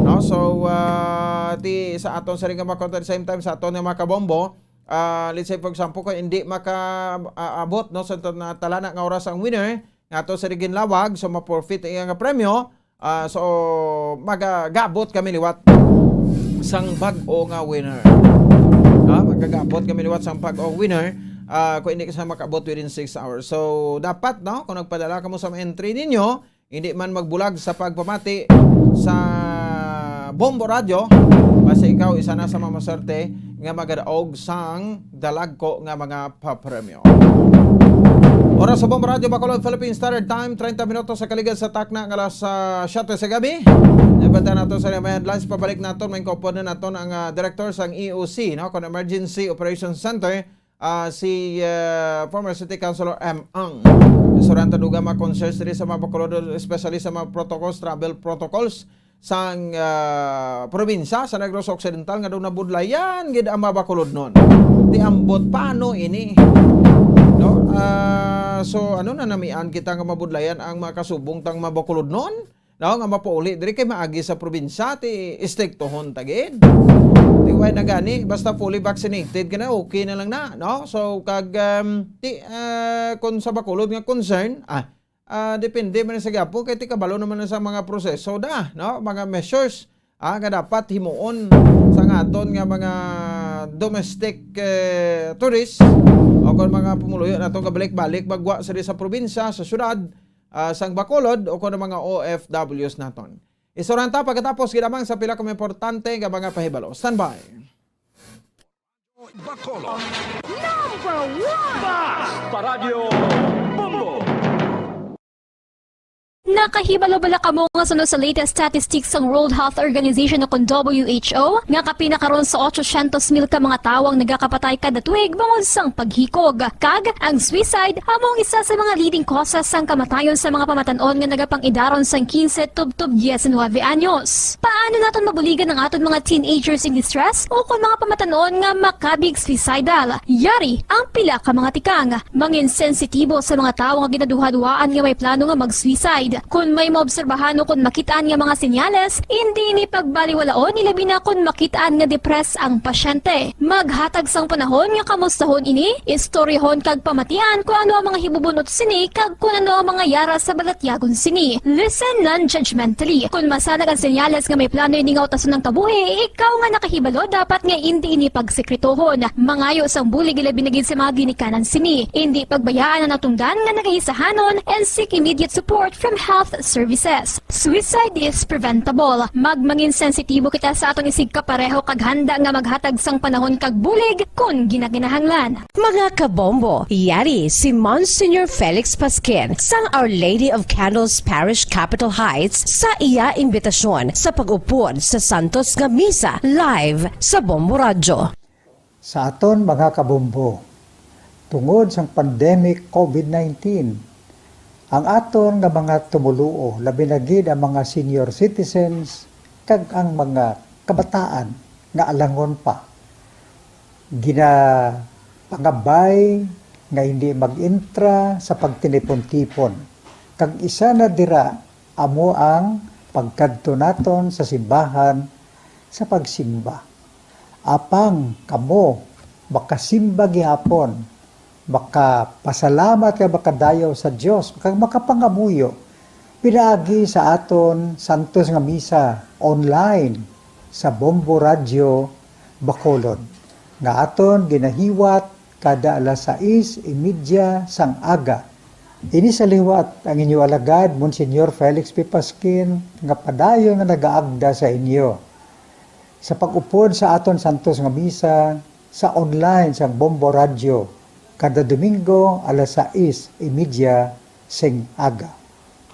No? So, ah, ti sa aton sa nga mga content, same time sa aton nga mga kabombo, ah, let's say for example, kung hindi maka, ah, abot, no, sa aton na talana nga oras ang winner, nga ato sa ginlawag, so ma-forfeit ang iyang premyo. Ah, so, magagabot kami liwat sang bag-o nga winner. No? Magagabot kami liwat sang bag-o winner, ah, kung hindi ka sa makaabot within six hours. So, dapat, no, kung nagpadala kamo sa entry ninyo, hindi man magbulag sa pagpamati sa Bombo Radio, basta ikaw isa na sa mga maswerte nga magadaog sang dalagko nga mga papremyo. Oras sa Bombo Radio Bacolod, Philippine Standard Time, treinta minutos sa kaligad sa takna nga alas, ah, siyete sa gabi. Nabata nato sa mga headlines, pabalik nato, may kaupod na naton ang, ah, director sang E O C, no, kon Emergency Operations Center, ah, si, ah, former City Councilor M. Ang. Istoryanta dugang mga concerns diri sa mga Bacolod, especially sa mga protocols, travel protocols sang, ah, probinsya sa Negros Occidental nga daw nabudlayan gid ang mga Bacolodnon. Ti ambot, paano ini? No? Ah, so, ano na namian kita nga mabudlayan ang mga kasubong tang mga Bacolodnon? No, nga mapauli diri kay maagi sa probinsya, ti istriktohon ta gid. Ti way na gani, basta fully vaccinated ka na, okay na lang na, no? So, kag, um, ti, ah, kung sa Bacolod nga concern, ah, ah, depende man sa gyapon, kay ti kabalo naman na sa mga proseso da, no? Mga measures, ah, nga dapat himuon sa aton nga mga domestic, eh, tourists o kon mga pumuluyo nato nga balik-balik magwa sa, sa probinsya, sa syudad, ah, sang Bacolod o kon ang mga O F Ws naton. Istoryanta pagkatapos ginamang sa pila ka mga importante nga mga pahibalo. Standby. Bacolod. Number one! Bas! Paradyo Bombo! Nakahibalo bala kamo nga suno sa latest statistics sang World Health Organization o kon W H O nga kapin na karon sa otsosyentos mil ka mga tawo ang nagakapatay kada tuig bangod sang paghikog? Kag ang suicide amo ang isa sa mga leading causes sang kamatayon sa mga pamatan-on nga nagapang-idaron sang quince tubtob diecinuebe anyos. Paano naton mabuligan ang aton mga teenagers in distress o kon mga pamatan-on nga makabig suicidal? Yari ang pila ka mga tikang. Mangin sensitibo sa mga tawo nga ginaduhaduhaan nga may plano nga mag-suicide. Kon may maobserbahan o kon makit-an nga mga senyales, indi ini pagbaliwalaon, ilabi na kon makit-an nga depressed ang pasyente. Maghatag sang panahon nga kamustahon ini, istoryahon kag pamatian kon ano ang mga hibubunot sini kag kon ano ang mga yara sa balatyagon sini. Listen non-judgmentally. Kon masanag ang senyales nga may plano ini nga utason ang kabuhi, ikaw nga nakahibalo dapat nga indi ini pagsekretohon. Mangayo sang bulig ilabi na gid sa mga ginikanan sini. Indi pagbayaan ang natungdan nga nagahisahanon and seek immediate support from health services. Suicide is preventable. Magmangin sensitibo kita sa aton isigkapareho kag handa nga maghatag sang panahon kag bulig kon ginakinahanglan. Mga kabombo, yari si Monsignor Felix Pasquin sang Our Lady of Candles Parish, Capitol Heights, sa iya imbitasyon sa pag-upod sa santos nga misa live sa Bombo Radyo. Sa aton mga kabombo, tungod sang pandemic COVID nineteen, ang aton nga mga tumoluo, labi na gid ang mga senior citizens, kag ang mga kabataan nga alangon pa ginapangabay nga hindi mag-entra sa pagtinipon-tipon, kag isa na dira amo ang pagkadto naton sa simbahan sa pagsimba. Apang kamo makasimba gihapon, makapasalamat kag makadayaw sa Dios, kag makapangamuyo pinaagi sa aton santos nga misa online sa Bombo Radyo Bacolod, nga aton ginahiwat kada alas sais y media sang aga. Ini sa liwat ang inyo alagad, Monsignor Felix P. Pasquin, nga padayon nga nagaagda sa inyo sa pag-upod sa aton santos nga misa sa online sang Bombo Radyo kada Domingo alas sais y media sing aga.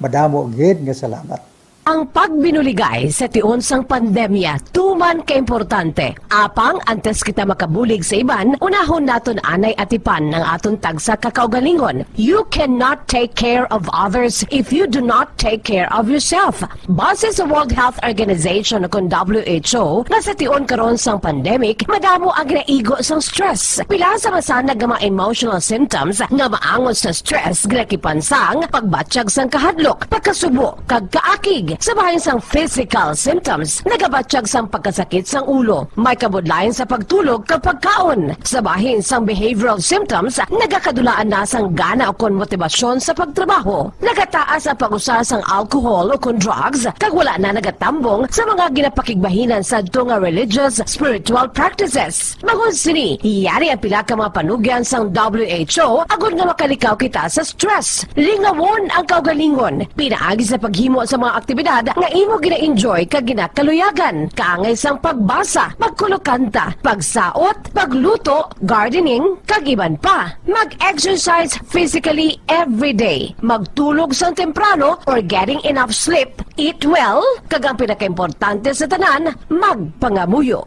Madamo gid nga salamat. Ang pagbinuligay sa tion sang pandemya tuman ka importante. Apang antes kita makabulig sa iban, unahon naton anay atipan ang aton tagsa ka kaugalingon. You cannot take care of others if you do not take care of yourself. Base sa World Health Organization, kon W H O, nga sa tion karon sang pandemic, madamo ang ginaigo sang stress. Pila sa masanag nga mga emotional symptoms nga maangot sa stress ginakipan sang pagbatyag sang kahadlok, pagkasubo, kag kaakig. Sa bahin sang physical symptoms, nagabatyag sang pagkasakit sang ulo, may kabudlayan sa pagtulog kag pagkaon. Sa bahin sang behavioral symptoms, nagakadulaan na sang gana ukon motibasyon sa pagtrabaho. Nagataas ang pag-usa sang alcohol ukon drugs, kag wala na nagatambong sa mga ginapakigbahinan sadto nga religious, spiritual practices. Bangod sini, yari ang pila ka mga panugyan sang W H O agod nga makalikaw kita sa stress. Lingawon ang kaugalingon pinaagi sa paghimo sa mga aktibidad nga imo gina-enjoy kag ginakaluyagan, kaangay sang pagbasa, pagkulokanta, pagsaot, pagluto, gardening, kag iban pa. Mag-exercise physically every day. Magtulog sang temprano or getting enough sleep. Eat well, kag ang pinakaimportante sa tanan, magpangamuyo.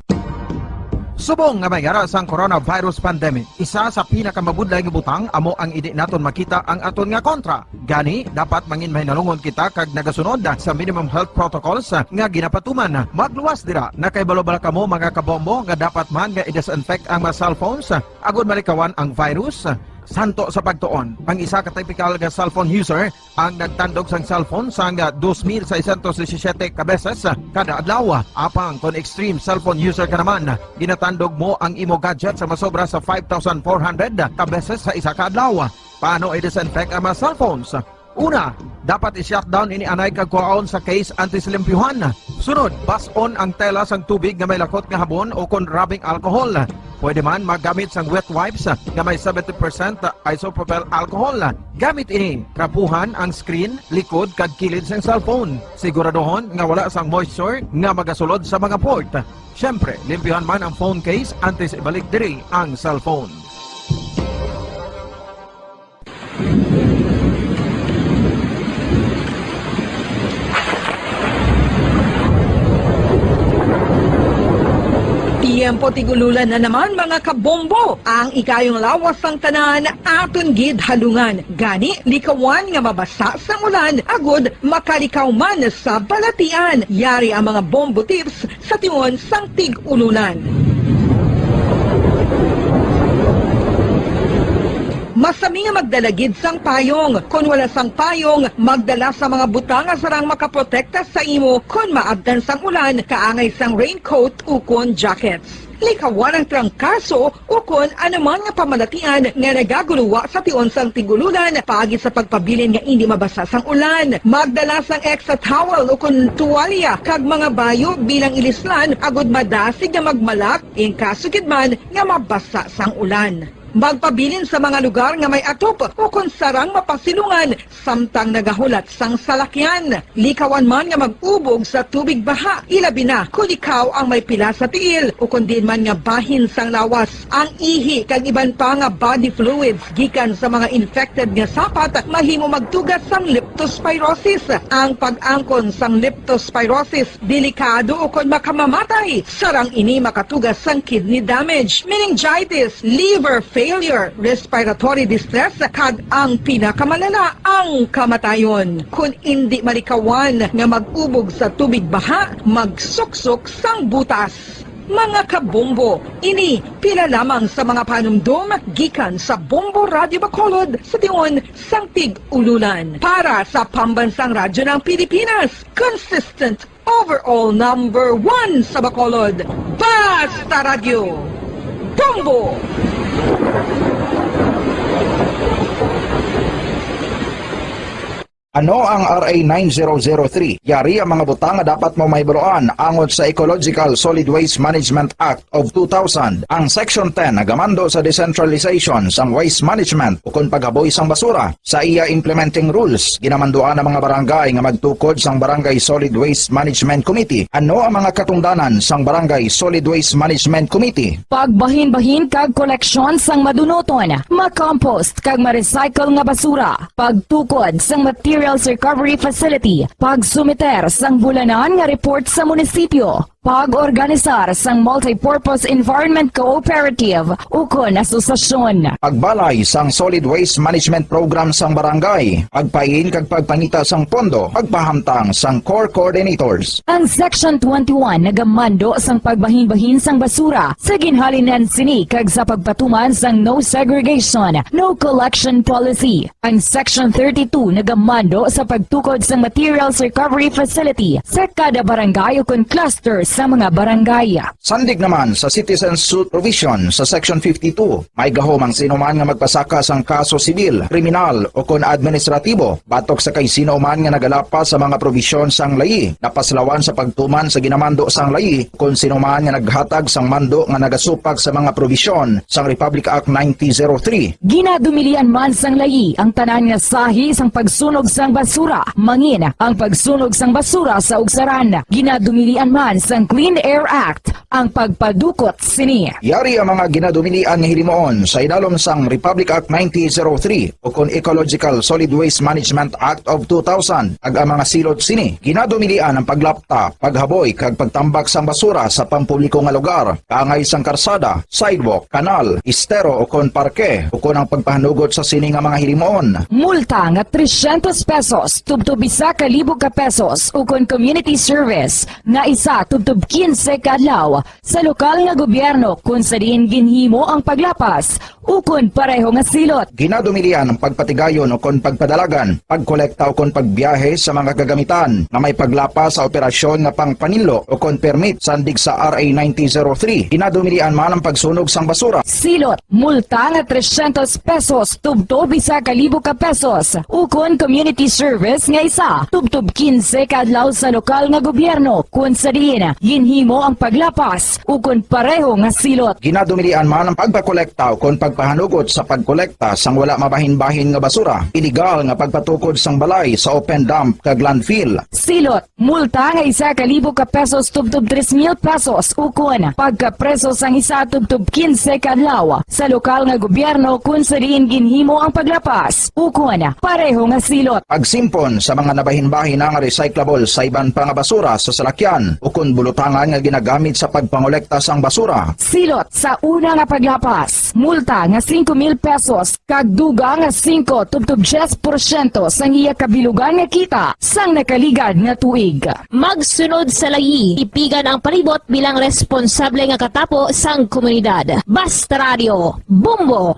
Subong nga may yara sang coronavirus pandemic, isa sa pinakamabudlay nga butang amo ang hindi naton makita ang aton nga kontra. Gani, dapat mangin mahinalungon kita kag nagasunod sa minimum health protocols nga ginapatuman. Magluwas dira, nakahibalo bala kamo, mga kabombo, nga dapat man nga i-disinfect ang mga cellphones agud malikawan ang virus? Santo sa pagtuon, ang isa ka typical nga cellphone user ang nagtandog sang cellphone sang dos mil seiscientos disisiete ka beses kada adlaw. Apang kon extreme cellphone user ka naman, ginatandog mo ang imo gadget sa masobra sa five thousand four hundred ka beses sa isa ka adlaw. Paano i-disinfect ang mga cellphones? Una, dapat i-shutdown ini anay kag kuhaon sa case antes limpyuhan. Sunod, bas-on ang tela sang tubig nga may lakot nga habon o kon rubbing alcohol. Pwede man maggamit sang wet wipes nga may seventy percent isopropyl alcohol. Gamit ini, trapuhan ang screen, likod, kag kilid sang cellphone. Siguraduhon nga wala sang moisture nga magasulod sa mga port. Siyempre, limpyuhan man ang phone case antes ibalik diri ang cellphone. Tiyempo tig-ululan na naman, mga kabombo. Ang ikayong lawas sang tanan aton gid halungan. Gani, likawan nga mabasa sang ulan agud makalikaw man sa balatian. Yari ang mga bombo tips sa tion sang tig-ululan. Masami nga magdala gid sang payong. Kon wala sang payong, magdala sa mga butang nga sarang makaprotekta sa imo kon maabtan sang ulan, kaangay sang raincoat ukon jackets. Likawan ang trangkaso ukon anuman nga pamalatian nga nagaguluwa sa tion sang tig-ululan paagi sa pagpabilin nga indi mabasa sang ulan. Magdala sang extra towel ukon tuwalya kag mga bayo bilang ilislan agud madasig nga magmalak in kaso gid man nga mabasa sang ulan. Magpabilin sa mga lugar nga may atop ukon sarang mapasilungan samtang nagahulat sang salakyan. Likawan man nga mag-ubog sa tubig baha, ilabi na kon ikaw ang may pila sa tiil ukon diin man nga bahin sang lawas. Ang ihi kag iban pa nga body fluids gikan sa mga infected nga sapat mahimo magtuga sang leptospirosis. Ang pag-angkon sang leptospirosis delikado ukon makamamatay. Sarang ini makatuga sang kidney damage, meningitis, liver failure, respiratory distress, kag ang pinakamalala, ang kamatayon. Kon indi malikawan nga mag-ubog sa tubig baha, magsuksok sang butas. Mga kabombo, ini pila lamang sa mga panumdom gikan sa Bombo Radio Bacolod sa tion sang Tig-Ululan. Para sa Pambansang Radyo ng Pilipinas, consistent overall number one sa Bacolod. Basta Radyo, Bombo! Ano ang R A nine zero zero three? Yari ang mga butang nga dapat mo mahibaluan angot sa Ecological Solid Waste Management Act of two thousand. Ang Section ten nagamando sa decentralization sang waste management ukon paghaboy sang basura. Sa iya implementing rules, ginamanduan ang mga barangay nga magtukod sang Barangay Solid Waste Management Committee. Ano ang mga katungdanan sang Barangay Solid Waste Management Committee? Pagbahinbahin kag koleksyon sang madunuton, makompost kag ma-recycle nga basura, pagtukod sang materials recovery facility, pagsumiter sang bulanan nga report sa munisipyo, pag-organisar sang multipurpose environment cooperative ukon asosasyon. Pagbalay sang solid waste management program sang barangay, pagpain kag pagpangita sang pondo, pagpahamtang sang core coordinators. Ang Section twenty-one nagamando sang pagbahinbahin sang basura sa ginhalinan sini kag sa pagpatuman sang no segregation, no collection policy. Ang Section thirty-two nagamando sa pagtukod sang materials recovery facility sa kada barangay ukon cluster sa mga barangay. Sandig naman sa citizen suit provision sa Section fifty-two, may gahom ang sino man nga magpasaka sang kaso sibil, kriminal, ukon administratibo batok sa kay sino man nga nagalapas sa mga probisyon sang layi, napaslawan sa pagtuman sa ginamando sang layi, kon sino man nga naghatag sang mando nga nagasupak sa mga probisyon sang Republic Act nineteen zero three. Ginadumilian man sang layi ang tanan nga sahi sang pagsunog sang basura, mangin ang pagsunog sang basura sa ugsaran. Ginadumilian man sang Clean Air Act ang pagpadukot sini. Yari ang mga ginadumilian nga hilimuon sa idalom sang Republic Act nineteen zero three ukon Ecological Solid Waste Management Act of two thousand, kag ang mga silot sini. Ginadumilian ang paglapta, paghaboy, kag pagtambak sang basura sa pampubliko nga lugar, kaangay sang karsada, sidewalk, kanal, estero, ukon parke, ukon ang pagpahanugot sa sini nga mga hilimuon. Multa nga trescientos pesos tubtob isa ka libo ka pesos, ukon community service nga isa tubtob quince ka adlaw sa lokal nga gobyerno kon sa diin ginhimo ang paglapas ukon pareho nga silot. Ginadumilian ang pagpatigayon ukon pagpadalagan, pagkolekta ukon pagbiyahe sa mga kagamitan nga may paglapas sa operasyon nga pangpaninlo ukon permit sandig sa R A nineteen zero three. Ginadumilian man ang pagsunog sang basura. Silot, multa nga trescientos pesos tubtob isa ka libo ka pesos, ukon community service nga isa tubtob quince ka adlaw sa lokal nga gobyerno kon sa diin ginhimo ang paglapas ukon pareho nga silot. Ginadumilian man ang pagpakolekta ukon pagpahanugot sa pagkolekta sang wala mabahin-bahin nga basura, iligal nga pagpatukod sang balay sa open dump kag landfill. Silot, multa nga isa ka libo ka pesos tubtob tres mil pesos, ukon pagkapreso sang isa tubtob quince ka adlaw sa lokal nga gobyerno kon sa diin ginhimo ang paglapas, ukon pareho nga silot. Pagsimpon sa mga nabahin-bahin nga recyclable sa iban pa nga basura sa salakyan ukon bulutangan nga ginagamit sa pagpangolekta sang basura. Silot sa una nga paglapas, multa nga singko mil pesos kag dugang nga singko tubtob diyes porsyento sang iya kabilugan nga kita sang nakaligad nga tuig. Magsunod sa layi, tipigan ang palibot bilang responsable nga katapo sang komunidad. Basta Radio, Bombo!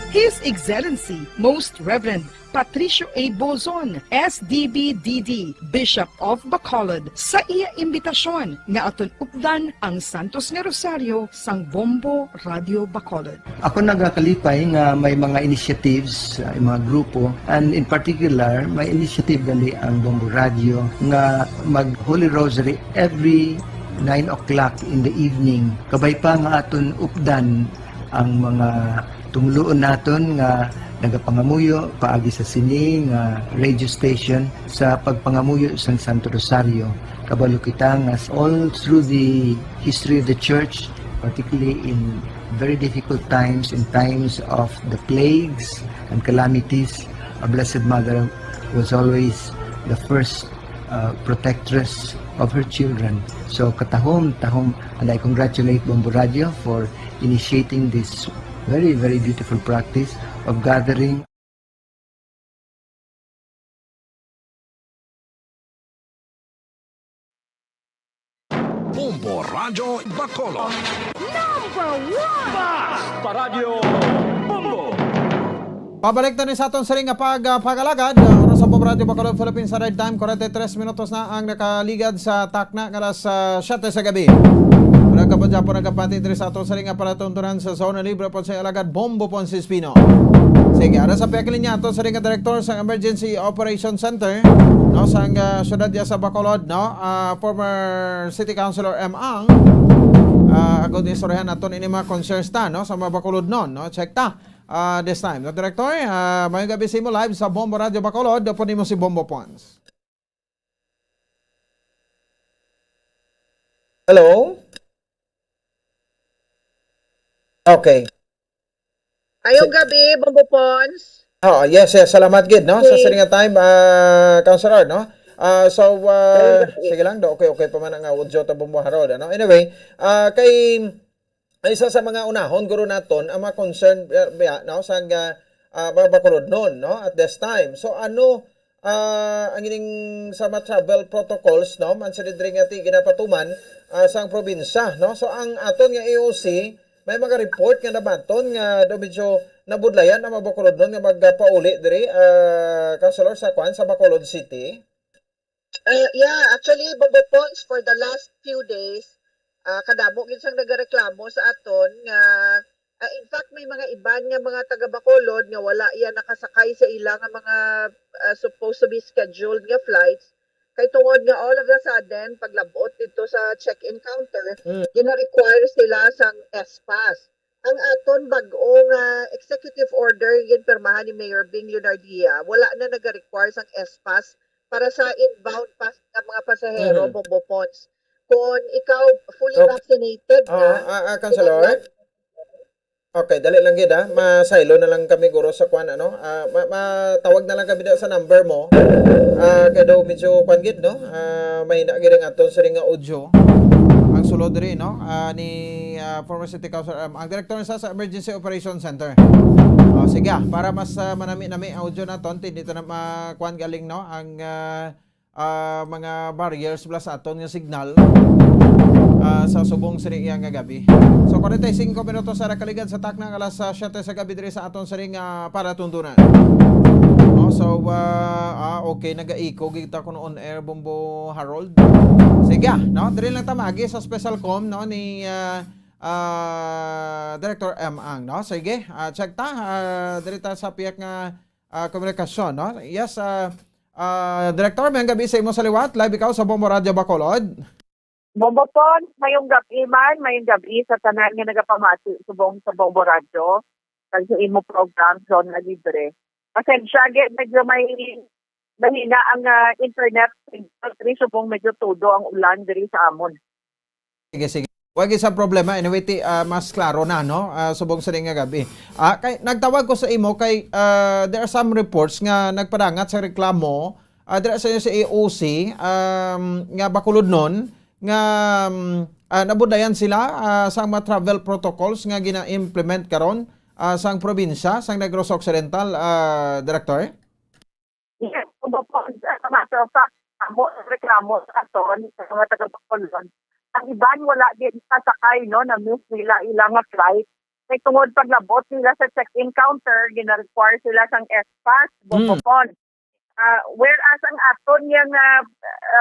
His Excellency, Most Reverend Patricio A. Bozon, S D B D D, Bishop of Bacolod, sa iya imbitasyon nga aton updan ang Santos nga Rosario sang Bombo Radio Bacolod. Ako nagakalipay nga may mga initiatives, uh, mga grupo, and in particular, may initiative gali ang Bombo Radio nga mag Holy Rosary every nine o'clock in the evening. Kabay pa nga aton updan ang mga tumuluon naton nga nagapangamuyo paagi sa sini nga radio station sa pagpangamuyo sang Santo Rosario. Kabalo kita nga all through the history of the church, particularly in very difficult times, in times of the plagues and calamities, our Blessed Mother was always the first, uh, protectress of her children. So, katahom, tahom, and I congratulate Bombo Radio for initiating this very, very beautiful practice of gathering. Bombo Radyo Bacolod. Number one! Paradyo Bombo! Pabalik na ni sa aton siring nga pag, ah, pag-alagad. Ah, oras sa Bombo Radyo Bacolod, Philippine Standard Time, forty-three minutos na ang nakaligad sa takna nga alas, ah, siyete sa gabi. Wala ka pa dyan po nagkapati diri sa aton siring nga palatuntunan sa Zona Libre po sa alagad Bombo Ponce Espino. Sige, ara sa pihak linya aton siring nga direktor sa Emergency Operation Center, no, sang, ah, syudad niya sa Bacolod, no, ah, former City Councilor M. Ang, ah, agod istoryahan naton ini mga concerns ta, no, sa mga Bacolodnon, no, check ta. Ah, this time, no, Director, ah, mayong gabi sa imo live sa Bombo Radyo Bacolod, upod nimo si Bombo Pons. Hello? Okay. Ayong gabi, Bombo Pons. Oh, yes, yes. Salamat gid, no? Sa Okay. siring nga time, ah, Councilor, no? Ah, so, ah, Ayong gabi. Sige lang, do. Okay, okay pa man ang audio ta, Bombo Harold, ano? Anyway, ah, kay isa sa mga unahon guro naton ang mga concern, ah, biya, no, sa, ah, ah, mga Bacolodnon, no, at this time. So, ano, ah, ang ining sa mga travel protocols, no, man sila diri nga ti ginapatuman, ah, sang probinsya, no? So, ang aton nga A O C, may mga report nga nabaton nga daw medyo nabudlayan ang mga Bacolodnon nga magapauli diri, ah, Councilor, sa kwan, sa Bacolod City. Uh, yeah, actually, Bombo Pons, for the last few days, ah, kadamo gid sang nagareklamo sa aton nga, ah, in fact, may mga iban nga mga taga Bacolod nga wala iya nakasakay sa ila nga mga, ah, supposed to be scheduled nga flights. Kay tungod nga all of a sudden, paglabot dito sa check-in counter, Mm. gina-require sila sang S-Pass. Ang aton bag-o nga executive order ginpirmahan ni Mayor Bing Leonardia, wala na nag-require sang S-Pass para sa inbound pas nga mga pasahero, Mhm. Bombo Pons. Kung ikaw fully Okay. vaccinated Ah, na, ah, ah, Councilor? Okay, dali lang gid, ha. Masaylo na lang kami guro sa kwan, ano. Ah, ma- matawag na lang kami na sa number mo. Ah, kay daw medyo kwan gid, no. Ah, mahina gid ang aton siring nga audio. Ang sulod diri, no? Ah, ni, ah, former City Councilor, um, ang direktor sa, sa Emergency Operation Center. Oh, sige, ah, para mas, ah, manami-nami ang audio naton, ti dito na makuan galing, no? Ang, ah, ah, mga barriers plus aton nga signal, ah, sa subong sini iya nga gabi. So, forty-five minutos sa nakaligad sa takna nga alas, ah, siyete sa gabi diri sa aton siring nga palatuntunan. Oh, so, ah, ah, okay, naga-echo gid ta kuno on air, Bombo Harold. Sige, ah, no? Diri lang ta maagi sa special com, no, ni, ah, ah, Director M. Ang, no? Sige, ah, check ta, ah, diri ta sa pihak nga, ah, komunikasyon, no? Yes, ah, ah, Director, mayong gabi sa imo sa liwat. Live ikaw sa Bombo Radyo Bacolod. Bombo Pons, mayong gabi man, mayong gabi sa tanan nga nagapamati subong sa Bombo Radyo, kag sa imo program, Zona Libre. Pasensya, gid, medyo may mahina ang, ah, internet signal diri subong medyo tudo ang ulan diri sa amon. Sige, sige. Wag isa problema. Anyway, ti, ah, mas klaro na, no? Ah, subong sa nga gabi. Ah, kay, nagtawag ko sa imo kay, ah, there are some reports nga nagpadangat sa reklamo, ah, dira sa, sa A O C, um, nga Bacolodnon, nga, um, ah, nabudlayan sila, ah, sa mga travel protocols nga gina-implement karon, ah, sang probinsya, sang Negros Occidental, ah, Director? Yes, kung ba po, as a matter of fact, amo ang reklamo sa aton, sa mga taga Bacolod. Ang iban wala din kasakay, no, na-miss nila ilang nga flight. Kay tungod paglabot nila sa check-in counter, gina-require sila sang S-Pass, Mm. Bombo Pons. Ah, whereas ang aton nga, ah,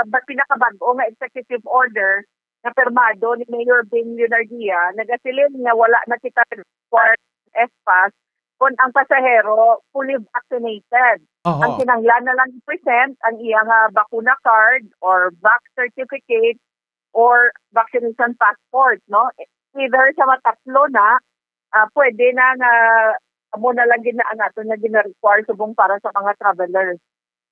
ah, ba-, pinakabag-o nga executive order nga pirmado ni Mayor Bing Leonardia, nagasiling nga wala na kita require S-Pass kung ang pasahero fully vaccinated. Ang Oho. kinahanglan na lang i-present ang iya nga bakuna card or vax certificate or vaccination passport, no? Either sa matatlo na, ah, pwede na nga amo na lang gid na ang aton nga gina-require subong para sa mga travelers.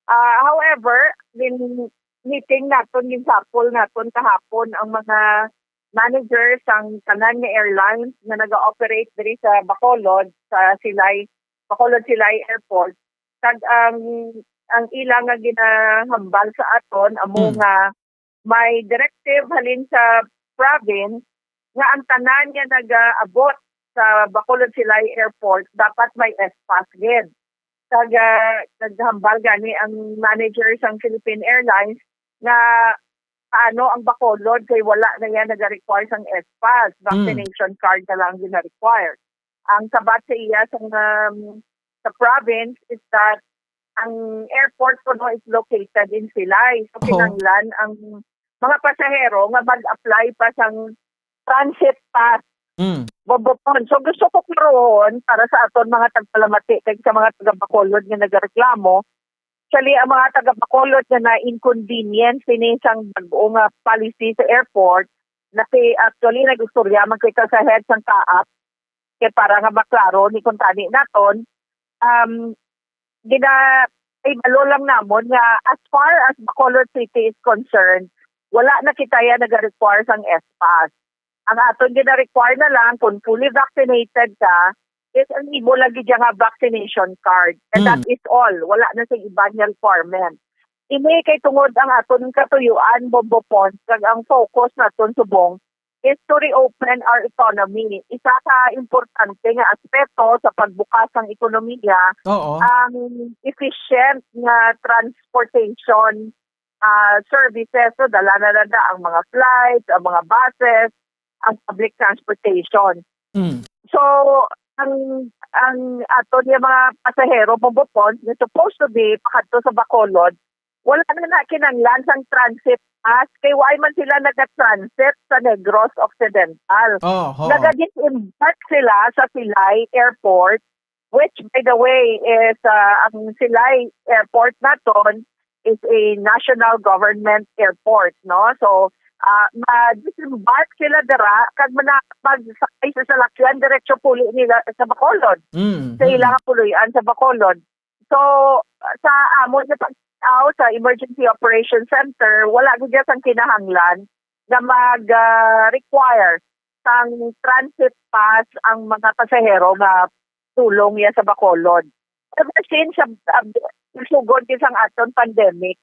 Ah, however, gin-meeting naton, ginsapol naton kahapon ang mga manager sang tanan nga airlines nga naga-operate diri sa Bacolod, sa Silay, Bacolod Silay Airport. Kag ang, ang ila nga ginahambal sa aton amo Hmm. nga may directive halin sa province nga ang tanan nga nagaabot sa Bacolod Silay Airport dapat may S-PASS gid. Kag, ah, naghambal gani ang manager sang Philippine Airlines nga paano ang Bacolod kay wala na yan nag-require sang S-PASS, Mm. vaccination card na lang gina-require. Ang sabat sa iya sa, um, sa province is that ang airport kuno is located in Silay. So, Oh. kinahanglan ang mga pasahero nga mag-apply pa sang transit pass. Mm. Bobopon. So, gusto ko klarohon para sa aton mga tagpalamati kag sa mga taga Bacolod nga nagareklamo. Actually, ang mga taga Bacolod nga na-inconvenience sini sang bag-o nga policy sa airport, na si, actually, nag-istorya man kita sa head sang CAAP, kay para nga maklaro ni kuntani naton, um, gina-, ibalo lang namon nga as far as Bacolod City is concerned, wala na kita ya nag-require sang S-PASS. Ang aton gina-require na lang kung fully vaccinated ka, is ang imo lagi dyan nga vaccination card. And Mm. that is all. Wala na sa iba nga requirement. Ini kay tungod ang aton katuyuan, Bobopon, kag ang focus naton subong is to reopen our economy. Isa ka importante nga aspeto sa pagbukas sang ekonomiya Oo. ang efficient nga transportation, ah, services. So, dala na lang na ang mga flights, ang mga buses, ang public transportation. Mm. So, ang, ang aton nga mga pasahero, Bobopon, nga supposed to be pakadto sa Bacolod, wala na na kinahanglan sang transit pass kay why man sila naga-transit sa Negros Occidental. Oho. Naga-disembark sila sa Silay Airport, which, by the way, is, ah, ang Silay Airport naton is a national government airport, no? So, ah, mag-disembark sila dira kag mana-, magsakay sa salakyan diretso puli nila sa Bacolod, Mm, sa mm. ilang puloy-an sa Bacolod. So, sa amon nga pag-aw sa Emergency Operation Center, wala gid sang kinahanglan nga mag, ah, require sang transit pass ang mga pasahero nga tulong ya sa Bacolod. Ever since, ah, ah, sugod gid sang aton pandemic,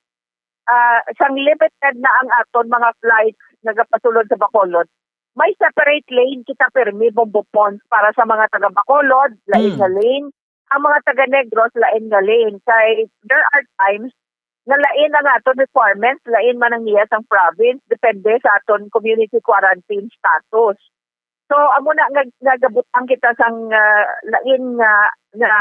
ah, sang limited na ang aton mga flights nagapasulod sa Bacolod, may separate lane kita pirmi, Bombo Pons, para sa mga taga Bacolod, lain Mm. nga lane, ang mga taga Negros, lain nga lane. Kay there are times nga lain ang aton requirements, lain man ang iya sang province, depende sa aton community quarantine status. So, amo na nga, nagabutang kita sang, ah, lain nga, nga,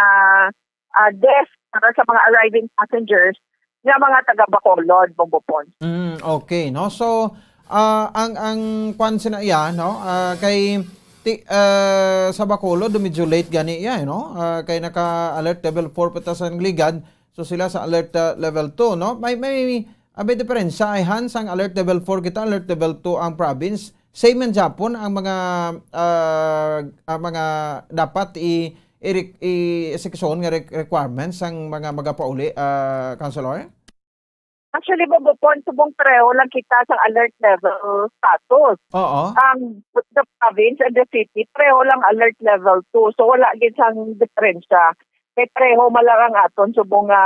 ah, desk para sa mga arriving passengers nga mga taga Bacolod, Bombo Pons. Mm, okay, no? So, ah, ang, ang kwan sina iya, no? Ah, kay ti-, ah, sa Bacolod, medyo late gani iya, no? Ah, kay naka-alert level four pa ta sa Angligan. So, sila sa alert, ah, level two, no? May, may, ah, may diferensya ay han sang alert level four kita, alert level two ang province. Same man gyapon ang mga, ah, ang mga dapat i-, i-, i-, i-, sekson nga re-, requirements sang mga magapauli, ah, Councilor? Actually, Bombo Pons, subong pareho lang kita sa alert level status. Oo. Ang, the province and the city, pareho lang alert level two. So, wala gid sang diferensya. Kay pareho man lang ang aton subong nga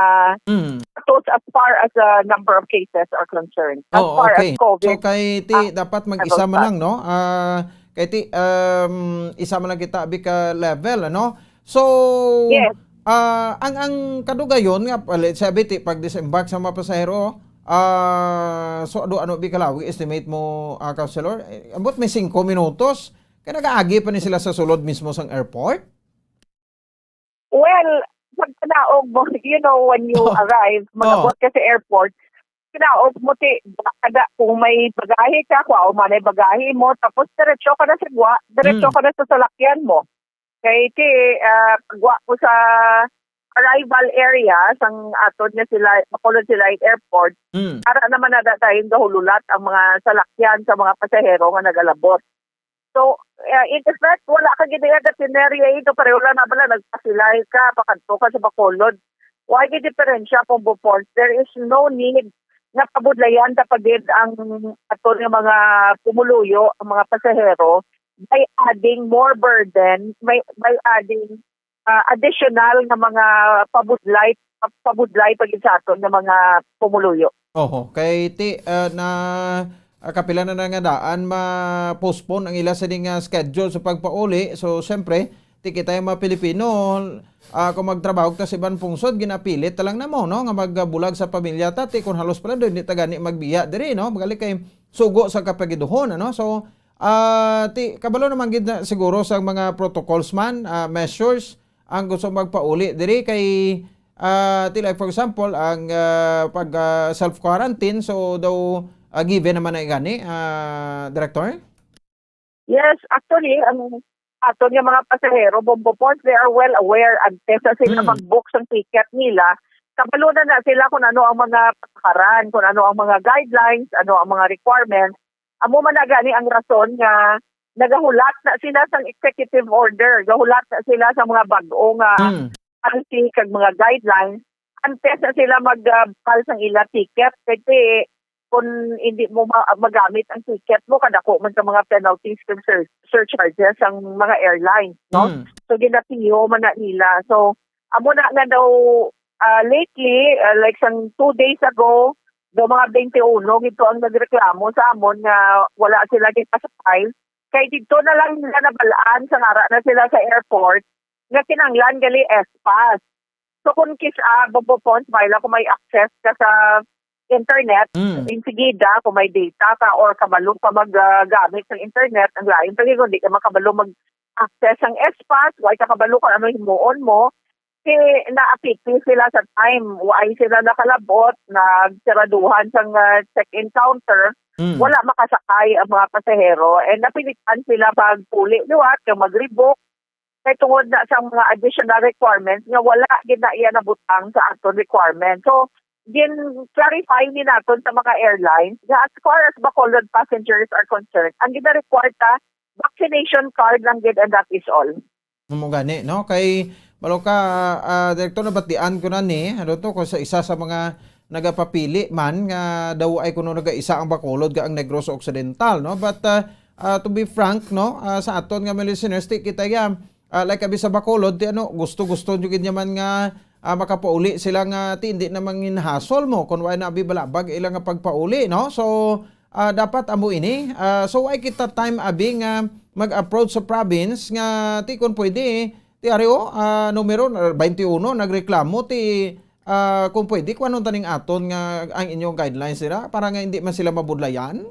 Mm. status as far as the number of cases are concerned. As Oo, far okay. as COVID, So, kay ti, ah, dapat mag-isa man lang, no? Ah, kay ti, um, isa man lang kita abi ka level, ano? So, Yes. ah, ang, ang kadugayon nga, let's say, abi ti, pag-disembark sa mga pasahero, ah, so, ano, ano, bi kalawi, estimate mo, ah, Councilor? Eh, ambot may singko minutos, kay nagaagi pa ni sila sa sulod mismo sang airport? Well, pag panaog mo, you know, when you Oh. arrive, Oh. mag-abot ka sa airport, panaog mo, ti, kada, kung may bagahe ka, kuha mo na yung bagahe mo, tapos diretso ka na sa gwa, diretso Mm. ka na sa salakyan mo. Kay, ti, ah, pagwa ko sa arrival area, sang aton nga sila, Bacolod Silay Airport, Mm. para naman na dahil gahululat ang mga salakyan sa mga pasahero nga nagalabot. So, uh, in effect, wala ka gid iya itinerary, eh, ito pareho lang na bala, nagpasilay ka, pakadto ka sa Bacolod. Why gid diferensya kung Bupons? There is no need nga pabudlayan ta pa gid ang ato nga mga pumuluyo, ang mga pasahero, by adding more burden, by, by adding, uh, additional nga mga pabudlay, pabudlay pa gid sa aton nga mga pumuluyo. Oho, kay ti, ah, na, ah, kapila na na nga daan ma-postpone ang ila sini nga schedule sa pagpauli. So, siyempre, ti kita nga mga Pilipino, ah, kung magtrabaho ta sa iban pungsod, ginapilit ta lang namo, no, nga magbulag sa pamilya ta, ti kung halos pala daw, hindi ta gani magbiya diri, no? Magali kay sugo sa kapagiduhon, ano? So, ah, ti, kabalo naman gid na siguro sa mga protocols man, ah, measures, ang gusto magpauli diri kay, ah, ti like for example, ang, ah, pag, ah, self-quarantine, so daw, ah, given naman na gani, ah, Director? Yes, actually, ang aton nga mga pasahero, Bombo Pons, they are well aware. Antes sa sila Mm. mag-book sang ticket nila, kabalo na na sila kung ano ang mga patakaran, kung ano ang mga guidelines, ano ang mga requirements. Amo man na gani ang rason nga nagahulat na sila sang executive order, gahulat na sila sa mga bag-o nga Mm. policy kag mga guidelines antes na sila mag, ah, bukal sang ila ticket. Kay ti, kung hindi mo ma-, magamit ang ticket mo, kadako man ka mga penalties kag sur-, surcharges ang mga airlines, no? Mm. So, ginatiyo man na nila. So, amo na nga daw, ah, lately, ah, like sang two days ago, daw mga twenty-one gito ang nagreklamo sa amon nga wala sila ginpasakay. Kay dito na lang nila nabalaan sa ngara na sila sa airport nga kinanglan gali S-Pass. So, kung kis-, ah, Bombo Pons, may lang kung may access ka sa internet, Mm. insigida, kung may data ka or kabalo ka mag, ah, gamit sa internet, ang lain pa gyud kung di ka makabalo mag-access sang S-Pass, way ka kabalo kung ano himuon mo, si, naapiti sila sa time, way sila nakalabot, nagsaraduhan sang, ah, check-in counter, Mm. wala makasakay ang mga pasahero, and napilitan sila magpuli liwat, kag mag-rebook, kay tungod na sa mga additional requirements nga wala gid na iya nabutang sa aton requirement. So, gin-clarify ni naton sa mga airlines nga as far as Bacolod passengers are concerned, ang gina-require ta, vaccination card lang gid, and that is all. Mo gani, no? Kay, balo ka, ah, Direktor, nabatian ko na ni, ano to, kung sa isa sa mga nagapapili man nga daw ay kuno nagaisa ang Bacolod kag ang Negros Occidental, no? But, ah, ah, to be frank, no, ah, sa aton nga mga listeners, ti kita ya, ah, like abi sa Bacolod, ti ano, gusto-gusto nyo gid naman nga, ah, makapauli sila nga ti hindi na mangin hassle mo kung wala na abi balabag ila nga pagpauli, no? So, ah, dapat amo ini. Ah, so, ay kita time abi nga mag-approach sa province nga ti kung pwede, ti ari, oh, ah, numero, ah, twenty-one, nagreklamo ti, ah, kung pwede, kung anong taning aton nga ang inyong guidelines nila para nga hindi man sila mabudlayan?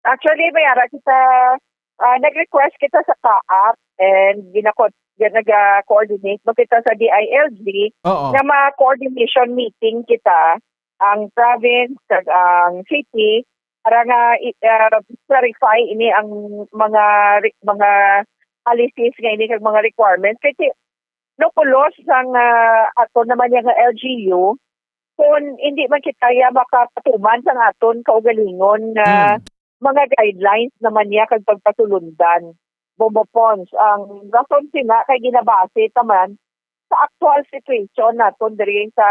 Actually, may ara kita, ah, nag-request kita sa CAAP and ginako-, gin-, nag-coordinate mo kita sa D I L G Oo. nga ma-coordination meeting kita, ang province kag ang city, para nga i-, ah, clarify ini ang mga re-, mga policies nga ini kag mga requirements. Kasi no pulos sang, ah, aton naman niya nga L G U, kung hindi man kita ya makapatuman sang aton kaugalingon nga Hmm. mga guidelines naman niya kag pagpasulundan. Bombo Pons, ang rason sina kay ginabase taman sa actual situation naton diri sa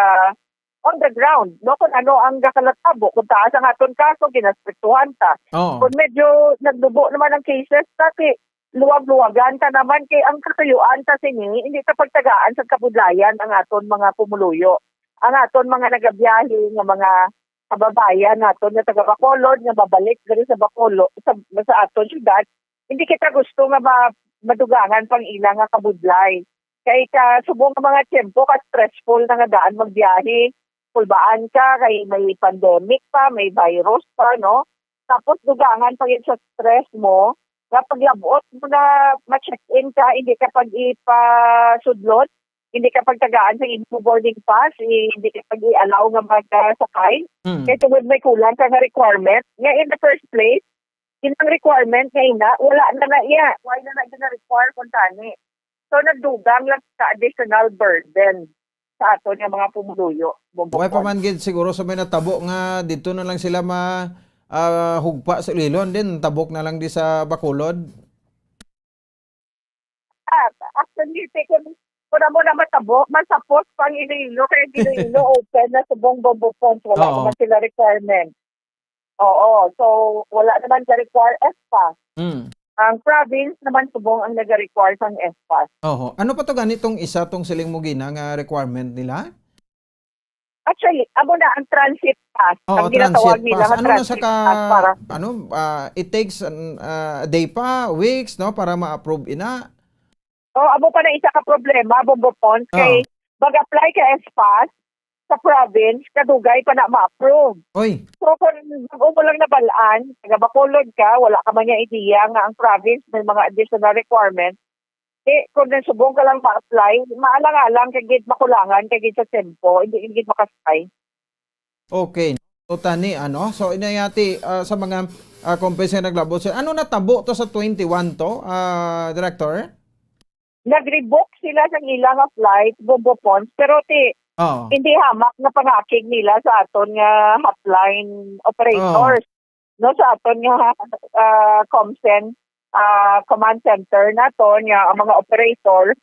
on the ground, no? Kung ano ang gakalatabo, kung taas ang aton kaso, ginastriktuhan ta. Oo. Kung medyo nagdubo naman ang cases, ta, ti, luwag-luwagan ta naman, kay ang katuyuan ta sini, hindi ta pagtagaan sa kabudlayan ang aton mga pumuluyo, ang aton mga nagabiyahe nga mga kababayan naton nga taga Bacolod nga mabalik diri sa Bacolod, sa, sa aton syudad. Hindi kita gusto nga ma-, madugangan pang ila nga kabudlay. Kay ka subong nga mga tiyempo, ka stressful na nga daan magbiyahe. Kulbaan ka kay may pandemic pa, may virus pa, no? Tapos dugangan pa yun sa stress mo, nga paglabot mo na ma-check-in ka, hindi ka pag-ipasudlot, hindi ka pagtagaan sa imong boarding pass, i-, hindi ka pag-i-allow nga magsakay. Mm. Kay tungod may kulang ka nga requirement, nga in the first place, inang requirement nga ina, wala na na iya. Why na na gina-require kung tani? So, nagdugang lang sa additional burden sa aton nga mga pumuluyo. Bumbong Wala pa Pons. Man gid siguro sa may natabo nga dito na lang sila ma, ah, hugpa sa Iloilo, then tabok na lang di sa Bacolod. Ah, actually, te, kung, kung amo na matabo, masapos pang Iloilo, kaya Iloilo open na subong Bombo Pons, wala Oo. naman sila requirement. Oo, so wala naman ga-require S-Pass. Mm. Ang province naman subong ang naga-require sang S-Pass. Oho. Ano pa to gani tong isa tong siling mo gina nga requirement nila? Actually, amo na ang transit pass. Oo, ang ginatawag transit nila pass. Nga ano na sa transit ka, pass para ano, ah, it takes an, ah, a day pa, weeks, no, para ma-approve ina? Oh, amo pa na isa ka problema, Bombo Pons, kay mag-apply ka S pass sa province, kadugay pa na ma-approve. Oy. So, kung bago mo lang nabalaan, taga Bacolod ka, wala ka man nga idea nga ang province may mga additional requirements, eh, kung nagsubong ka lang ma-apply, maalang-alang ka gid, makulangan ka gid sa tempo, hindi ka gid makasakay. Okay. So, tani, ano? So, inayati, ah, sa mga, ah, companies nga naglabot sa, ano natabo to sa twenty-one to, ah, Director? Nag-rebook sila sa ilang flight, Bombo Pons, pero ti, Oo. hindi hamak na pangakig nila sa aton nga hotline operators. Oo. No, sa aton nga, ah, Comsen, ah, command center naton nga ang mga operator,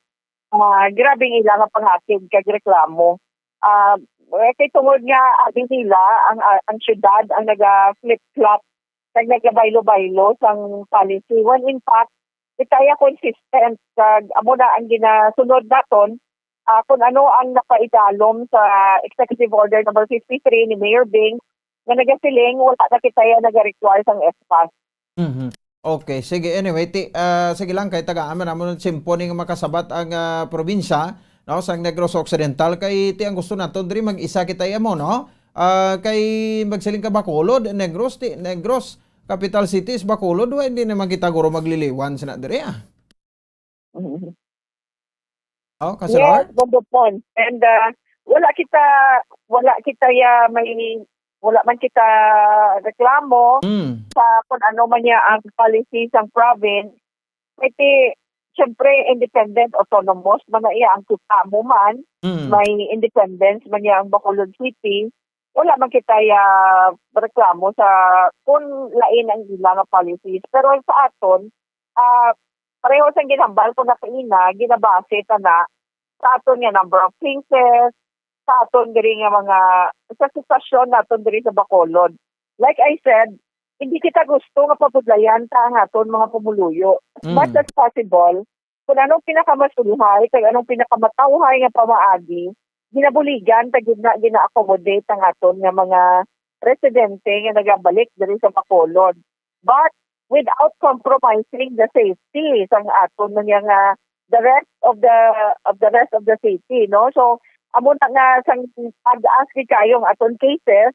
ah, grabe ang ila nga pangakig kag reklamo. Ah, eh, kay tungod nga abi nila ang, ah, ang syudad ang naga-flip-flop kag nagabaylo-baylo sang policy. When in fact, kita ya consistent kag amo na ang ginasunod naton, ah, kung ano ang napaidalom sa Executive Order number fifty-three ni Mayor Bing nga nagasiling wala na kita ya nagarequire sang S pass. Mhm. Okay, sige. Anyway, ti, ah, sige lang, kay tagaan man namon ng tiyempo ning makasabat ang, ah, probinsya, no, sang Negros Occidental, kay ti ang gusto naton diri mag-isa kita amo, no? Ah, kay magsiling ka Bacolod, Negros, ti, Negros, capital city is Bacolod, wa, hindi naman kita guro magliliwan sina diri, ah. Mhm. Oh, Councilor? Yes, Bombo Pons. And, ah, wala kita, wala kita ya may, wala man kita reklamo Mm. sa kung ano man niya ang policy sang province. Kay ti, siyempre, independent, autonomous man na iya ang kita mo man. Mm. May independence man niya ang Bacolod City. Wala man kita ya reklamo sa kung lain ang ila nga policies. Pero sa aton, ah, pareho sang ginhambal ko na kaina, ginabase ta na sa aton nga number of cases, sa aton diri nga mga, sa sitwasyon naton diri sa Bacolod. Like I said, hindi kita gusto nga pabudlayan ta ang aton mga pumuluyo. As Mm. much as possible, kung anong pinakamasulhay kag anong pinakamatawhay nga pamaagi, ginabuligan ta gid na, gina-accommodate ang aton nga mga residente nga nagabalik diri sa Bacolod. But without compromising the safety sang aton nga, nga the rest of the, of the rest of the city, no? So, amo na nga sang pag-as gid kayo ang aton cases,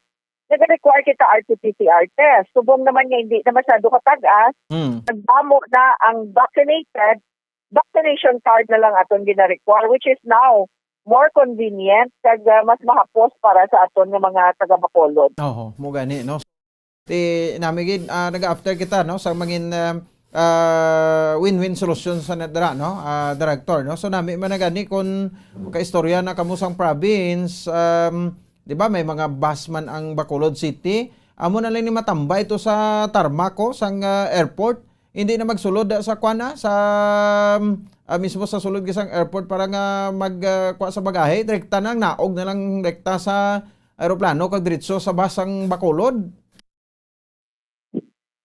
nag-require kita R T P C R test. Subong naman nga hindi na masyado katag-as, Mm. nagdamo na ang vaccinated, vaccination card na lang aton gina-require, which is now more convenient kag, ah, mas mahapos para sa aton nga mga taga Bacolod. Oho, mo gani, no? Ti, nami gid, ah, nag-after kita, no, sa mangin, ah, ah, win-win solution sa nadra, no, ah, Director, no? So, nami man na gani kung kaistorya na kamo sang province, um, di ba, may mga bus man ang Bacolod City. Amo na lang ni matambay to sa tarmac, oh, sang, ah, airport. Hindi na magsulod, ah, sa kwan, ah, sa, um, ah, mismo sa sulod sang airport para nga mag, ah, kuha sa bagahe. Direkta na lang, naog na lang rekta sa aeroplano kag diretso sa bus ang Bacolod.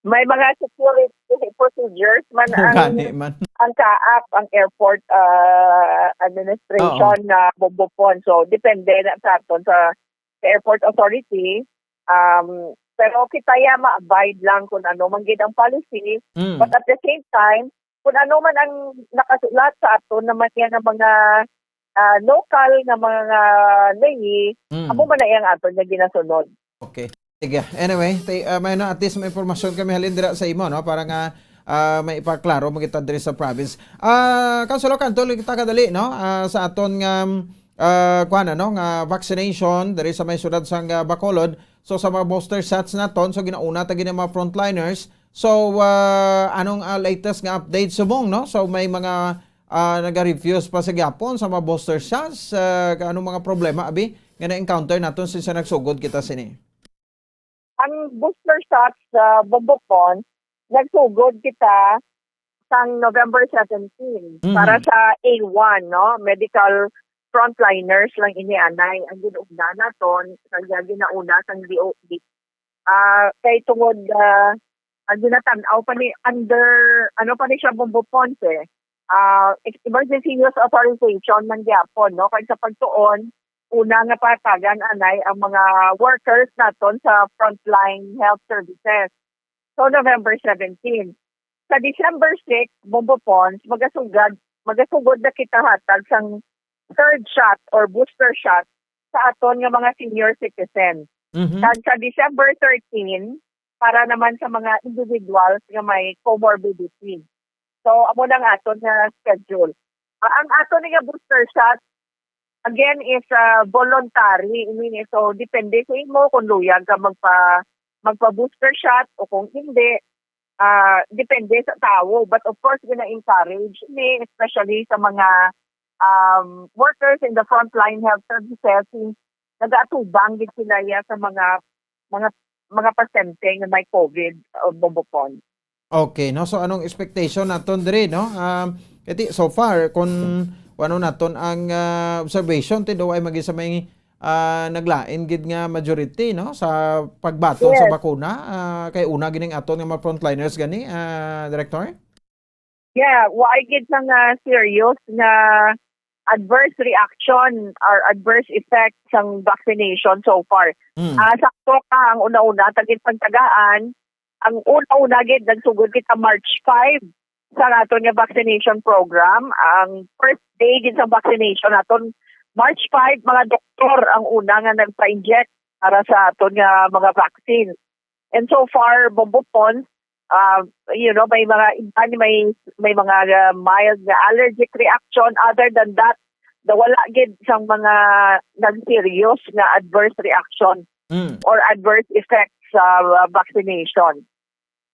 May mga security procedures man ang, Gani man. ang CAAP, ang airport, ah, administration Oo. na Bombo Pon. So, depende na sa aton sa, sa airport authority. Um, pero kita ya ma-abide lang kung ano man gid ang policy. Mm. But at the same time, kung ano man ang nakasulat sa aton naman yan ng mga, ah, local nga mga lay, Mm. amo man na iyang aton nga ginasunod. Okay. Sige. Anyway, tay-, ah, may na, at least may impormasyon kami halin dira sa imo, no? Para nga, ah, may ipaklaro mo kita diri sa province. Ah, Councilor Canto, kita kadali, no? Ah, sa aton nga, ah, kuwan, ano, nga vaccination diri sa may syudad sang, ah, Bacolod. So, sa mga booster shots naton, so ginauna ta gid ang mga frontliners. So, ah, anong, ah, latest nga update subong, no? So, may mga, ah, naga-refuse pa sa gyapon sa mga booster shots. Ah, anong mga problema, abi, nga na-encounter naton since nagsugod kita sini? Ang booster shots sa Bombo Pon, nagsugod kita sang November seventeen Mhm. para sa A one, no? Medical frontliners lang ini anay ang ginauna naton, kaya ginauna sang D O H. Ah, kay tungod, ah, ang ginatan-aw pa ni under, ano pa ni siya, Bombo Ponce, ah, ex-, emergency use authorization man gyapon, no? Kay sa pagtuon, una nga pahatagan anay ang mga workers naton sa frontline health services. So, November seventeen. Sa December six, Bombo Pons, magasugad, magasugod na kita hatag sang third shot or booster shot sa aton nga mga senior citizen. Mhm. Kag sa December thirteen, para naman sa mga individuals nga may comorbidity. So, amo na ang aton nga schedule. Ah, ang aton nga booster shot, again, is, ah, voluntary. I mean, so, depende sa imo kung luyag ka magpa-, magpa-booster shot o kung hindi. Ah, depende sa tawo. But of course, gina-encourage ni, especially sa mga, um, workers in the frontline health services, since nagaatubang gid sila ya sa mga, mga, mga pasyente nga may COVID o Bombo Pons. Okay, no? So, anong expectation naton diri, no? Um, kay ti, so far, kung ano naton ang, ah, observation, ti, daw ay magi sa may, ah, naglain gid nga majority, no, sa pagbaton sa Yes. bakuna, ah, kay una gining aton nga mga frontliners gani, ah, Director? Yeah, wa gid nga serious nga adverse reaction or adverse effect sang vaccination so far. Mm. Ah, sakto ka, ang una-una, tagin pagtagaan, ang una-una gid, nagsugod kita March five sa aton nga vaccination program. Ang first day gid sa vaccination naton, March five, mga doktor ang una nga nagpa-inject para sa aton nga mga vaccine. And so far, Bombo Pons, ah, you know, may mga iban, may, may mga, ah, mild nga allergic reaction. Other than that, da-, wala gid sang mga nag-serious nga adverse reaction Mm. or adverse effects sa, ah, vaccination.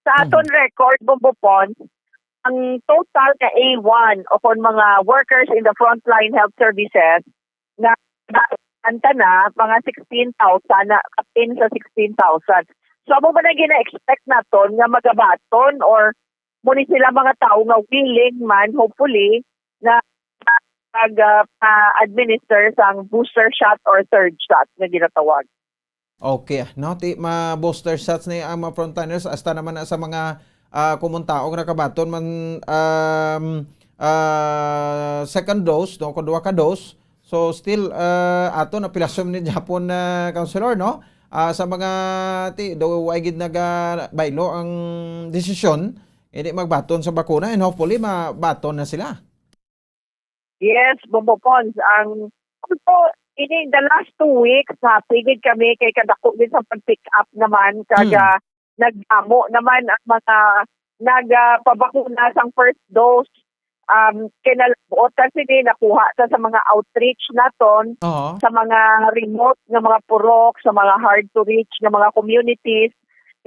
Sa Mm. aton record, Bombo Pons, ang total nga A one o kon mga workers in the frontline health services nga anta na, mga sixteen thousand na, kapin sa sixteen thousand. So, amo man ang gina-expect naton nga magabaton or mo ni sila mga tawo nga willing man, hopefully, na mag, ah, pa-administer sang booster shot or third shot nga ginatawag. Okay, no? Ti, ma-booster shots ni ang mga frontliners, hasta naman na sa mga, ah, kumuntaog nakabaton man, um, ah, second dose, no? Kung duha ka dose. So, still, ah, ato na pilasyon ni Japon, ah, Councilor, no? Ah, sa mga, ti, do, wa gid naga-, baylo ang desisyon, hindi magbaton sa bakuna, and hopefully, mabaton na sila. Yes, Bombo Pons. Ang, although, ini the last two weeks, happy gid kami kay kadako gid sa pag-pick up naman, kag, Hmm. ah, nagdamo naman ang mga nagpabakuna sang first dose. Um, kay nalabot ta sini, nakuha ta sa mga outreach naton, Oo. sa mga remote nga mga purok, sa mga hard to reach nga mga communities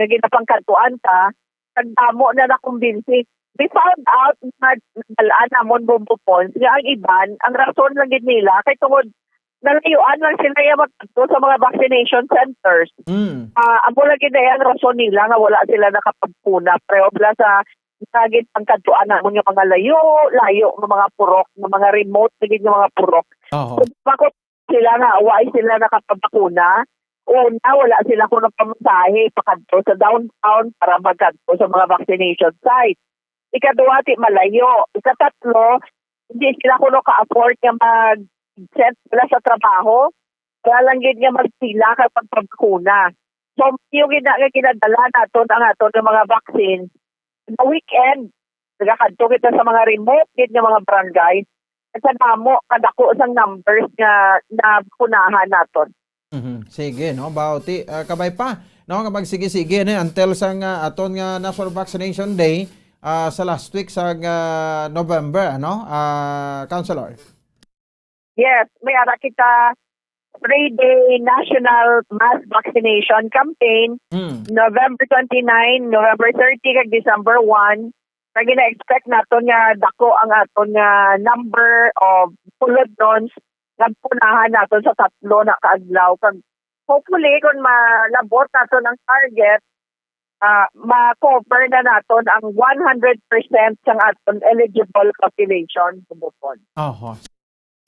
nga ginapangkadtuan ta. Nagdamo na nakumbinsi. We found out na nadalaan namon, Bombo Pons, nga ang iban, ang rason lang gid nila kay tungod nalayuan lang sila nga magkadto sa mga vaccination centers. Mm. Ah, amo lang gid na ang rason nila nga wala sila nakapagpuna. Pareho bala sa mga ginpangkadtuan namon nga mga layo, layo nga mga purok, nga mga remote na gid nga mga purok. Oo. So, bakit sila nga wa sila nakapabakuna? Una, wala sila kuno pamasahe pakadto sa downtown para magkadto sa mga vaccination site. Ikaduha, ti malayo. Ikatatlo, hindi sila kuno ka-afford nga mag-send sila sa trabaho. Kaya lang gid nga magpila kag pagpabakuna. So, yung gina-, nga ginadala naton ang aton nga mga vaccine, the weekend, nagakadto kita sa mga remote gid nga mga barangay. At sa damo, kadako sang numbers nga nabakunahan naton. Mhm. Sige, no? Bauti, ah, kabay pa, no? Nga magsige-sige ni until sang, ah, aton nga National Vaccination Day, ah, sa last week sa, ah, November, ano? Ah, Councilor? Yes, may ara kita three-day national mass vaccination campaign, Hmm. November twenty-nine, November thirty, kag December one. Kag gina-expect naton nga dako ang aton nga number of tulodnons nga bakunahan naton sa tatlo na ka adlaw. Kag hopefully, kung malabot naton ang target, ah, ma-cover na naton ang one hundred percent sang aton eligible population, Bombo Pons. Oho.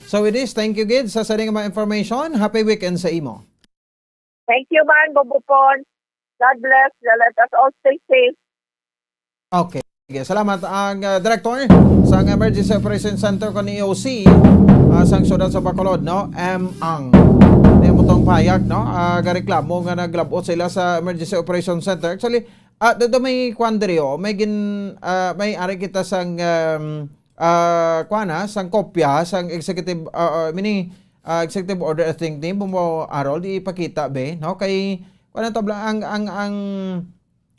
So with this, thank you gid sa sini nga mga information. Happy weekend sa imo. Thank you man, Bombo Pons. God bless. Let us all stay safe. Okay. Sige, salamat. Ang, ah, Director sang Emergency Operations Center kon E O C, ah, sang Siyudad sa Bacolod, no? M. Ang. Kaya mo tong payag, no? Ah, gareklamo nga naglabot sila sa Emergency Operation Center. Actually, ah, dito may kwan diri, oh. May gin-, ah, may ari kita sang, um, ah, kwan, ha, sang kopya sang executive, ah, ah, mini, ah, executive order, I think, ni Bumbo Harold, ipakita, be, no? Kay, kwan ang tabla, ang, ang, ang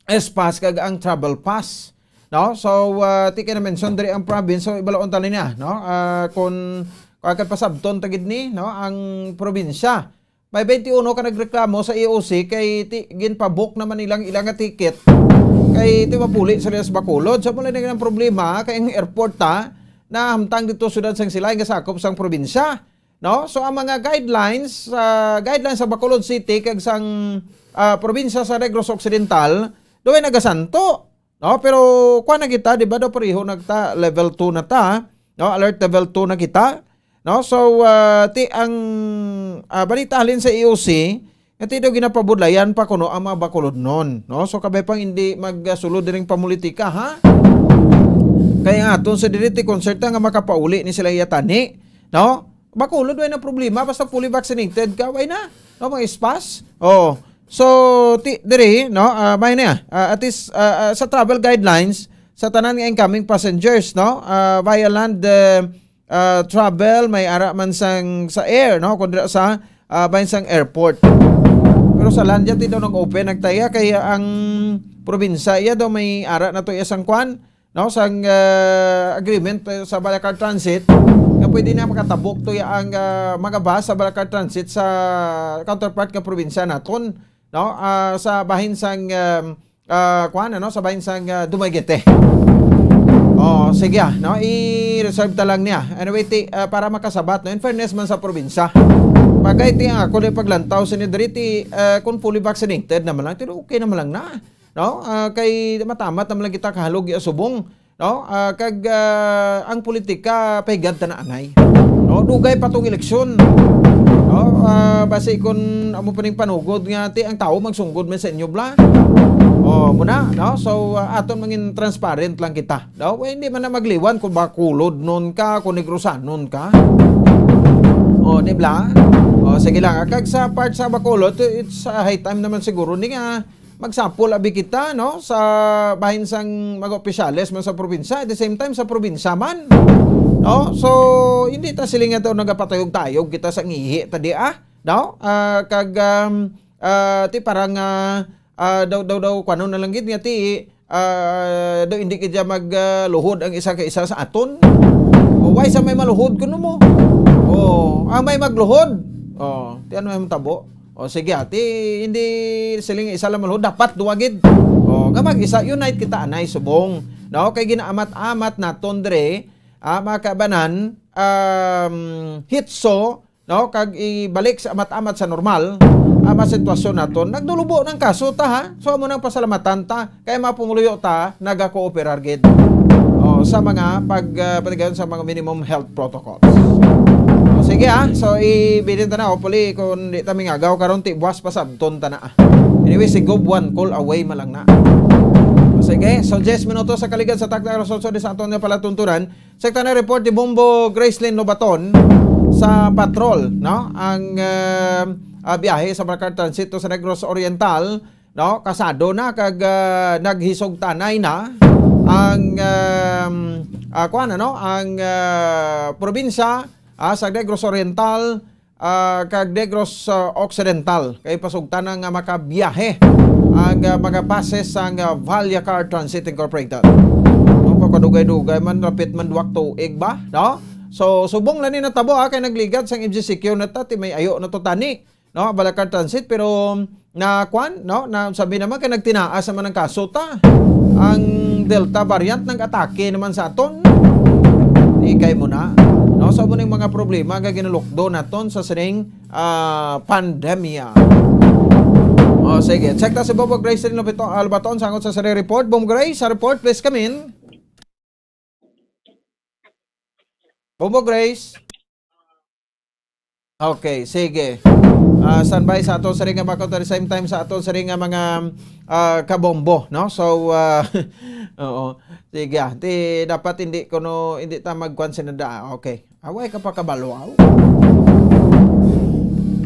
S-Pass kag ang travel pass, no? So, ah, ti kay na-mention diri ang province, so ibalaon ta niya, no? Ah, kung, kung agpasabton ta gid ni, no, ang probinsya. May twenty-one ka nagreklamo sa E O C kay ti, ginpabook naman nilang ilang nga ticket. Kay ti mapuli sila sa Bacolod. So, mula na ang problema kay ang airport ta nahamtang dito siyudad sang Silay nga sakop sang probinsya. No? So, ang mga guidelines, ah, guidelines sa Bacolod City kag sang, ah, probinsya sa Negros Occidental, doon nagasanto. No? Pero kuan na kita, di ba, daw pareho nagta level two na ta, no? Alert level two na kita, no? So, ah, ti ang, ah, balita halin sa E O C, nga ti daw ginapabudlayan pa kuno ang mga Bacolodnon, no? So, kabay pang hindi magsulod diring pamulitika, ha? Kaya nga, aton sa diri ti concert nga makapauli ni sila iya tani, no? Bacolod, way na problema, basta fully vaccinated ka, way na, no? Mga S-Pass. Oh. So, ti, diri, no? Ah, may na, ah, at least, ah, ah, sa travel guidelines, sa tanan nga incoming passengers, no? Ah, via land, eh, ah, travel, may ara man sang, sa air, no? Kung dira sa, ah, bahin sang airport. Pero sa land, yan, ti daw nag-open, nagtaya, kaya ang probinsya, iya daw may ara na to, iya sang kwan, no? Sang, ah, agreement, eh, sa Balakar Transit, nga pwede na makatabok to ya ang, ah, mga bus sa Balakar Transit sa counterpart nga probinsya naton, no? Ah, sa bahin sang, um, ah, kuan, ano, sa bahin sang, ah, Dumaguete. Oh, sige, ah, no? I-reserve ta lang niya. Anyway, ti, ah, para makasabat, no? In fairness man sa probinsya. Bagay ti ako di paglantaw sa diri ti, ah, kung fully vaccinated naman lang, pero okay naman lang na. No? Ah, kay matamat naman lang kita kahalog ya subong, no? Ah, kag, ah, ang politika pahigad ta na anay. No? Dugay pa tong eleksyon. No? Ah, basi kun amo pa ning panugod nga ti ang tawo magsunggod man sa inyo bla. Oh, muna, no? So, ah, aton mangin transparent lang kita. No? Well, hindi man na magliwan kung Bacolodnon ka, kung Negrosanon ka. Oh, di bla? Oh, sige lang. Ah, kag sa part sa Bacolod, it's, ah, high time naman siguro ni nga magsapol abi kita, no, sa bahin sang mga opisyales man sa probinsya, at the same time sa probinsya man, no? So, hindi ta siling nga daw nagapatayog-tayog kita sa ngihi ta di, ah, no? Ah, kag, um, ah, ti parang, ah, ah, daw, daw, daw, kuno na lang gid nga ti, ah, daw hindi gid siya mag, ah, luhod ang isa ka isa sa aton. O, why sa may maluhod kuno mo? O, ang may magluhod. O, ti ano may matabo? O, sige, ati, hindi siling isa lang maluhod, dapat duwa gid. O, nga mag-isa, unite kita anay subong. No? Kay ginaamat-amat naton dire, ah, mga kabanan, um, hitso, no? Kag ibalik sa amat-amat sa normal, ang mga sitwasyon naton. Nagdulubo ng kaso ta, ha? So, amo nang pasalamatan ta, kay mga pumuluyo ta, nagakooperar gid. O, sa mga pag, ah, panigayon sa mga minimum health protocols. O, sige, ha? So, ibilin ta na. Hopefully, kung di ta mingagaw karon, ti buwas pa sabton ta na, ah. Anyway, si Gob one call away man lang na. O, sige. So, diyes minutos sa kaligad sa taktak alas otso di sa aton nga palatuntunan. Sekta na report ni Bombo Gracelyn Lobaton sa patrol, no? Ang, ah, ah, biyahe sa Balakar Transit to sa Negros Oriental, no? Kasado na kag, ah, naghisog tanay na ang, um, ah, kuwan, ano? Ang, ah, probinsya, ah, sa Negros Oriental, ah, kag Negros, ah, Occidental, kay pasugtan na nga makabiyahe ang, ah, mga buses sang, ah, Vallecar Transit Incorporated. No, pagkadugay-dugay man, rapit man duwak tuig ba, no? So, subong lang ni natabo, ah, kay nagligad sang M G C Q na ta, ti may ayo na to tani, no? Balakar Transit, pero na kwan, no? Na sabi naman kay nagtinaas naman ang kaso ta. Ang Delta variant nag-atake naman sa aton. Ikay mo na. No, sa mo ning mga problema nga ginalukdo naton sa sining, ah, pandemya. O, sige. Check ta si Bobo Grace rin Lobito-, Albaton, sangot sa sining report. Bobo Grace, sa report, please come in. Bobo Grace. Okay, sige. Ah, standby sa ato sining nga mga, at the same time sa ato sining nga mga, ah, kabombo, no? So, ah, oo. Sige, ah. Di, dapat hindi kuno, hindi ta magkuan sinada. Okay. Away ka pa kabalo, aw.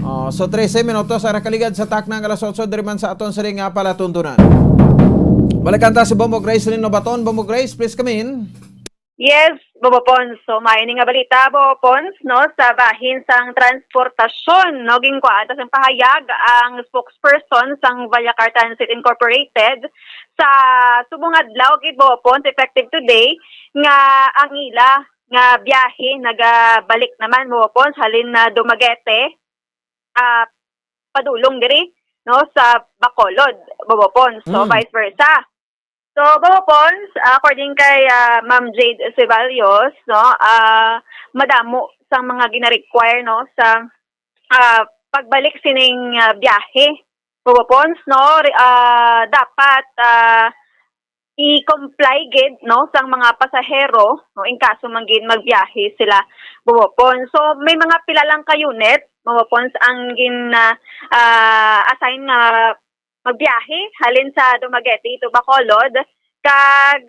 Oh, so trese minutos ang nakaligad sa takna nga alas otso diri man sa aton sini nga palatuntunan. Balikan ta si Bombo Grace Lino Baton. Bombo Grace, please come in. Yes, Bobo Pons. So, may ni nga balita, Bobo Pons, no, sa bahin sang transportasyon, no, ginkuhaan ta sang pahayag ang spokesperson sang Vallacar Transit Incorporated sa subong adlaw gid, Bobo Pons, effective today, nga ang ila nga biyahe nagabalik naman, Bobo Pons, halin na Dumaguete, ah, padulong diri, no, sa Bacolod, Bobo Pons, so, Mm. vice versa. So, Bobo Pons, according kay, ah, Ma'am Jade Ceballos, no, ah, madamo sang mga gina-require, no, sa, ah, pagbalik sining, ah, biyahe, Bobo Pons, no, re-, ah, dapat, ah, i-comply gid, no, sang mga pasahero, no, in kaso man gid magbiyahe sila, Bobo Pons. So, may mga pila lang ka unit, Bobo Pons, ang gin, ah, ah, assign nga magbiyahe halin sa Dumaguete to Bacolod, kag,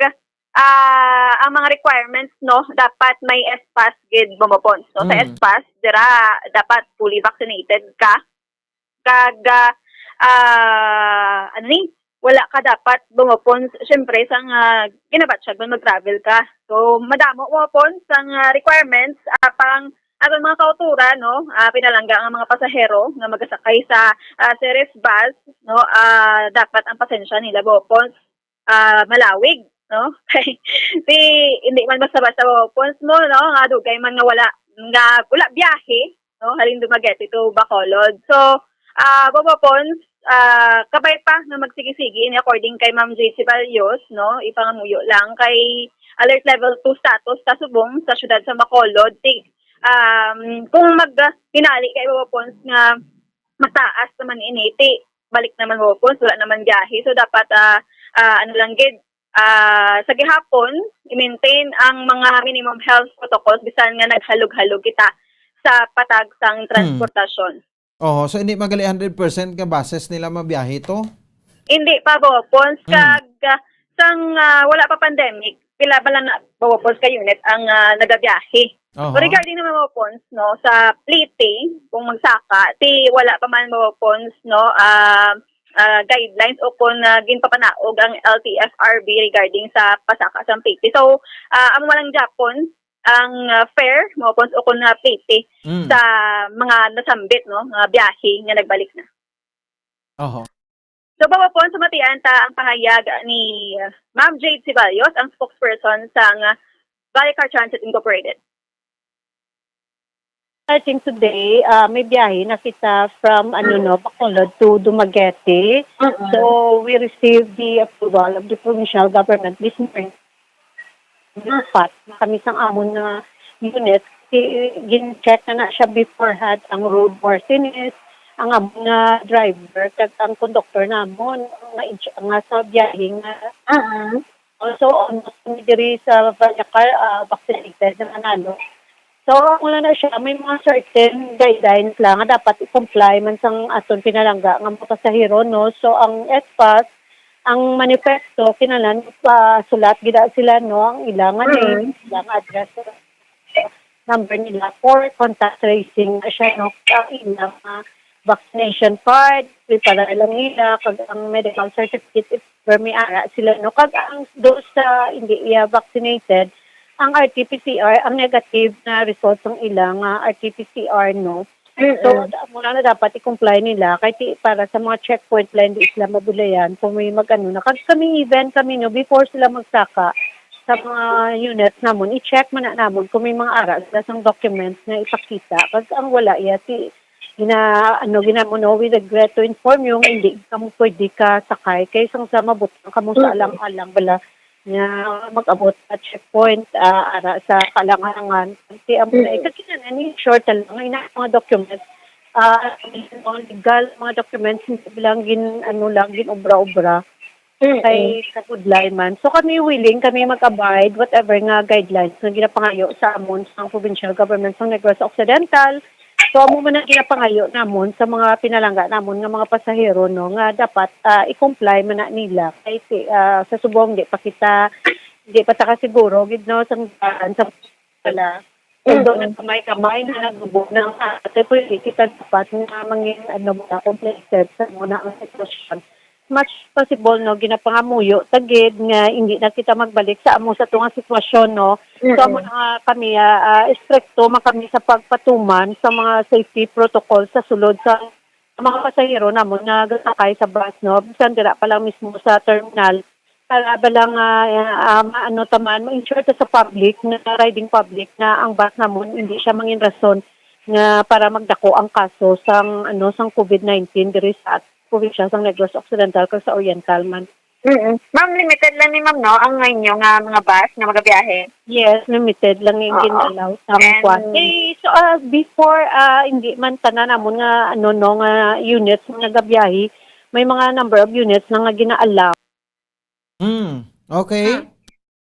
ah, ang mga requirements, no, dapat may S-PASS gid, Bobo Pons. So, sa Mm. S-PASS, dira dapat fully vaccinated ka. Kag, ah, ah, ano ni, wala ka dapat, Bobo Pons, syempre, sang, ah, ginabatyag man mag-travel ka. So, madamo, Bobo Pons, sang, ah, requirements, ah, pang aton mga kauturan, no, ah, pinalangga ang mga pasahero nga magasakay sa, ah, Ceres bus, no, ah, dapat ang pasensya nila, Bobo Pons, ah, malawig, no? Kay, di, hindi man basta-basta, Bobo Pons, mo, no, nga dugay man nga wala, nga wala biyahe, no, halin Dumaguete to Bacolod. So, ah, Bobo Pons, ah, kabay pa nga magsigi-sigi ini, according kay Ma'am Jade Ceballos, no, ipangamuyo lang kay alert level two status sa subong sa siyudad sa Bacolod. Ti-, um, kung mag, hinali kay, Bobo Pons, nga mataas naman ini, ti balik naman, Bobo Pons, wala naman biyahe. So, dapat, ah, ah, ano lang gid, ah, sa gihapon, i-maintain ang mga minimum health protocols bisan nga naghalog-halog kita sa patag sang Hmm. transportasyon. Oho, so hindi magali hundred percent nga buses nila mabiyahe to? Hindi pa, Bobo Pons. Hmm. Kag, ah, sang, ah, wala pa pandemic, pila ba lang na, Bobo Pons, ka unit ang, ah, nagabiyahe? Oho. So, regarding naman, Bobo Pons, no, sa Leyte, kung magsaka, ti wala pa man, Bobo Pons, no, ah, ah, guidelines o kung, ah, ginpapanaog ang L T F R B regarding sa pasaka sa Leyte. So, ah, amo man lang gyapon ang, ah, fare, Bobo Pons, o kung, ah, Leyte Mm. sa mga nasambit, no, nga biyahe nga nagbalik na. Oho. So, Bobo Pons, sumatian ta ang pahayag ni, uh, Ma'am Jade Ceballos, ang spokesperson sang, uh, Vallacar Transit Incorporated. Starting today, uh, may biyahe na kita from, ano, no, Bacolod to Dumaguete. Mm-mm. So, we received the approval of the provincial government this morning. Dapat na kami sang amon nga unit, si, gin-check na na siya beforehand, ang roadworthiness, ang amon nga driver, kag ang conductor namon, nga, nga sa biyahe nga. Ah, ah. Also, almost kami diri sa Vallacar, ah, vaccinated na manalo. So, ang wala na siya, may mga certain guidelines lang nga dapat i-comply man sang aton pinalangga nga mga pasahero, no? So, ang S-PASS, ang manifesto, kinahanglan pasulat gid sila, no, ang ilang nga name, Mm. ilang address, number nila for contact tracing na siya, no, ang ilang, ah, vaccination card, prepare lang nila, kag ang medical certificate, if ever may ara sila, no, kag ang those sa hindi iya vaccinated, ang R T P C R, ang negative na result sang ilang, ah, R T P C R, no, So, Mm. da-, muna na dapat i-comply nila kay ti-, para sa mga checkpoint lang, di sila mabulayan kung may mag-ano na. Kag kami, even kami, no, before sila magsaka sa mga units namon, i-check man na namon kung may mga ara sila sang documents na ipakita. Kag ang wala, iya, ti, gina-, ano, ginamo, no, we regret to inform you nga hindi kamo pwede ka sakay kay sang sa mabutang kamo sa Mm. alang-alang bala nga mag-abot sa checkpoint, ah, ara sa kalangalangan. Kasi ang Mm. mga, kasi na ni short lang, ay na mga documents, ah, all legal, mga documents, hindi lang gin, ano lang, gin obra-obra. Mm. Kay kabudlay man. So kami willing, kami mag-abide, whatever nga guidelines nga ginapangayo sa amon sa provincial government sa Negros Occidental, So, amo man ang ginapangayo namon sa mga pinalangga namon nga mga pasahero, no, nga dapat, ah, i-comply man na nila. Kay si, ah, sa subong, di pa kita, di pa ta kasiguro gid, no, sang daan sa pala. Although nagkamay-kamay na nagubo na nga, ate, pwede kita dapat nga mangin, ano, muna, complacent sa muna ang sitwasyon. Much possible, no, ginapangamuyo ta gid nga hindi na kita magbalik sa amo sa tunga sitwasyon, no. So, amo na nga kami, ah, ah, estrikto man kami sa pagpatuman sa mga safety protocol sa sulod sa mga pasahero namon nga gasakay sa bus, no, bisan dira pa lang mismo sa terminal, para ba lang, ah, ah, maano ta man, ma-ensure ta sa public, na riding public, na ang bus namon hindi siya mangin rason nga para magdako ang kaso sang, ano, sang covid nineteen diri sa probinsya sang Negros Occidental kag sa Oriental man. Mm. Ma'am, limited lang ni ma'am, no, ang inyo nga mga bus nga magabiyahe? Yes, limited lang yung Oo. gin-allow sa And kwan. Eh, so, ah, before, ah, hindi man tanan namon nga, ano, no, nga units nga nagabiyahe, may mga number of units na nga gina-allow. Mm, okay. Hmm.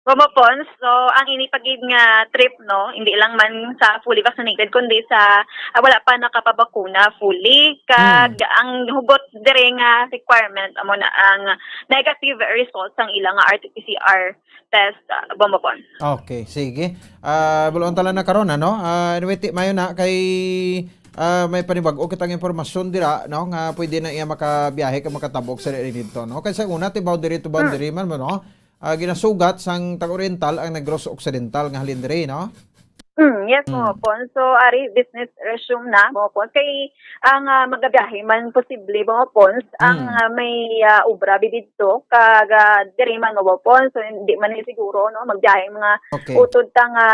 Bombopons, so ang ini pa gid nga trip, no, hindi lang man sa fully vaccinated kundi sa, ah, wala pa nakapabakuna fully, kag Hmm. ang hugot dire nga requirement amo na ang negative result sang ila nga R T P C R test, ah, Bombopons. Okay, sige. Ah, buloon ta lang na karon, ano? Ah, anyway, ti, mayo na kay, ah, may panibag-o kitang impormasyon dira, no, nga pwede na iya makabiyahe kag makatabok sa diri didto, no? Kay sa una, ti boundary to boundary man, no? Ah, ginasugat sang tag-Oriental ang Negros Occidental nga halin diri, no? Mm, yes, Mm. Bombopons. So, ari, business resume na, Bombopons. Kay ang, ah, magabiyahe man posible, Bombopons, ang, Mm. ah, may, ah, obra bi didto, kag, ah, diri man, Bombopons. So, hindi man ni siguro, no, magbiyahe ang mga Okay. utod ta nga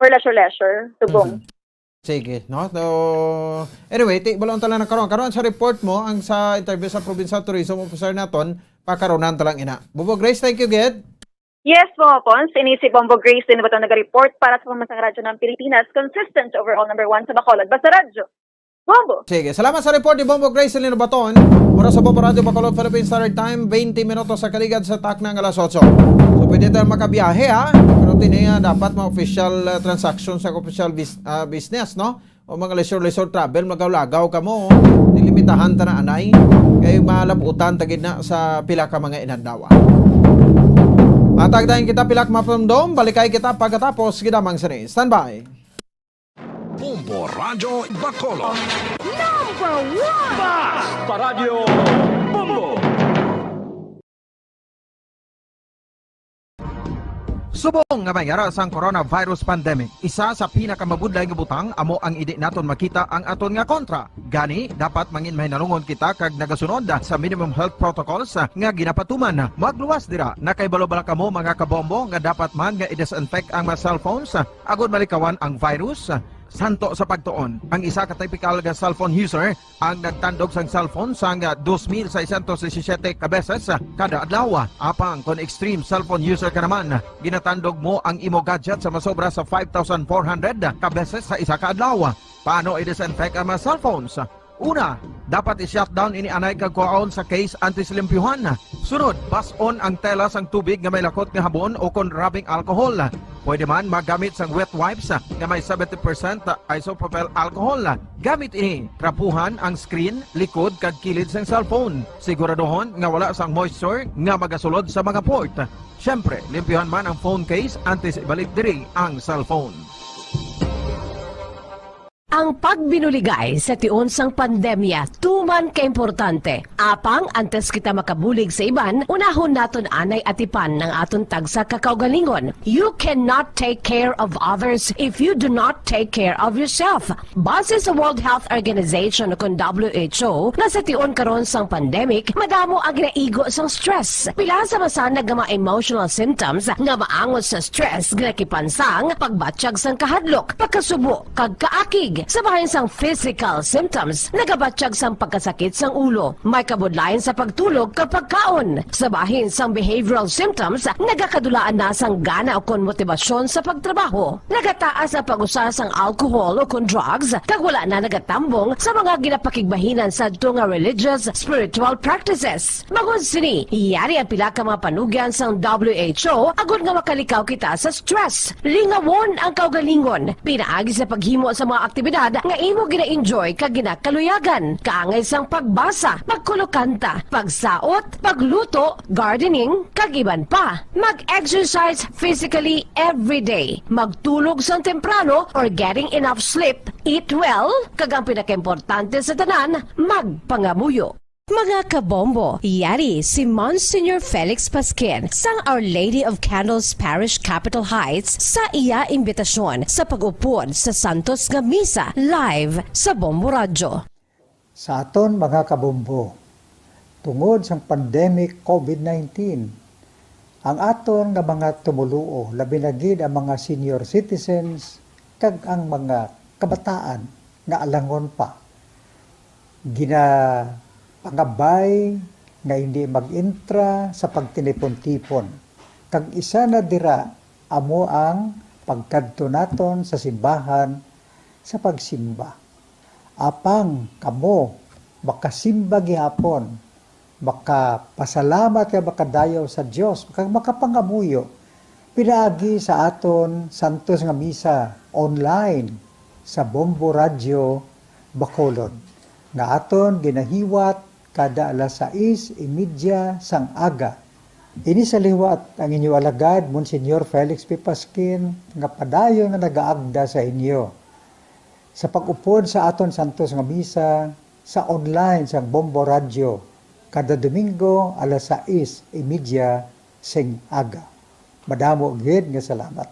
for leisure, leisure, subong. Mhm. Sige, no? So, anyway, ti, buloon ta lang na karon. Karon sa report mo, ang sa interview sa provincial tourism officer naton, pakaronan ta lang ina. Bombo Grace, thank you, gid. Yes, Bombopons. Ini si Bombo Grace din ba naga-report para sa Pambansang Radyo ng Pilipinas, consistent overall number one sa Bacolod. Basta Radyo, Bombo! Sige, salamat sa report ni Bombo Grace Lino Baton. Oras sa Bombo Radyo Bacolod, Philippine Standard Time, twenty minutos sa kaligad sa takna nga alas otso. So, pwede tayo makabiyahe, ha? Pero tini, ah, dapat mga official, ah, transaction sa official bis-, ah, business, no? O mga leisure-leisure travel, maglagaw-lagaw kamo, dilimitahan ta na anay. Kay malabutan ta gid na sa pila ka mga inadlaw. Hatag dayon kita pila ka mapamdom, balikay kita pagkatapos gid lamang sini. Standby. Bombo Radyo Bacolod. Number one! Bas! Paradyo Bombo! Subong nga may ara sang coronavirus pandemic, isa sa pinakamabudlay nga butang amo ang indi naton makita ang aton nga kontra. Gani, dapat mangin mahinalungon kita kag nagasunod sa minimum health protocols nga ginapatuman. Magluwas dira, nakahibalo bala kamo, mga kabombo, nga dapat man nga i-disinfect ang mga cellphones agod malikawan ang virus? Santo sa pagtuon, ang isa ka tipikal nga cellphone user ang nagtandog sang cellphone sang dos mil seiscientos disisiete ka beses kada adlaw. Apang kon extreme cellphone user ka naman, ginatandog mo ang imo gadget sa masobra sa five thousand four hundred ka beses sa isa ka adlaw. Paano i-disinfect ang mga cellphones? Una, dapat i-shutdown ini anay kag kuhaon sa case antes limpyuhan. Sunod, bas-on ang tela sang tubig nga may lakot nga habon o kon rubbing alcohol. Pwede man magamit sang wet wipes nga may seventy percent isopropyl alcohol. Gamit ini, trapuhan ang screen, likod, kag kilid sang cellphone. Siguraduhon nga wala sang moisture nga magasulod sa mga port. Siyempre, limpyuhan man ang phone case antes ibalik diri ang cellphone. Ang pagbinuligay sa tion sang pandemya tuman ka importante. Apang antes kita makabulig sa iban, unahon naton anay atipan ang aton tagsa ka kaugalingon. You cannot take care of others if you do not take care of yourself. Base sa World Health Organization, kon W H O, nga sa tion karon sang pandemic, madamo ang ginaigo sang stress. Pila sa masanag nga mga emotional symptoms nga maangot sa stress ginakipansang pagbatyag sang kahadlok, pagkasubo, kag kaakig. Sa bahin sang physical symptoms, nagabatyag sang pagkasakit sang ulo, may kabudlayan sa pagtulog kag pagkaon. Sa bahin sang behavioral symptoms, nagakadulaan na sang gana ukon motibasyon sa pagtrabaho. Nagataas ang pag-usa sang alcohol ukon drugs, kag wala na nagatambong sa mga ginapakigbahinan sadto nga religious, spiritual practices. Bangod sini, yari ang pila ka mga panugyan sang W H O agod nga makalikaw kita sa stress. Lingawon ang kaugalingon pinaagi sa paghimo sa mga aktibidad aktibidad nga imo gina-enjoy kag ginakaluyagan, kaangay sang pagbasa, pagkulokanta, pagsaot, pagluto, gardening, kag iban pa. Mag-exercise physically every day. Magtulog sang temprano or getting enough sleep, eat well, kag ang pinakaimportante sa tanan, magpangamuyo. Mga kabombo, yari si Monsignor Felix Pasquin sang Our Lady of Candles Parish, Capitol Heights, sa iya imbitasyon sa pag-upod sa santos nga misa live sa Bombo Radyo. Sa aton mga kabombo, tungod sang pandemic COVID nineteen, ang aton nga mga tumoluo, labi na gid ang mga senior citizens kag ang mga kabataan nga alangon pa, ginapangabay nga hindi mag-entra sa pagtinipon-tipon, kag isa na dira amo ang pagkadto naton sa simbahan sa pagsimba. Apang kamo makasimba gihapon, makapasalamat kag makadayaw sa Dios, kag makapangamuyo pinaagi sa aton santos nga misa online sa Bombo Radyo Bacolod, nga aton ginahiwat kada alas sais y media sang aga. Ini sa liwat ang inyo alagad, Monsignor Felix P. Pasquin, nga padayon nga nagaagda sa inyo sa pag-upod sa aton santos nga misa sa online sang Bombo Radyo kada Domingo alas sais y media sing aga. Madamo gid nga salamat.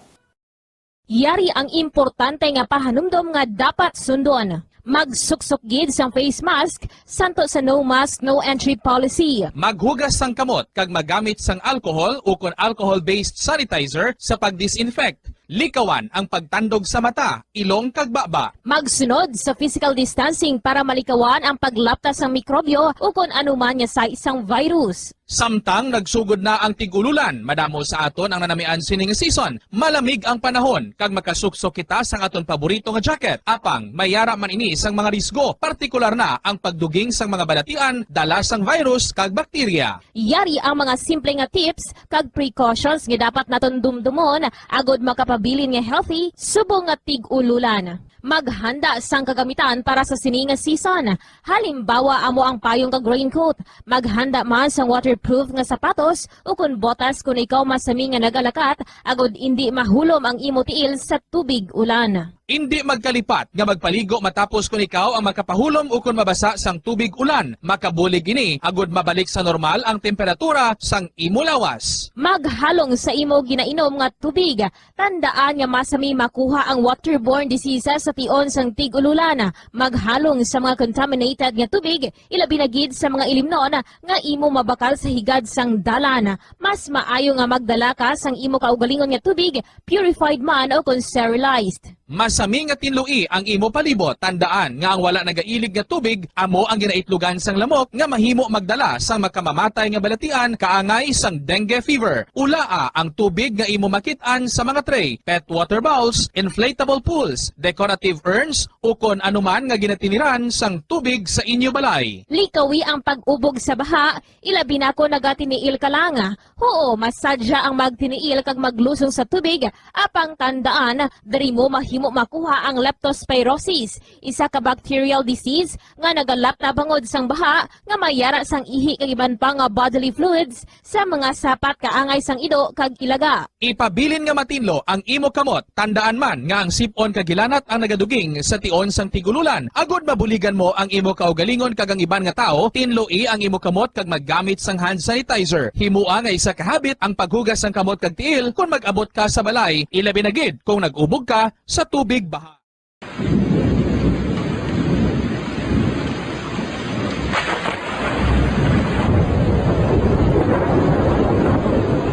Yari ang importante nga pahanumdom nga dapat sundon. Magsuksok gid sang face mask, santo sa no mask, no entry policy. Maghugas sang kamot kag magamit sang alcohol ukon alcohol-based sanitizer sa pag-disinfect. Likawan ang pagtandog sa mata, ilong kag baba. Magsunod sa physical distancing para malikawan ang paglapta sang mikrobyo ukon anuman nga sais sang virus. Samtang nagsugod na ang tig-ululan, madamo sa aton ang nanamian sining season. Malamig ang panahon, kag makasuksok kita sang aton paborito nga jacket. Apang may yara man ini sang mga risgo, partikular na ang pagduging sang mga balatian dala sang virus kag bakterya. Yari ang mga simple nga tips kag precautions nga dapat naton dumdumon agod makapabilin nga healthy subong nga tig-ululan. Maghanda sang kagamitan para sa sini nga season. Halimbawa, amo ang payong kag raincoat. Maghanda man sang waterproof nga sapatos ukon botas kon ikaw masami nga nagalakat agod indi mahulom ang imo tiil sa tubig ulan. Indi magkalipat nga magpaligo matapos kon ikaw ang makapahulom ukon mabasa sang tubig ulan. Makabulig ini agod mabalik sa normal ang temperatura sang imo lawas. Maghalong sa imo ginainom nga tubig. Tandaan nga masami makuha ang waterborne diseases sa tion sang tig-ululan. Maghalong sa mga contaminated nga tubig, ilabi na gid sa mga ilimnon nga imo mabakal sa higad sang dalan. Mas maayo nga magdala ka sang imo kaugalingon nga tubig, purified man o kon sterilized. Masami nga tinloi ang imo palibot. Tandaan nga ang wala nagailig nga tubig amo ang ginaitlogan sang lamok nga mahimo magdala sang makamamatay nga balatian kaangay sang dengue fever. Ulaa ang tubig nga imo makit-an sa mga tray, pet water bowls, inflatable pools, decorative urns, ukon anuman nga ginatiniran sang tubig sa inyo balay. Likawi ang pag-ubog sa baha, ilabi na kon nagatiniil ka lang. Huo, masadya ang magtiniil kag maglusong sa tubig, apang tandaan, diri mo mahimo makuha ang leptospirosis, isa ka bacterial disease nga nagalapta bangod sang baha nga may yara sang ihi kag iban pa nga bodily fluids sa mga sapat kaangay sang ido kag ilaga. Ipabilin nga matinlo ang imo kamot. Tandaan man nga ang sip-on kag hilanat ang nagaduging sa tion sang tig-ululan. Agod mabuligan mo ang imo kaugalingon kag ang iban nga tawo, tinloi ang imo kamot kag maggamit sang hand sanitizer. Himoa nga isa ka habit ang paghugas sang kamot kag tiil kon mag-abot ka sa balay, ilabi na gid kon nag-ubog ka sa tubig baha.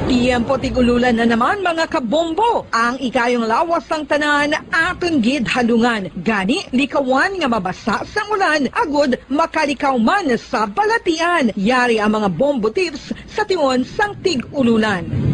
Tiyempo tig-ululan na naman, mga kabombo. Ang ikayong lawas sang tanan aton gid halungan. Gani, likawan nga mabasa sang ulan agud makalikaw man sa balatian. Yari ang mga bombo tips sa tion sang tig-ululan.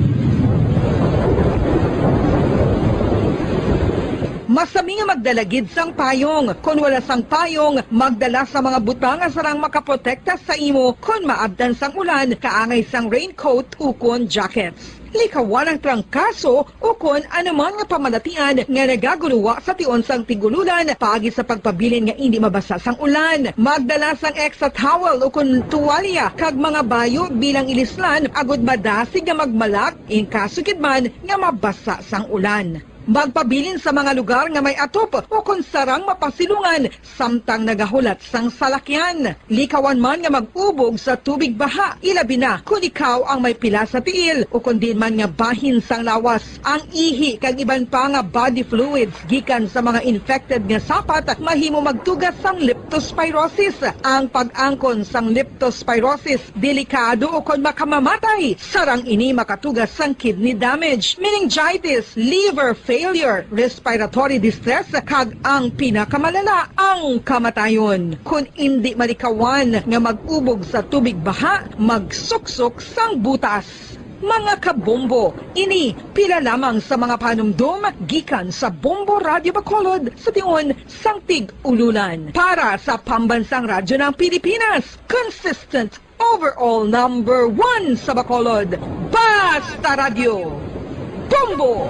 Masami nga magdala gid sang payong. Kon wala sang payong, magdala sa mga butang nga sarang makaprotekta sa imo kon maabtan sang ulan, kaangay sang raincoat ukon jackets. Likawan ang trangkaso ukon anuman nga pamalatian nga nagaguluwa sa tion sang tig-ululan paagi sa pagpabilin nga indi mabasa sang ulan. Magdala sang extra towel ukon tuwalya kag mga bayo bilang ilislan agud madasig nga magmalak in kaso gid man nga mabasa sang ulan. Magpabilin sa mga lugar nga may atop ukon sarang mapasilungan samtang nagahulat sang salakyan. Likawan man nga mag-ubog sa tubig baha, ilabi na kon ikaw ang may pila sa tiil ukon diin man nga bahin sang lawas. Ang ihi kag iban pa nga body fluids gikan sa mga infected nga sapat mahimo magtuga sang leptospirosis. Ang pag-angkon sang leptospirosis delikado ukon makamamatay. Sarang ini makatuga sang kidney damage, meningitis, liver failure, respiratory distress, kag ang pinakamalala, ang kamatayon. Kon indi malikawan nga mag-ubog sa tubig baha, magsuksok sang butas. Mga kabombo, ini pila lamang sa mga panumdom gikan sa Bombo Radyo Bacolod sa tion sang tig-ululan. Para sa Pambansang Radyo ng Pilipinas, consistent overall number one sa Bacolod, Basta Radyo, Bombo!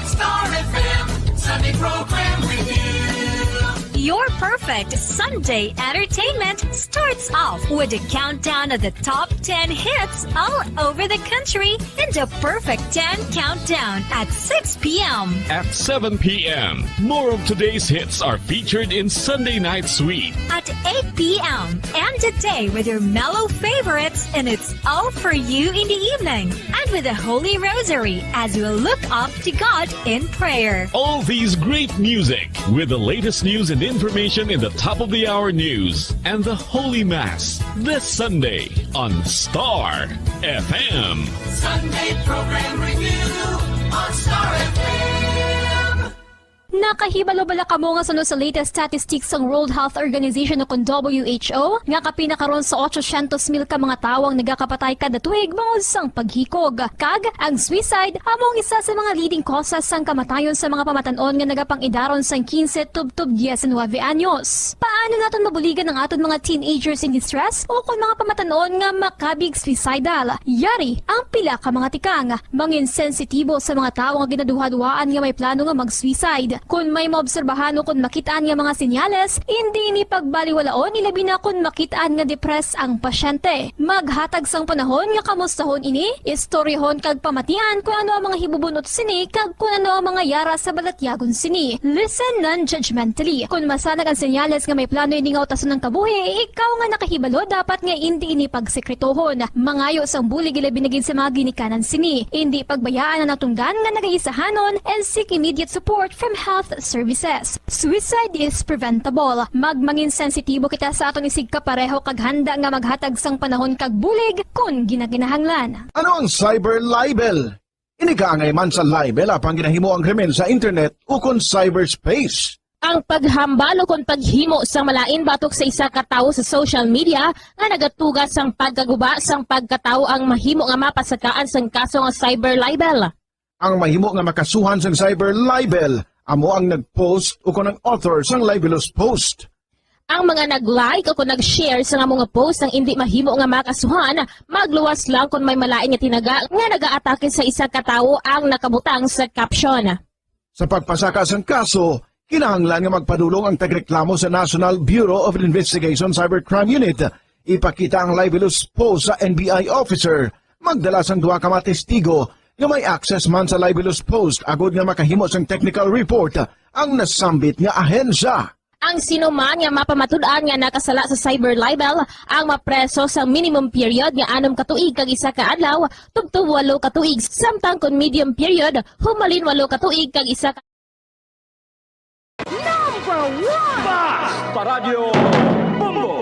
Star F M Sunday Program Review. Your perfect Sunday entertainment starts off with a countdown of the top ten hits all over the country in the Perfect ten Countdown at six p.m. At seven p.m., more of today's hits are featured in Sunday Night Sweet. At eight p.m., end the day with your mellow favorites, and it's all for you in the evening. And with the Holy Rosary as we look up to God in prayer. All these great music with the latest news and information in the top of the hour news and the Holy Mass this Sunday on Star F M. Sunday Program Review on Star F M. Nakahibalo bala kamo nga suno sa latest statistics sang World Health Organization o kon W H O nga kapin na karon sa otsosyentos mil ka mga tawo ang nagakapatay kada tuig bangod sang paghikog? Kag ang suicide amo ang isa sa mga leading causes sang kamatayon sa mga pamatan-on nga nagapang-idaron sang quince tubtob diecinuebe anyos. Paano naton mabuligan ang aton mga teenagers in distress o kon mga pamatan-on nga makabig suicidal? Yari ang pila ka mga tikang. Mangin sensitibo sa mga tawo nga ginaduhaduhaan nga may plano nga mag-suicide. Kon may maobserbahan o kon makit-an nga mga senyales, indi ini pagbaliwalaon, ilabi na kon makit-an nga depressed ang pasyente. Maghatag sang panahon nga kamustahon ini, istoryahon kag pamatian kon ano ang mga hibubun-ot sini kag kon ano ang mga yara sa balatyagon sini. Listen non-judgmentally. Kon masanag ang senyales nga may plano ini nga utason ang kabuhi, ikaw nga nakahibalo dapat nga indi ini pagsekretohon. Mangayo sang bulig ilabi na gid sa mga ginikanan sini. Indi pagbayaan ang natungdan nga nagaisahanon and seek immediate support from health services. Suicide is preventable. Magmangin sensitibo kita sa aton isigkapareho kag handa nga maghatag sang panahon kag bulig kon ginakinahanglan. Ano ang cyber libel? Ini kaangay man sa libel apang ginahimo ang krimen sa internet ukon cyberspace. Ang paghambal ukon paghimo sang malain batok sa isa ka tawo sa social media nga nagatuga sang pagkaguba sang pagkatawo ang mahimo nga mapasakaan sang kaso nga cyber libel. Ang mahimo nga makasuhan sang cyber libel amo ang nag-post ukon ang author sang libelous post. Ang mga nag-like ukon nag-share sang amo nga post ang indi mahimo nga makasuhan, magluwas lang kon may malain nga tinaga nga nagaatake sa isa ka tawo ang nakabutang sa caption. Sa pagpasaka sang kaso, kinahanglan nga magpadulong ang tagreklamo sa National Bureau of Investigation Cybercrime Unit. Ipakita ang libelous post sa N B I officer. Magdala sang duha ka mga testigo nga may access man sa libelous post agud nga makahimo sang technical report ang nasambit nga ahensya. Ang sino man nga mapamatud-an nga nakasala sa cyber libel ang mapreso sa minimum period nga anom ka tuig kag isa ka adlaw tubtob walo ka tuig, samtang kon medium period, humalin walo ka tuig kag isa ka Number one! Basta Radyo Bombo!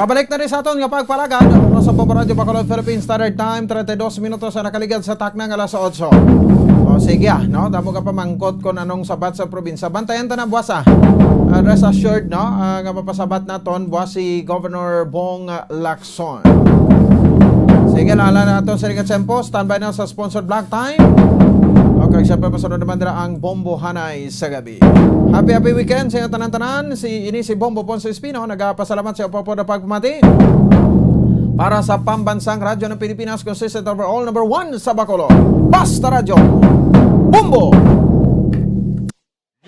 Pabalik na rin sa aton nga pagpalagad. Oras sa Bombo Radyo Bacolod, Philippine Standard Time, treinta y dos minutos ang nakaligad sa takna nga alas otso. O, sige, ah, no? Damo ka pamangkot kung anong sabat sa probinsya. Bantayan ta na buwas, ah. Ah, rest assured, no? Ah, nga mapasabat naton buwas si Governor Bong Lacson. Sige, lahala na ato sa ligat tempo. Standby na sa sponsored block time. Okay, siyempre, pasunod naman dira ang Bombo Hanay sa gabi. Happy, happy weekend sa inyo tanan-tanan. Si, ini si Bombo Ponce Espino, nagapasalamat sa iyo po na pagpamati. Para sa Pambansang Radyo ng Pilipinas, consistent overall, number one sa Bacolod. Basta Radyo. Bombo!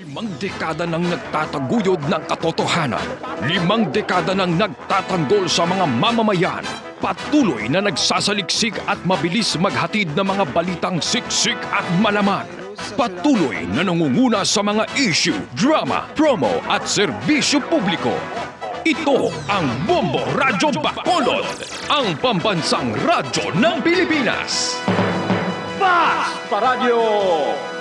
Limang dekada nang nagtataguyod ng katotohanan. Limang dekada nang nagtatanggol sa mga mamamayan. Patuloy na nagsasaliksik at mabilis maghatid ng mga balitang siksik at malaman. Patuloy na nangunguna sa mga issue, drama, promo at serbisyo publiko. Ito ang Bombo Radyo Bacolod, ang pambansang radyo ng Pilipinas. Basta Radyo!